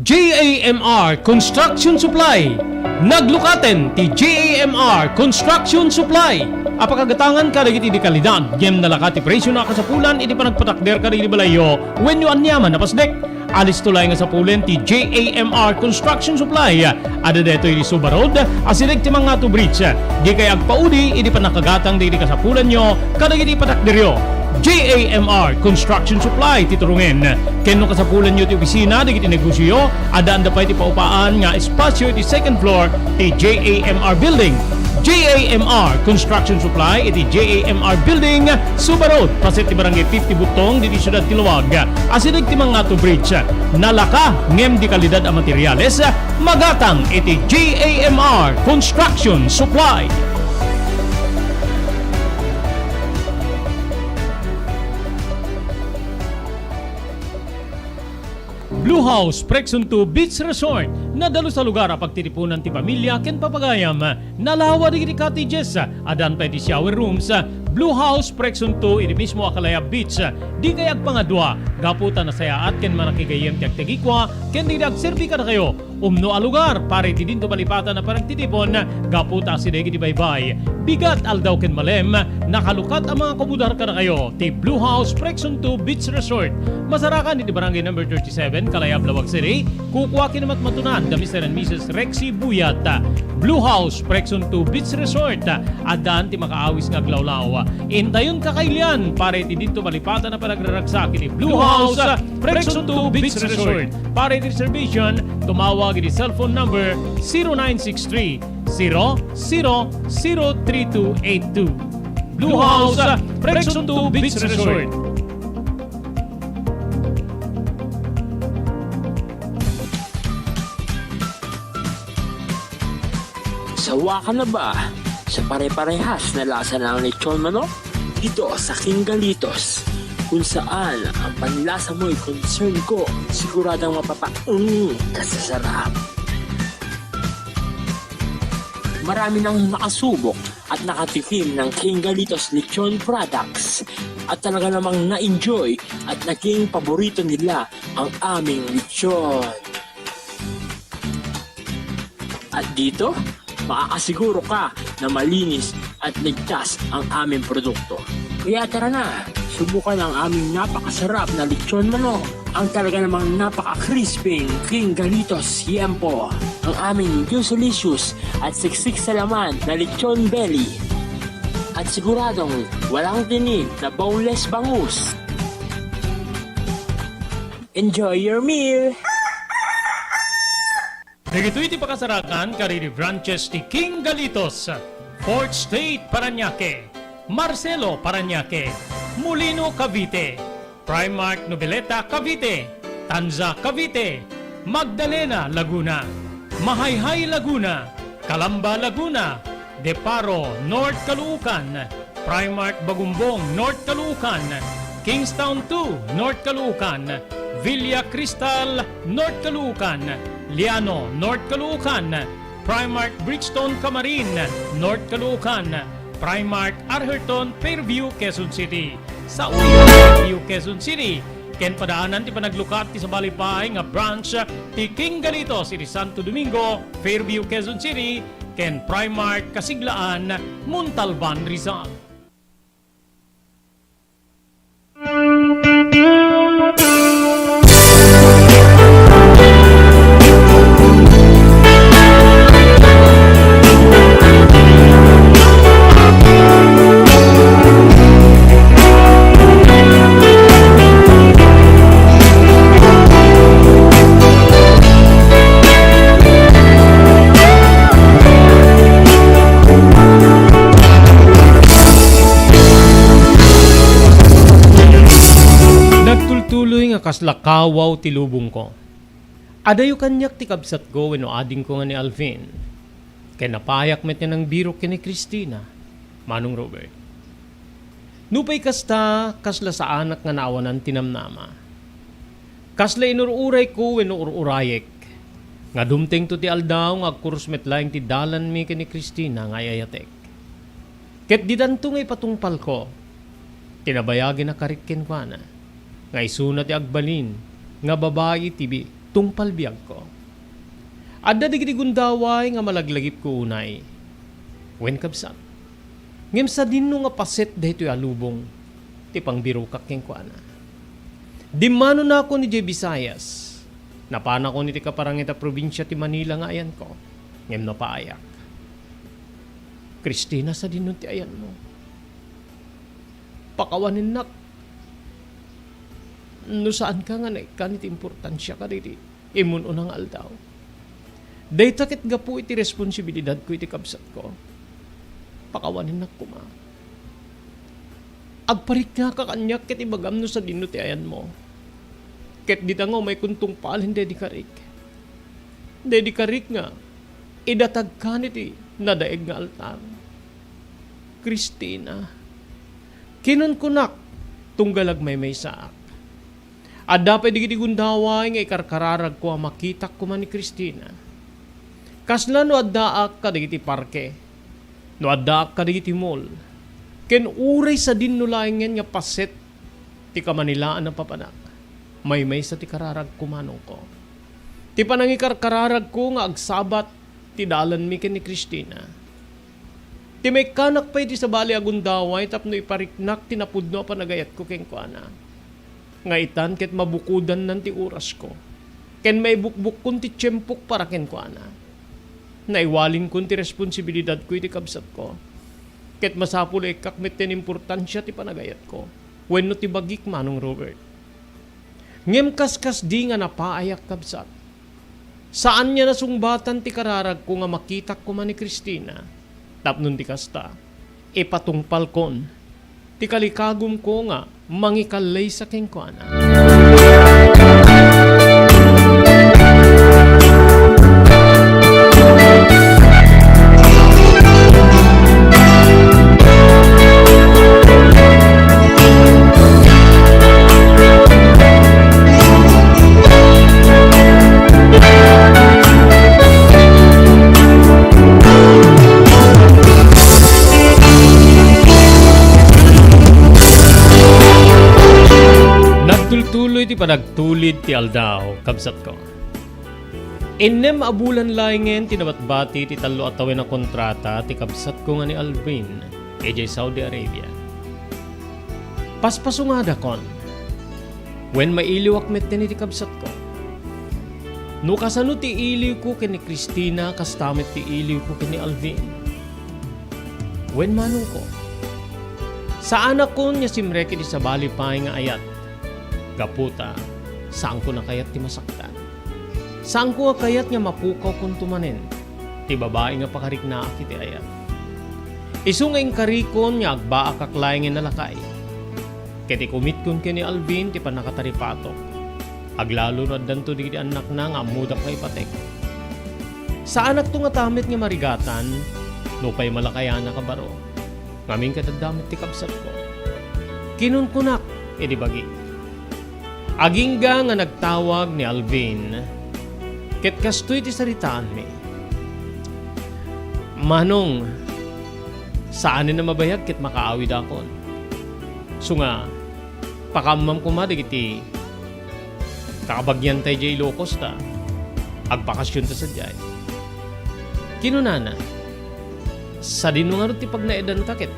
J A M R Construction Supply. Naglukaten ti J A M R Construction Supply a pakagatangan kadagiti dekalidad ngem nalaka ti presio a kasapulan iti panagpatakder kadagiti balayyo wenno aniaman a pasdek. Alisto laeng nga sapulen ti J A M R Construction Supply. Adda daytoy iti Suba Road, asideg ti Mangato Bridge. Dikay agpaudi iti pannakagatang dagiti kasapulanyo kadagiti patakderyo. J A M R Construction Supply ti turongen. Ken no kasapulanyo ti opisina dagiti negosioyo, addaanda pay ti paupaan nga espasio iti second floor ti J A M R Building. J A M R Construction Supply iti J A M R Building, Suba Road, paset ti Barangay fifty Butong, diti siudad ti Laoag. Asideg ti Mangato Bridge. Nalaka ngem dekalidad a materiales, magatang iti J A M R Construction Supply. Blue House Prexon two Beach Resort. Nadalus a lugar a pagtitipunan ti pamilia ken papagayam. Nalawa dagiti cottages. Addan pay ti shower rooms. Blue House Prexon two idi mismo a Kalayab Beach. Dikay agpangadua, gapu ta nasayaat ken manakigayyem ti agtagikua ken dagiti agserbi kadakayo. Umno a lugar, para iti dinto malipatan a panagtitipon, gapu ta asideg iti baybay, bigat, aldaw ken malem, nakalukat a mangakobodar kadakayo ti Blue House Prexon two Beach Resort. Masarakan iti Barangay Number thirty-seven, Kalayab, Laoag City. Kukua ken matmatunan da Mister and Missus Rexy Buyat. Blue House Prexon two Beach Resort. Addaan ti makaawis nga aglawlaw. Intayon kakailian para iti dinto malipatan a panagraragsak iti Blue House Prexon two Beach Resort. Para iti reservation, tumawag iti cellphone number zero nine six three, zero zero zero three two eight two. Blue House Prexon two Beach Resort. Sawa ka na ba sa pare-parehas na lasa ng lechon manok? Dito sa King Galitos, kung saan ang panlasa mo'y concern ko, siguradong mapapaeng ka sa sarap. Marami nang nakasubok at nakatikim ng King Galitos Lechon Products at talaga namang na-enjoy at naging paborito nila ang aming lechon. At dito, makakasiguro ka na malinis at ligtas ang aming produkto. Kaya tara na, subukan ang aming napakasarap na lechon manok, ang talaga namang napaka-crispy King Galitos Yempo, ang aming juicelicious at siksik sa laman na lechon belly, at siguradong walang tinik na boneless bangus. Enjoy your meal! Dagitoy ti pakasarakan kadagiti branches ti King Galitos, Fourth State Parañaque, Marcelo Parañaque, Molino Cavite, Primark Noveleta Cavite, Tanza Cavite, Magdalena Laguna, Mahayhay Laguna, Calamba Laguna, Deparo North Caloocan, Primark Bagumbong North Caloocan, Kingstown two North Caloocan, Villa Cristal North Caloocan, Liano North Caloocan, Primark Bridgestone Camarin North Caloocan, Primark Arherton Fairview, Quezon City. Sa Uyo, Fairview, Quezon City, ken padaanan ti panaglukat ti sabali pay nga branch ti King Galitos iti Santo Domingo, Fairview, Quezon City, ken Primark Kasiglaan, Montalban, Rizal. Nagtultuloy nga kasla kawaw ti lubongko. Adayo kaniak ti kabsatko wenno adingko nga ni Alvin. Ken napayak met nga nangbirok ken ni Christina, Manong Robert. Nupay kasta, kasla saanak nga naawanan ti namnama. Kasla inur-urayko wenno ur-urayek, nga dumtengto ti aldaw nga agkurus met laeng ti dalanmi ken ni Christina nga ay-ayatek. Ket didanto nga ipatungpalko, ti nabayag a nakarik kenkuana, nga isuna ti agbalin nga babai ti bi-, tungpal biagko. Adda dagiti gundaway nga malaglagipko unay. Wen, kabsat, ngem sadinno nga paset daytoy a lubong ti pangbirokak kenkuana. Dimmanonakon idiay Visayas. Napanakon iti kaparangit a probinsia ti Manila nga ayanko, ngem napayak. Christina, sadinno ti ayanmo? Pakawanennak no saanka nga naikkan iti importansia kadagiti immun-una nga aldaw. Dayta ket gapu iti responsibilidadko iti kabsatko. Pakawanennak koma. Agpariknaka kaniak ket ibagam no sadinno ti ayanmo. Ket dita nga umaykon tungpalen daydi karik. Daydi karik nga idatagkan iti nadaeg nga altar. Christina, kinunkunak, tunggal agmaymaysaak. Adda pay dagiti gundaway nga ikarkararagko a makitak koma ni Christina. Kasla no addaak kadagiti parke, no addaak kadagiti mall, Ken uray sadino laengen nga paset ti kamanilaan a papanak, maymaysa ti kararagko, manongko. Ti panangikarkararagko nga agsabat ti dalanmi ken ni Cristina. Ti maikkanak pay ti sabali a gundaway tapno ipariknak ti napudno a panagayatko kenkuana. Nga itan ket mabukodannan ti orasko, ken maibukbukkon ti tiempok para kenkuana. Naiwalinkon ti responsibilidadko iti kabsatko, ket masapul a ikkak met ti importansia ti panagayatko wenno ti bagik, Manong Robert. Ngem kaskasdi nga napaayak, kabsat. Saan nga nasungbatan ti kararagko nga makitak koma ni Cristina, tapno ti kasta, ipatungpalkon ti kalikagumko nga mangikallaysa kenkuana. Nagtultuloy ti panagtulid ti aldaw, kabsatko. Innem a bulan laengen ti nabatbati ti tallo a tawen a kontrata ti kabsatko nga ni Alvin idiay Saudi Arabia. Paspasungadakon, wen mailiwak metten iti kabsatko. No kasano ti iliwko ken ni Cristina, kasta met ti iliwko ken ni Alvin. Wen manongko, saanakon nga simrek iti sabali pay nga ayat. Gapu ta, saanko a kayat ti masaktan. Saanko a kayat nga mapukawkonto manen ti babai nga pakariknaak iti ayat. Isu nga inkarikon nga agbaakak laengen a lakay. Ket ikumitkon ken ni Alvin ti pannakataripatok. Aglalo no addanto dagiti annakna nga ammodak nga ipatek. Saanakto ngata met nga marigatan, nupay malakayanak a baro. Ngamin ket adda met ti kabsatko. Kinunkunak iti bagik. Agingga nga nagtawag ni Alvin, ket kastoy ti saritaanmi. Manong, saanen a mabayag ket makaawidakon. Isu nga, pakaammam koma dagiti kakabagianta idiay Ilocos ta agbakasionta sadiay. Kinunana, sadino ngarud ti pagnaedanta ket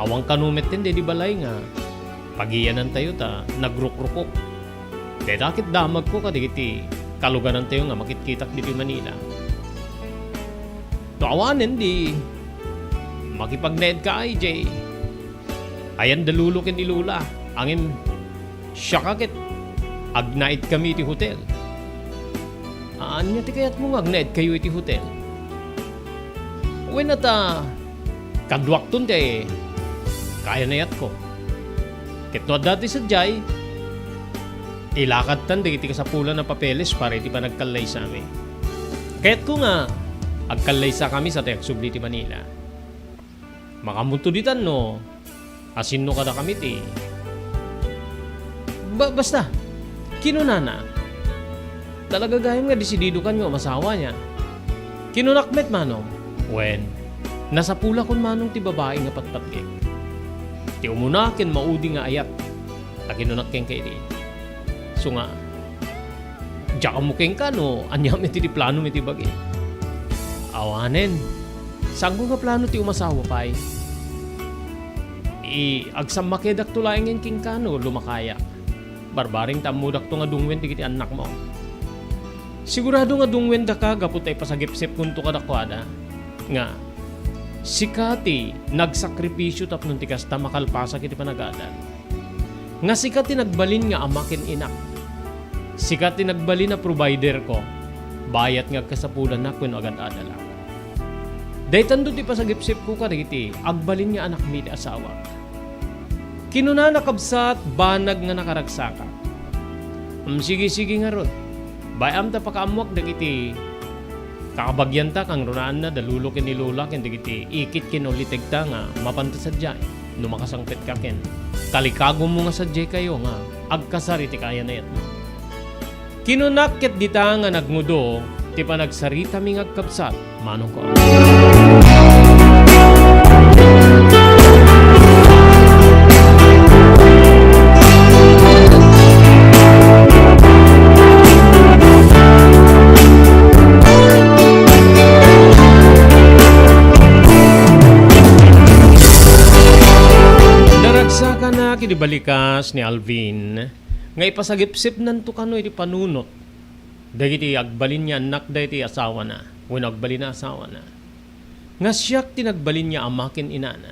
awan kano metten daydi balay nga pagiyanantayo ta nagrukrukok. Dayta ket damagko kadagiti kaluganantayo nga makitkitak ditoy Manila. No awanen, di makipagnaedka idiay ayan da Lolo ken ni Lola. Ngem siaka ket agnaedkami iti hotel. Ania ti kayatmo nga agnaedkayo iti hotel? Wen, ta kaduakton ti kayanayatko. Ket no adda ti sadiay, ilakadtan dagiti kasapulan a papeles para iti panagkallaysami. Kayatko nga agkallaysakami sa ti agsubli ti Manila. Makaammoto ditan no asinno kadakami ti Ba-, basta, kinunana, talaga gayam nga desididokanyo a masawa nia. Kinunak met, Manong, wen, nasapulakon, Manong, ti babai nga patpatgek. Ti umuna ken maudi nga ayat a kinunak kenka idi. Isu nga, diak ammo kenka no ania met ti planom iti bagi. Awanen, saanko nga plano ti umasawa pay. I, agsammakedakto laengen kenka no lumakayak. Barbareng ta ammodakto nga dungwen dagiti annakmo. Sigurado nga dungwendaka gapu ta ipasagipsipkonto kadakuada nga sika ti nagsakripisio tapno ti kasta makalpasak iti panagada. Nga sika ti nagbalin nga ama ken inak. Sika ti nagbalin a providerko, bayat nga agkasapulanak wenno agad-adalak. Daytanto ti pasagipsipko kadagiti agbalin nga anakmi ti asawak. Kinunana, kabsat, banag nga nakaragsakak. Em, sige, sige ngarud. Bay-am ta pakaammoak dagiti kakabagianta, kangrunaanna da Lolo ken ni Lola ken dagiti ikit ken ulitegta nga mapanta sadiay no makasangpetka ken kalikagummo nga sadiay kayo nga agkasar iti kayanayatmo. Kinunak ket dita nga nagmudo ti panagsaritami nga agkabsat, manongko. Ti balikas ni Alvin nga ipasagipsipnanto kano iti panunot dagiti agbalin nga annakda iti asawana wenno agbalin a asawana, nga siak ti nagbalin nga ama ken inana,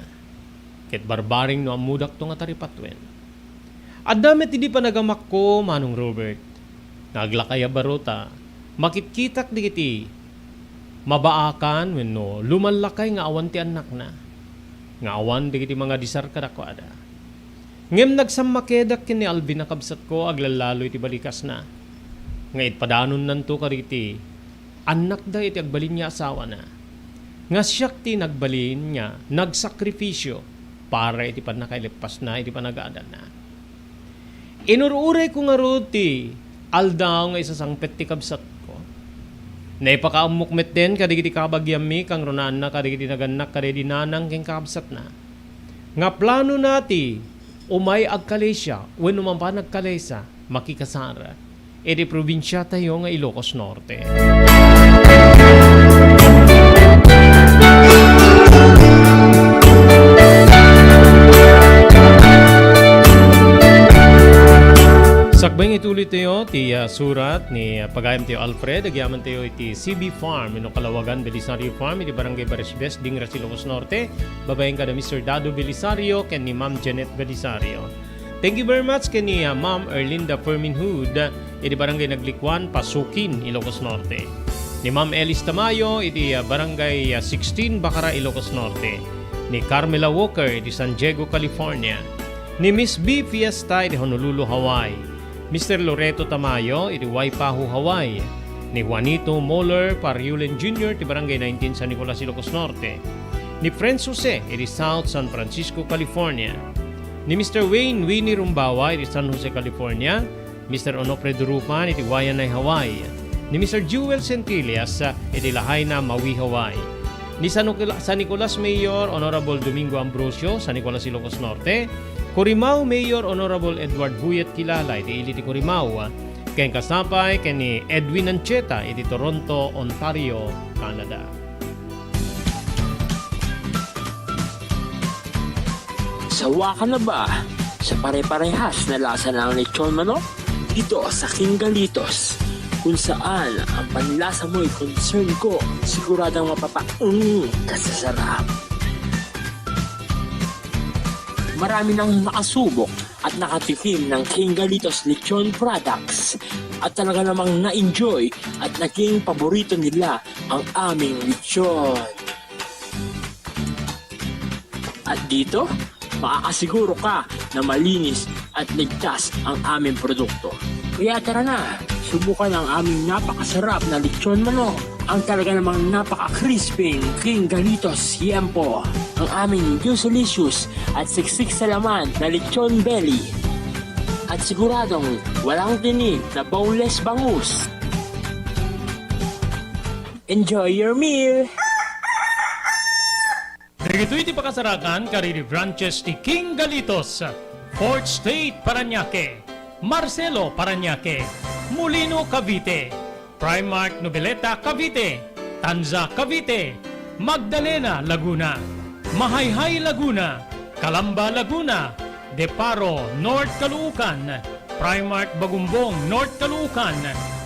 ket barbareng no ammodakto nga taripatuen. Adda met idi panagamakko, Manong Robert, nga aglakay a baro ta makitkitak dagiti mabaakan wenno lumallakay nga awan ti annakna, nga awan dagiti mangadisar kadakuada. Ngem nagsammakedak ken ni Alvin a kabsatko aglallalo iti balikasna nga ipadanonnanto kadagiti annakda iti agbalin nga asawana, nga siak ti nagbalin nga nagsakrifisio para iti pannakaileppasna iti panagaadanna. Inur-urayko ngarud ti aldaw nga isasangpet ti kabsatko. Naipakaammok metten kadagiti kabagiammi, kangrunaanna kadagiti nagannak kadagiti nanang ken kakabsatna, nga planona ti umay agkalesia wenno mapan agkalesia, makikasar iti probinsiatayo nga Ilocos Norte. Sakbay nga ituloytayo ti, ah, surat ni, ah, pagayamtayo Alfred, agyamantayo iti C B Farm, wenno Kalawagan Belisario Farm, iti Barangay Barisbes, Dingras, Ilocos Norte, babaen kada Mister Dado Belisario ken ni Ma'am Janet Belisario. Thank you very much ken ni, ah, Ma'am Erlinda Fermin Hood, ah, iti Barangay Naglikuan, Pasukin, Ilocos Norte. Ni Ma'am Elis Tamayo iti, ah, Barangay, ah, sixteen, Bacara, Ilocos Norte. Ni Carmela Walker iti San Diego, California. Ni Miss B Fiesta iti Honolulu, Hawaii. Mister Loreto Tamayo iti Waipahu, Hawaii. Ni Juanito Moller Pariulen Junior ti Barangay nineteen, San Nicolas, Ilocos Norte. Ni Friends Jose iti South San Francisco, California. Ni Mister Wayne Winnie Rumbawa iti San Jose, California. Mister Onofre Durupan iti Waianae, Hawaii. Ni Mister Jewel Centillas, ah, iti Lahaina, Maui, Hawaii. Ni San Nicola-, San Nicolas Mayor, Honorable Domingo Ambrosio, San Nicolas, Ilocos Norte. Corimao Mayor, Honorable Edward Buyet Kilala, iti ili ti Corimao. Ken kasapay, ken ni Edwin Ancheta, iti Toronto, Ontario, Canada. Sawa ka na ba sa pare-parehas na lasa ng lechon manok? Dito sa King Galitos, kung saan ang panlasa mo'y concern ko, siguradong mapapaung ka sa sarap. Marami nang nakasubok at nakatikim ng King Galitos Lechon Products at talaga namang na-enjoy at naging paborito nila ang aming lechon. At dito, makakasiguro ka na malinis at ligtas ang aming produkto. Kaya tara na, subukan ang aming napakasarap na lechon manok, ang talaga namang napaka-crispy King Galitos Yempo, ang aming juicy-licious at siksik sa laman na lechon belly. At siguradong walang tinik na boneless bangus. Enjoy your meal! Dagitoy ti pakasarakan kadagiti branches ti King Galitos, Fourth Street, Parañaque, Marcelo, Parañaque, Molino, Cavite, Primark Noveleta, Cavite, Tanza, Cavite, Magdalena, Laguna, Mahayhay, Laguna, Calamba, Laguna, Deparo, North Caloocan, Primark Bagumbong, North Caloocan,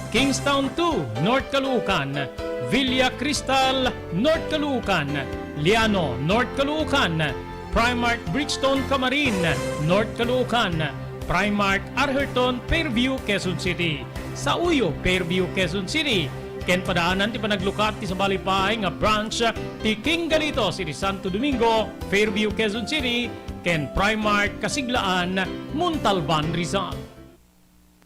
Kingstown two, North Caloocan, Villa Cristal, North Caloocan, Liano, North Caloocan, Primark Bridgestone, Camarin, North Caloocan, Primark Arherton, Fairview, Quezon City, Sauyo, Fairview, Quezon City, ken padaanan ti panaglukat ti sabali pay nga branch ti King Galitos iti Santo Domingo, Fairview, Quezon City, ken Primark Kasiglaan, Montalban, Rizal.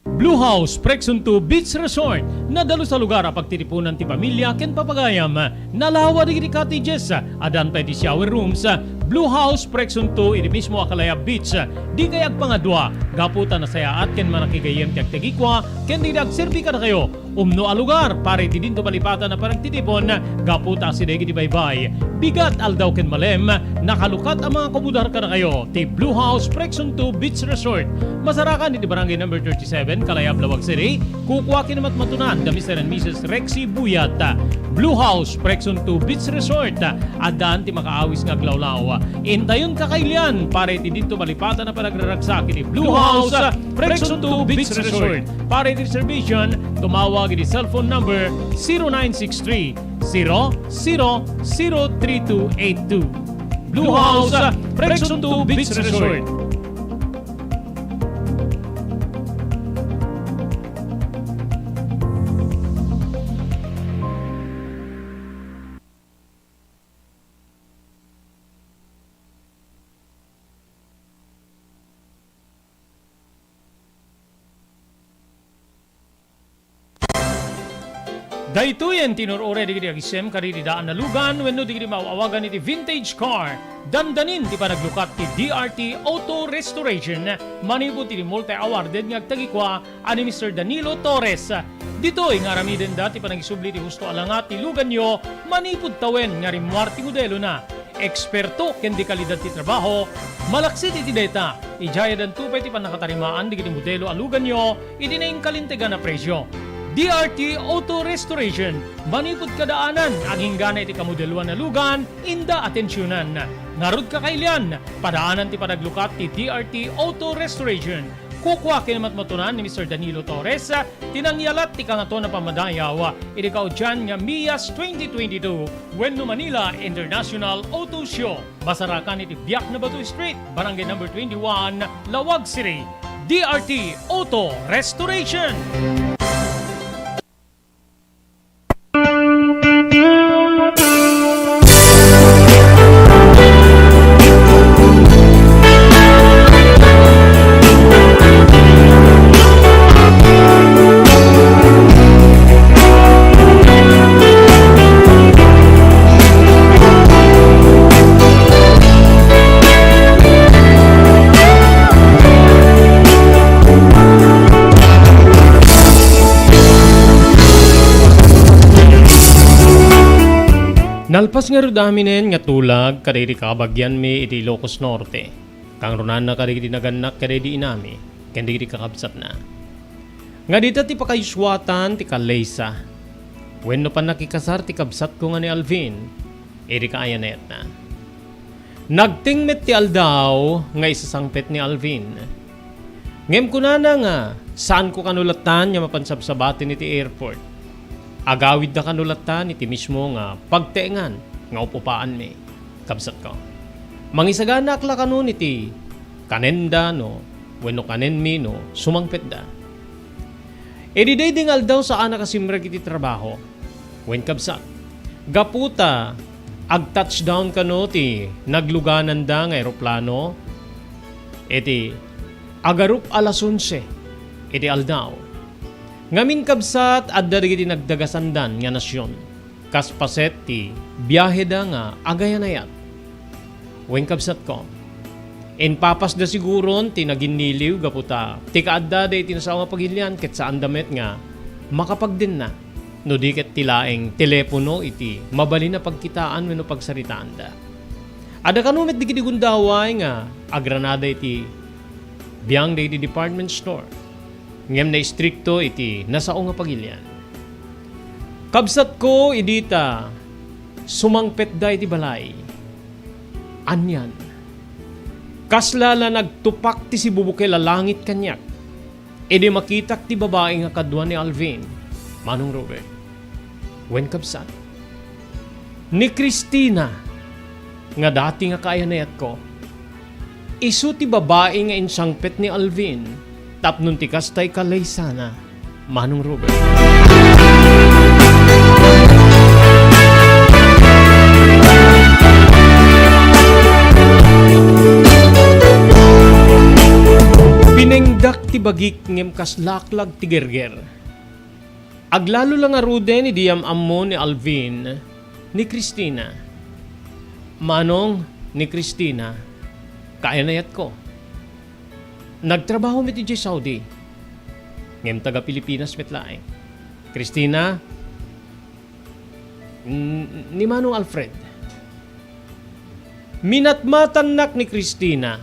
Blue House Preksunto Beach Resort, nadalus a lugar a pagtitipunan ti pamilia ken papagayam. Nalawa dagiti cottages, addan pay ti shower rooms. Blue House Preksunto iti mismo a Calaya Beach. Dikay agpangadua, gapu ta nasayaat ken manakigayyem ti agtagikua ken dagiti agserbi kadakayo. Umno a lugar para iti dinto malipatan a panagtitipon, gapu ta asideg iti baybay. Bigat, aldaw ken malem, nakalukat a mga kumudar kadakayo ti Blue House Prexon two Beach Resort. Masarakan iti Barangay Number thirty-seven, Kalayab, Laoag City. Kukua ken matmatunan da Mister and Missus Rexy Buyat. Blue House Prexon two Beach Resort. Addaan ti makaawis nga aglawlaw. Intayon kakailian para iti didto malipatan a panagraragsak iti Blue House Prexon two Beach Resort. Para iti reservation, tumawag iti cellphone number zero nine six three, zero zero zero three two eight two. Blue House, Prexon two Beach Resort. Daytoyen ti inur-uray dagiti agisem kadagiti daan a lugan wenno dagiti maaw-awagan iti vintage car. Dandanin ti panaglukat ti D R T Auto Restoration manipud iti multi-awarded nga agtagikua a ni Mister Danilo Torres. Ditoy nga aramidenda ti panangisubli ti husto a langat ti luganyo manipud tawen nga rimmuar ti modelona. Eksperto ken di kalidad ti trabaho, malaksid iti dayta, idiay addanto pay ti pannakatarimaan dagiti modelo a luganyo iti nainkalintegan a presio. D R T Auto Restoration, manipud kadaanan, aginggana iti kamodeloan a lugan, inda atensionan. Ngarud kakailian, padaanan ti panaglukat ti D R T Auto Restoration. Kukua ken matmatunan ni Mister Danilo Torres, ti nangyalat ti Kangatoan a Pammadayaw iti kaudian nga MIAS twenty twenty-two wenno Manila International Auto Show. Masarakan iti Biak na Bato Street, Barangay Number twenty-one, Laoag City. D R T Auto Restoration. Nalpas ngarud aminen nga tulag kadagiti kabagianmi iti Ilocos Norte, kangrunanna kadagiti nagannak kadagidi inami ken dagiti kakabsatna. Nga dita ti pakayuswatan ti kallaysa wenno pannakikasar ti kabsatko nga ni Alvin iti kaayanetna. Nagteng met ti aldaw nga isasangpet ni Alvin. Ngem kunana nga, saanko kano lattan nga mapan sabsabaten iti airport. Agawidda kano lattan iti mismo nga pagteengan nga up-upaanmi, kabsatko. Mangisaganaak la kanon iti kanenda no wenno kanenmi no sumangpetda. Idi daydi nga aldaw, saanak a simrek iti trabaho. Wen, kabsat, gapu ta ag-touchdown kano ti naglugananda nga eroplano iti agarup alas onse iti aldaw. Ngamin, kabsat, adda dagiti nagdagasandan nga nasion, kas paset ti biaheda nga agayanayat. Wen, kabsatko, impapasda siguron ti naginniliw gapu ta ti kaaddada iti nasao nga pagilian ket saanda met nga makapagdenna no di ket ti laeng telepono iti mabalin a pagkitaan wenno pagsaritaanda. Adda kano met dagiti gundaway nga agranada iti biang dagiti department store, ngem naistrikto iti nasao nga pagilian. Kabsatko, idi ta sumangpetda iti balay, anian, kasla la nagtupak ti sibubukel a langit kaniak idi makitak ti babai nga kadua ni Alvin, Manong Robert. Wen, kabsat, ni Christina nga dati nga kaayanayatko, isu ti babai nga insangpet ni Alvin tapno ti kasta, kalaysana, Manong Robert. Pinengdak ti bagik ngem kas laklag ti gerger. Aglalo la ngaruden idi am-ammo ni Alvin ni Christina. Manong, ni Christina, kaayanayatko. Nagtrabaho met idiay Saudi. Ngem taga Pilipinas met laeng. Christina, n-, ni Manong Alfred. Minatmatannak ni Cristina.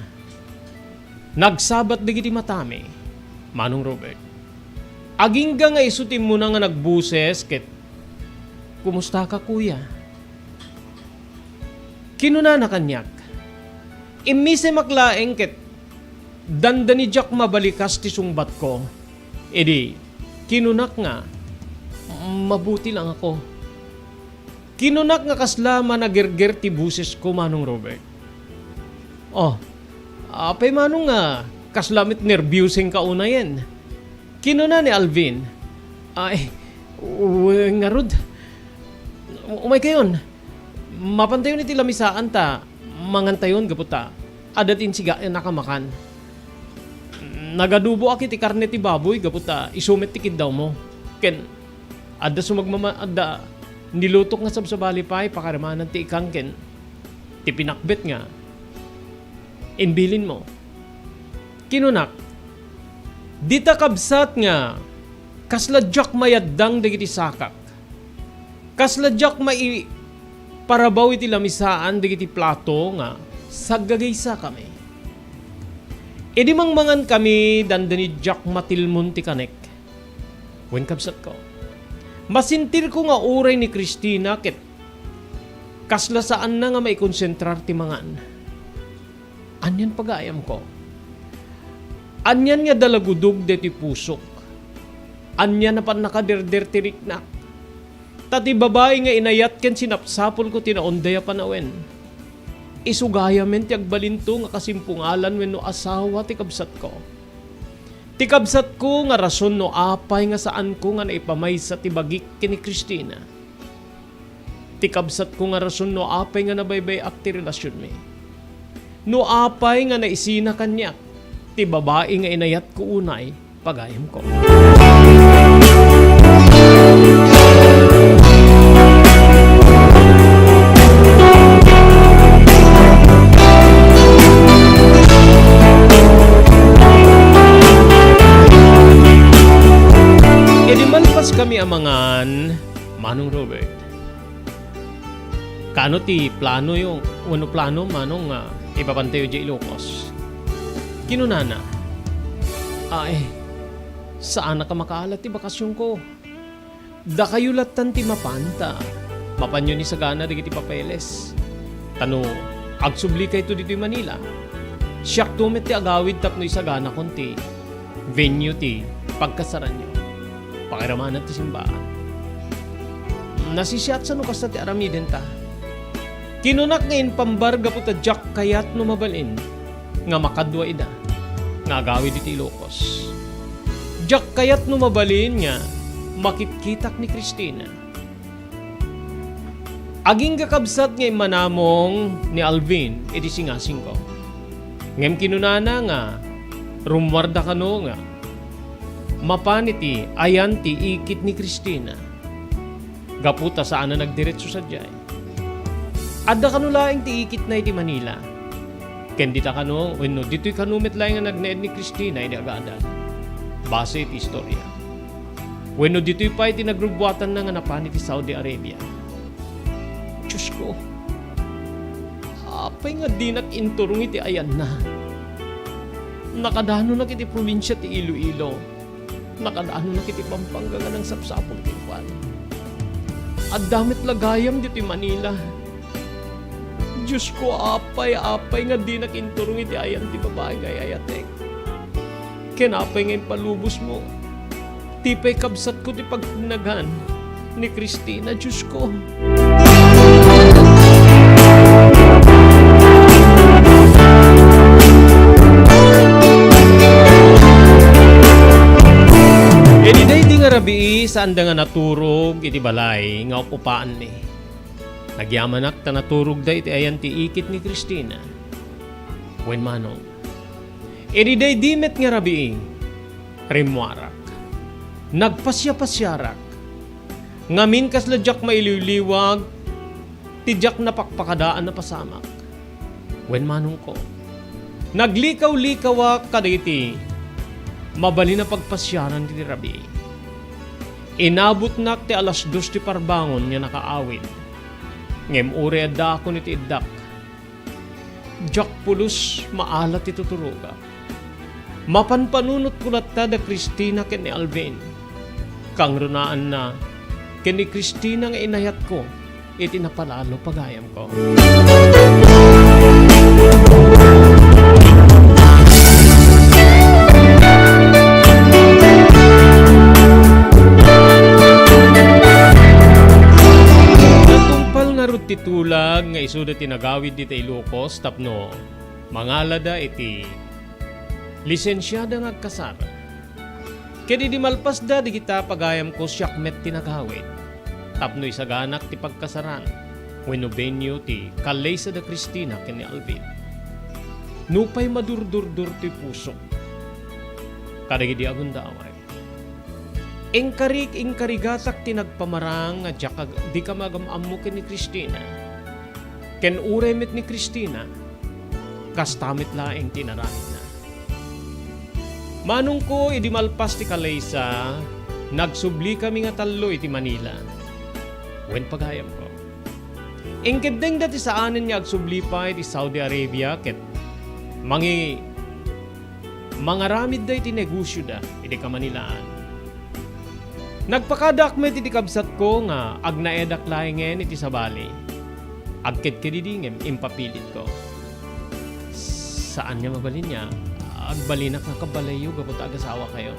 Nagsabat dagiti matami, Manong Robert. Agingga nga isu ti immuna nga nagbuses ket, "Kumustaka, kuya?" Kinunana kaniak. Immisemak laeng ket dandani diak mabalikas ti sungbatko. Idi, kinunak nga, "Mabuti laeng ako." Kinunak nga kasla managerger ti bosesko, Manong Robert. "Oh, apay, Manong, nga kasla met nerbiosengka unayen?" Kinuna ni Alvin. "Ay, wen ngarud. Umaykayon. Mapantayon iti lamisaan ta mangantayon gapu ta adda ti insiganak a makan. Nagaduboak iti karne ti baboy gapu ta isu met ti kiddawmo. Ken adda sumagmama-, adda nilutok nga sabsabali pay, pakarimanan ti ikkan ken ti pinakbet nga imbilinmo." Kinunak, "Dita kabsat nga kasla diak mayaddang dagiti sakak. Kasla diak maiparabaw iti lamisaan dagiti plato nga saggagaysakami. Idi mangmangankami, dandani diak matilmon ti kanek." Wen, kabsatko, masentirko nga uray ni Cristina ket kasla saanna nga maikonsentrar ti mangan. Anian pagayamko? Anian nga dalagudog daytoy pusok? Anian a pannakaderder ti riknak? Ta ti babai nga inayat ken sinapsapulko ti naunday a panawen. Isu gayamen ti agbalinto nga kasimpungalan wenno asawa ti kabsatko. Ti kabsatko nga rason no apay nga saanko nga naipamaysa ti bagik ken ni Cristina. Ti kabsatko nga rason no apay nga nabaybay-ak ti relasionmi. No apay nga naisina kaniak ti babai nga inayatko unay, pagayamko. Idi malpaskami a mangan, Manong Robert, "Kaano ti planoyo, wenno plano, Manong, nga ipapantayo idiay Ilocos?" Kinunana, "Ay, saanak a makaala ti bakasionko. Dakayo lattan ti mapan ta mapanyon isagana dagiti papeles. Ta no agsublikayo ditoy Manila, siakto met ti agawid tapno isaganakon ti venue ti pagkasaranyo. Pakiramanan ti simbaan." Nasisiatsa no kasta ti aramidenta. Kinunak nga impambar gapu ta diak kayat no mabalin nga makadua ida nga agawid iti Ilocos. Diak kayat no mabalin nga makitkitak ni Cristina. Agingga kabsat nga immanamong ni Alvin iti singasingko. Ngem kinunana nga rummuarda kano nga mapan iti ayan ti ikit ni Cristina. Gapu ta saan a nagdiretso sadiay. Adda kano laeng ti ikitna iti Manila. Ken dita kano, wenno ditoy kano met laeng nga nagnaed ni Cristina idi agadal. Base iti istorya. Wenno ditoy pay ti nagrubbuatanna nga napan iti Saudi Arabia. Diosko, apay nga dinak inturong iti ayanna? Nakadanonak iti probinsia ti Iloilo. Nakadanonak iti Pampanga nga nangsapsapul kenkuana. Adda met la gayam ditoy Manila. Diosko, apay, apay nga dinak inturong iti ayan ti babai nga ay-ayatek? Ken apay nga impalubosmo? Ti pay kabsatko ti pagnagan ni Cristina, Diosko. Idi daydi nga rabii, saanda nga naturog iti balay nga up-upaanmi. Nagyamanak ta naturogda iti ayan ti ikit ni Cristina. Wen, Manong, idi daydi met nga rabii, rimmuarak. Nagpasiapasiarak. Ngamin, kasla diak mailiwliwag ti diak napakpakadaan a pasamak. Wen, Manongko, naglikawlikawak kadagiti mabalin a pagpasiaran iti rabii. Inabutnak ti alas dos ti parbangon nga nakaawid. Ngem uray addaakon iti iddak, Diak pulos maala ti tuturogak. Mapanpanunotko latta da Christina ken ni Alvin. Kangrunaanna ken ni Christina nga inayatko iti napalalo pagayamko. Natungpal ngarud ti tulag nga isuda ti nagawid dita Ilocos tapno mangalada iti lisensiada nga agkasar. Ket idi malpasda dagita pagayamko, siak met ti nagawid tapno isaganak ti pagkasaran wenno venue ti kalesa da Christina ken ni Alvin. Nupay madurdurdur ti pusok kadagidi a gundaway. Inkarik-, inkarigatak ti nagpamarang nga diak ag-, dika magam-ammo ken ni Christina. Ken uray met ni Christina, kasta met laeng ti inaramidna. Manongko, idi malpas ti kalesa, nagsublikami nga tallo iti Manila wen pagayamko. Inkeddengda ti saanen nga agsubli pay iti Saudi Arabia ket mangi-, mangaramidda iti negosioda idi kamanilaan. Nagpakadaak met iti kabsatko nga agnaedak laengen iti sabali. Agkedkedidi ngem impapilitko. Saan nga mabalin nga agbalinak nga kabalayyo gapu ta agasawakayo.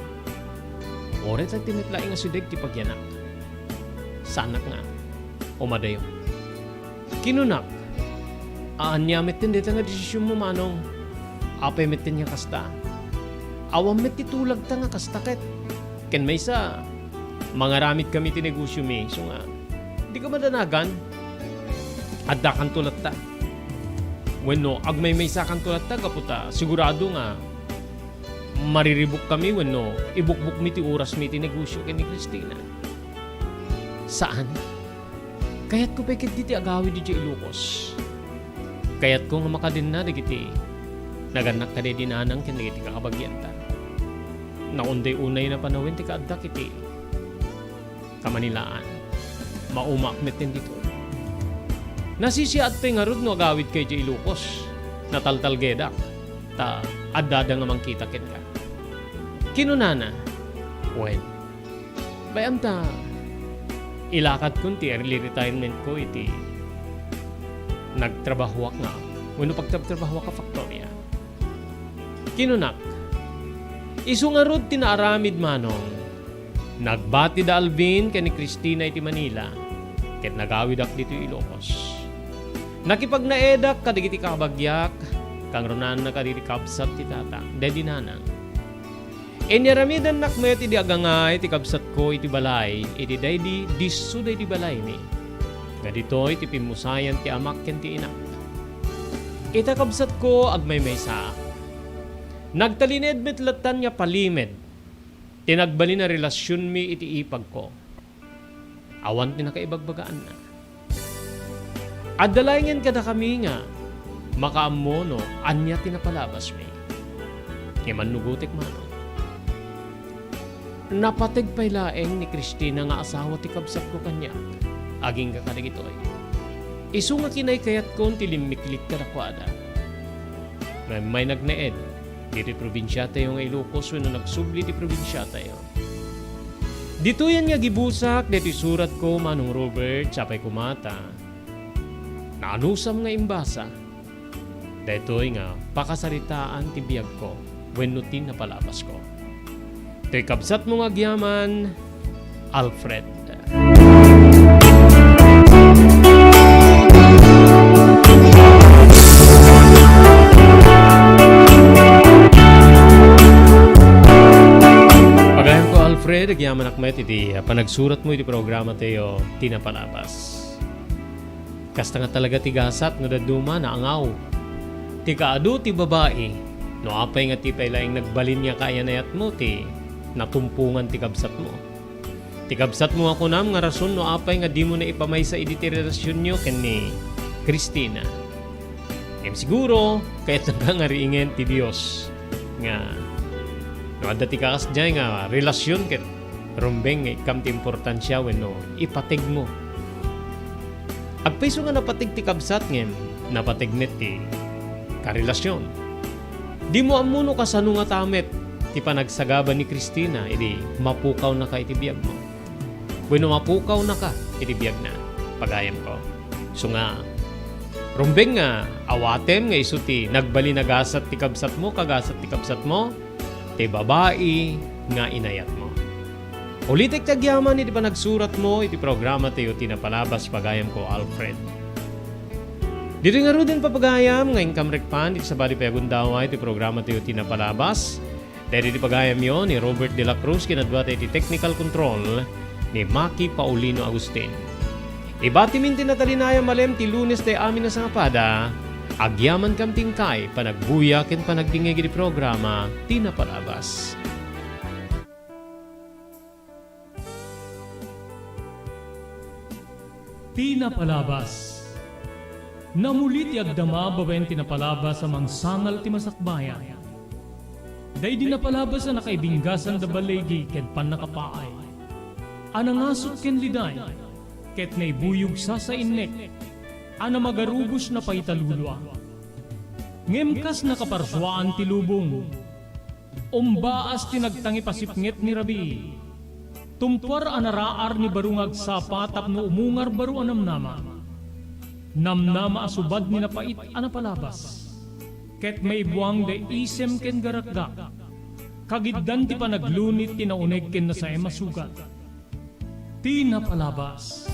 Uray ti met laeng asideg ti pagyanak. Saanak nga umadayo. Kinunak, "Ania metten dayta nga desisionmo, Manong? Apay metten nga kasta? Awan met ti tulagta nga kasta ket. Ken maysa, mangaramidkami ti negosiomi, isu nga, dika madanagan. Addakanto latta. Wenno, agmaymaysakanto latta gapu ta sigurado nga mariribukkami wenno ibukbukmi ti orasmi iti negosio ken ni Christina." Saan. Kayatko pay ketdi ti agawid idiay Ilocos. Kayatko nga makadenna dagiti nagannak kadaydi nanang ken dagiti kakabagianta. Naunday unay a panawen ti kaaddak iti kamanilaan. Maumaak metten ditoy. Nasisiaat pay ngarud no agawidka idiay Ilocos. Nataltalgedak, ta addada nga mangkita kenka. Kinunana, "Wen, bay-am ta ilakadkon ti early retirement ko iti nagtrabahoak nga, wenno pagtrabtrabahoak a faktoria." Kinunak, "Isu ngarud ti naaramid, Manong. Nagbati da Alvin ken ni Christina iti Manila, ket nagawidak ditoy Ilocos. Nakipagnaedak kadagiti kabagiak, kangrunaanna kadagiti kabsat ti tatang, daydi nanang. Inyaramidannak met idi agangay ti kabsatko iti balay, iti daydi disso daydi balaymi, nga ditoy ti pimmusayan ti amak ken ti inak. Ita, kabsatko, agmaymaysaak. Nagtalinaed met lattan nga palimed ti nagbalin a relasionmi iti ipagko. Awan ti nakaibagbagaanna. Adda laengen kadakami nga makaammo no ania ti napalabasmi. Ngem annugotek, Manong. Napateg pay laeng ni Christina nga asawa ti kabsatko kaniak, agingga kadagitoy. Isu nga kinaykayatkon ti limmiklik kadakuada. Ngem may nagnaed ditoy probinsiatayo nga Ilocos wenno nagsubli ti probinsiatayo. Ditoyen nga gibusak daytoy suratko, Manong Robert, sapay koma ta naanusam nga imbasa daytoy nga pakasaritaan ti biagko wenno ti napalabasko. Toy kabsatmo nga agyaman, Alfred. Pagayamko, Alfred, agyamanak met iti, ah, panagsuratmo iti programatayo, Ti Napalabas. Kasta nga talaga ti gasat no dadduma naangaw. Ti kaadu ti babai, no apay nga ti pay laeng nagbalin nga kaayan-ayatmo ti natumpongan ti kabsatmo. Ti kabsatmo nga kunam nga rason no apay nga dimo naipamaysa idi ti relasionyo ken ni Christina. Ngem siguro, kayatnaka nga riingen ti Dios nga no adda ti kakasdiay nga relasion ket rumbeng nga ikkam ti importansia wenno ipategmo. Agpayso nga napateg ti kabsat ngem napateg met ti karelasion. Dimo ammo no kasano ngata met ti panagsagaba ni Christina idi mapukawnaka iti biagmo. Wenno mapukawnaka iti biagna, pagayamko. Isu nga, rumbeng nga awatem nga isu ti nagbalin a gasat ti kabsatmo, kagasat ti kabsatmo, ti babai nga inayatmo. Ulitek ti agyaman iti panagsuratmo iti programatayo ti napalabas, pagayamko Alfred. Ditoy ngaruden, papagayam, nga inkam rikpan iti sabali pay a gundaway ti programatayo ti napalabas. Daydi ti pagayamyo ni Robert de la Cruz, kinadwata iti technical control ni Maki Paulino Agustin. Ibatimin ti natalinayam a malem ti Lunes ti amin a sangapada. Agyamankam ti inkay panagbuya ken panagdingngeg iti programa ti napalabas. Ti napalabas. Namuli ti agdama babaen ti napalabas a mangsangal ti masakbayan. Daydi napalabas a nakaibinggasan da baligi ken pannakapaay, a nangasut ken liday, ket naibuyog sasainnek a namagarubos na paitalulua. Ngem kas nakaparsuaan ti lubong, umbaas ti nagtangipasipnget ni rabii. Tumpuar a naraar ni baro nga agsapa tapno umungar baro a namnama. Namnama a subad ni napait a napalabas. Ket maibuang da isem ken garakgak. Kagiddan ti panaglunit ti nauneg ken nasaem a sugat. Ti napalabas.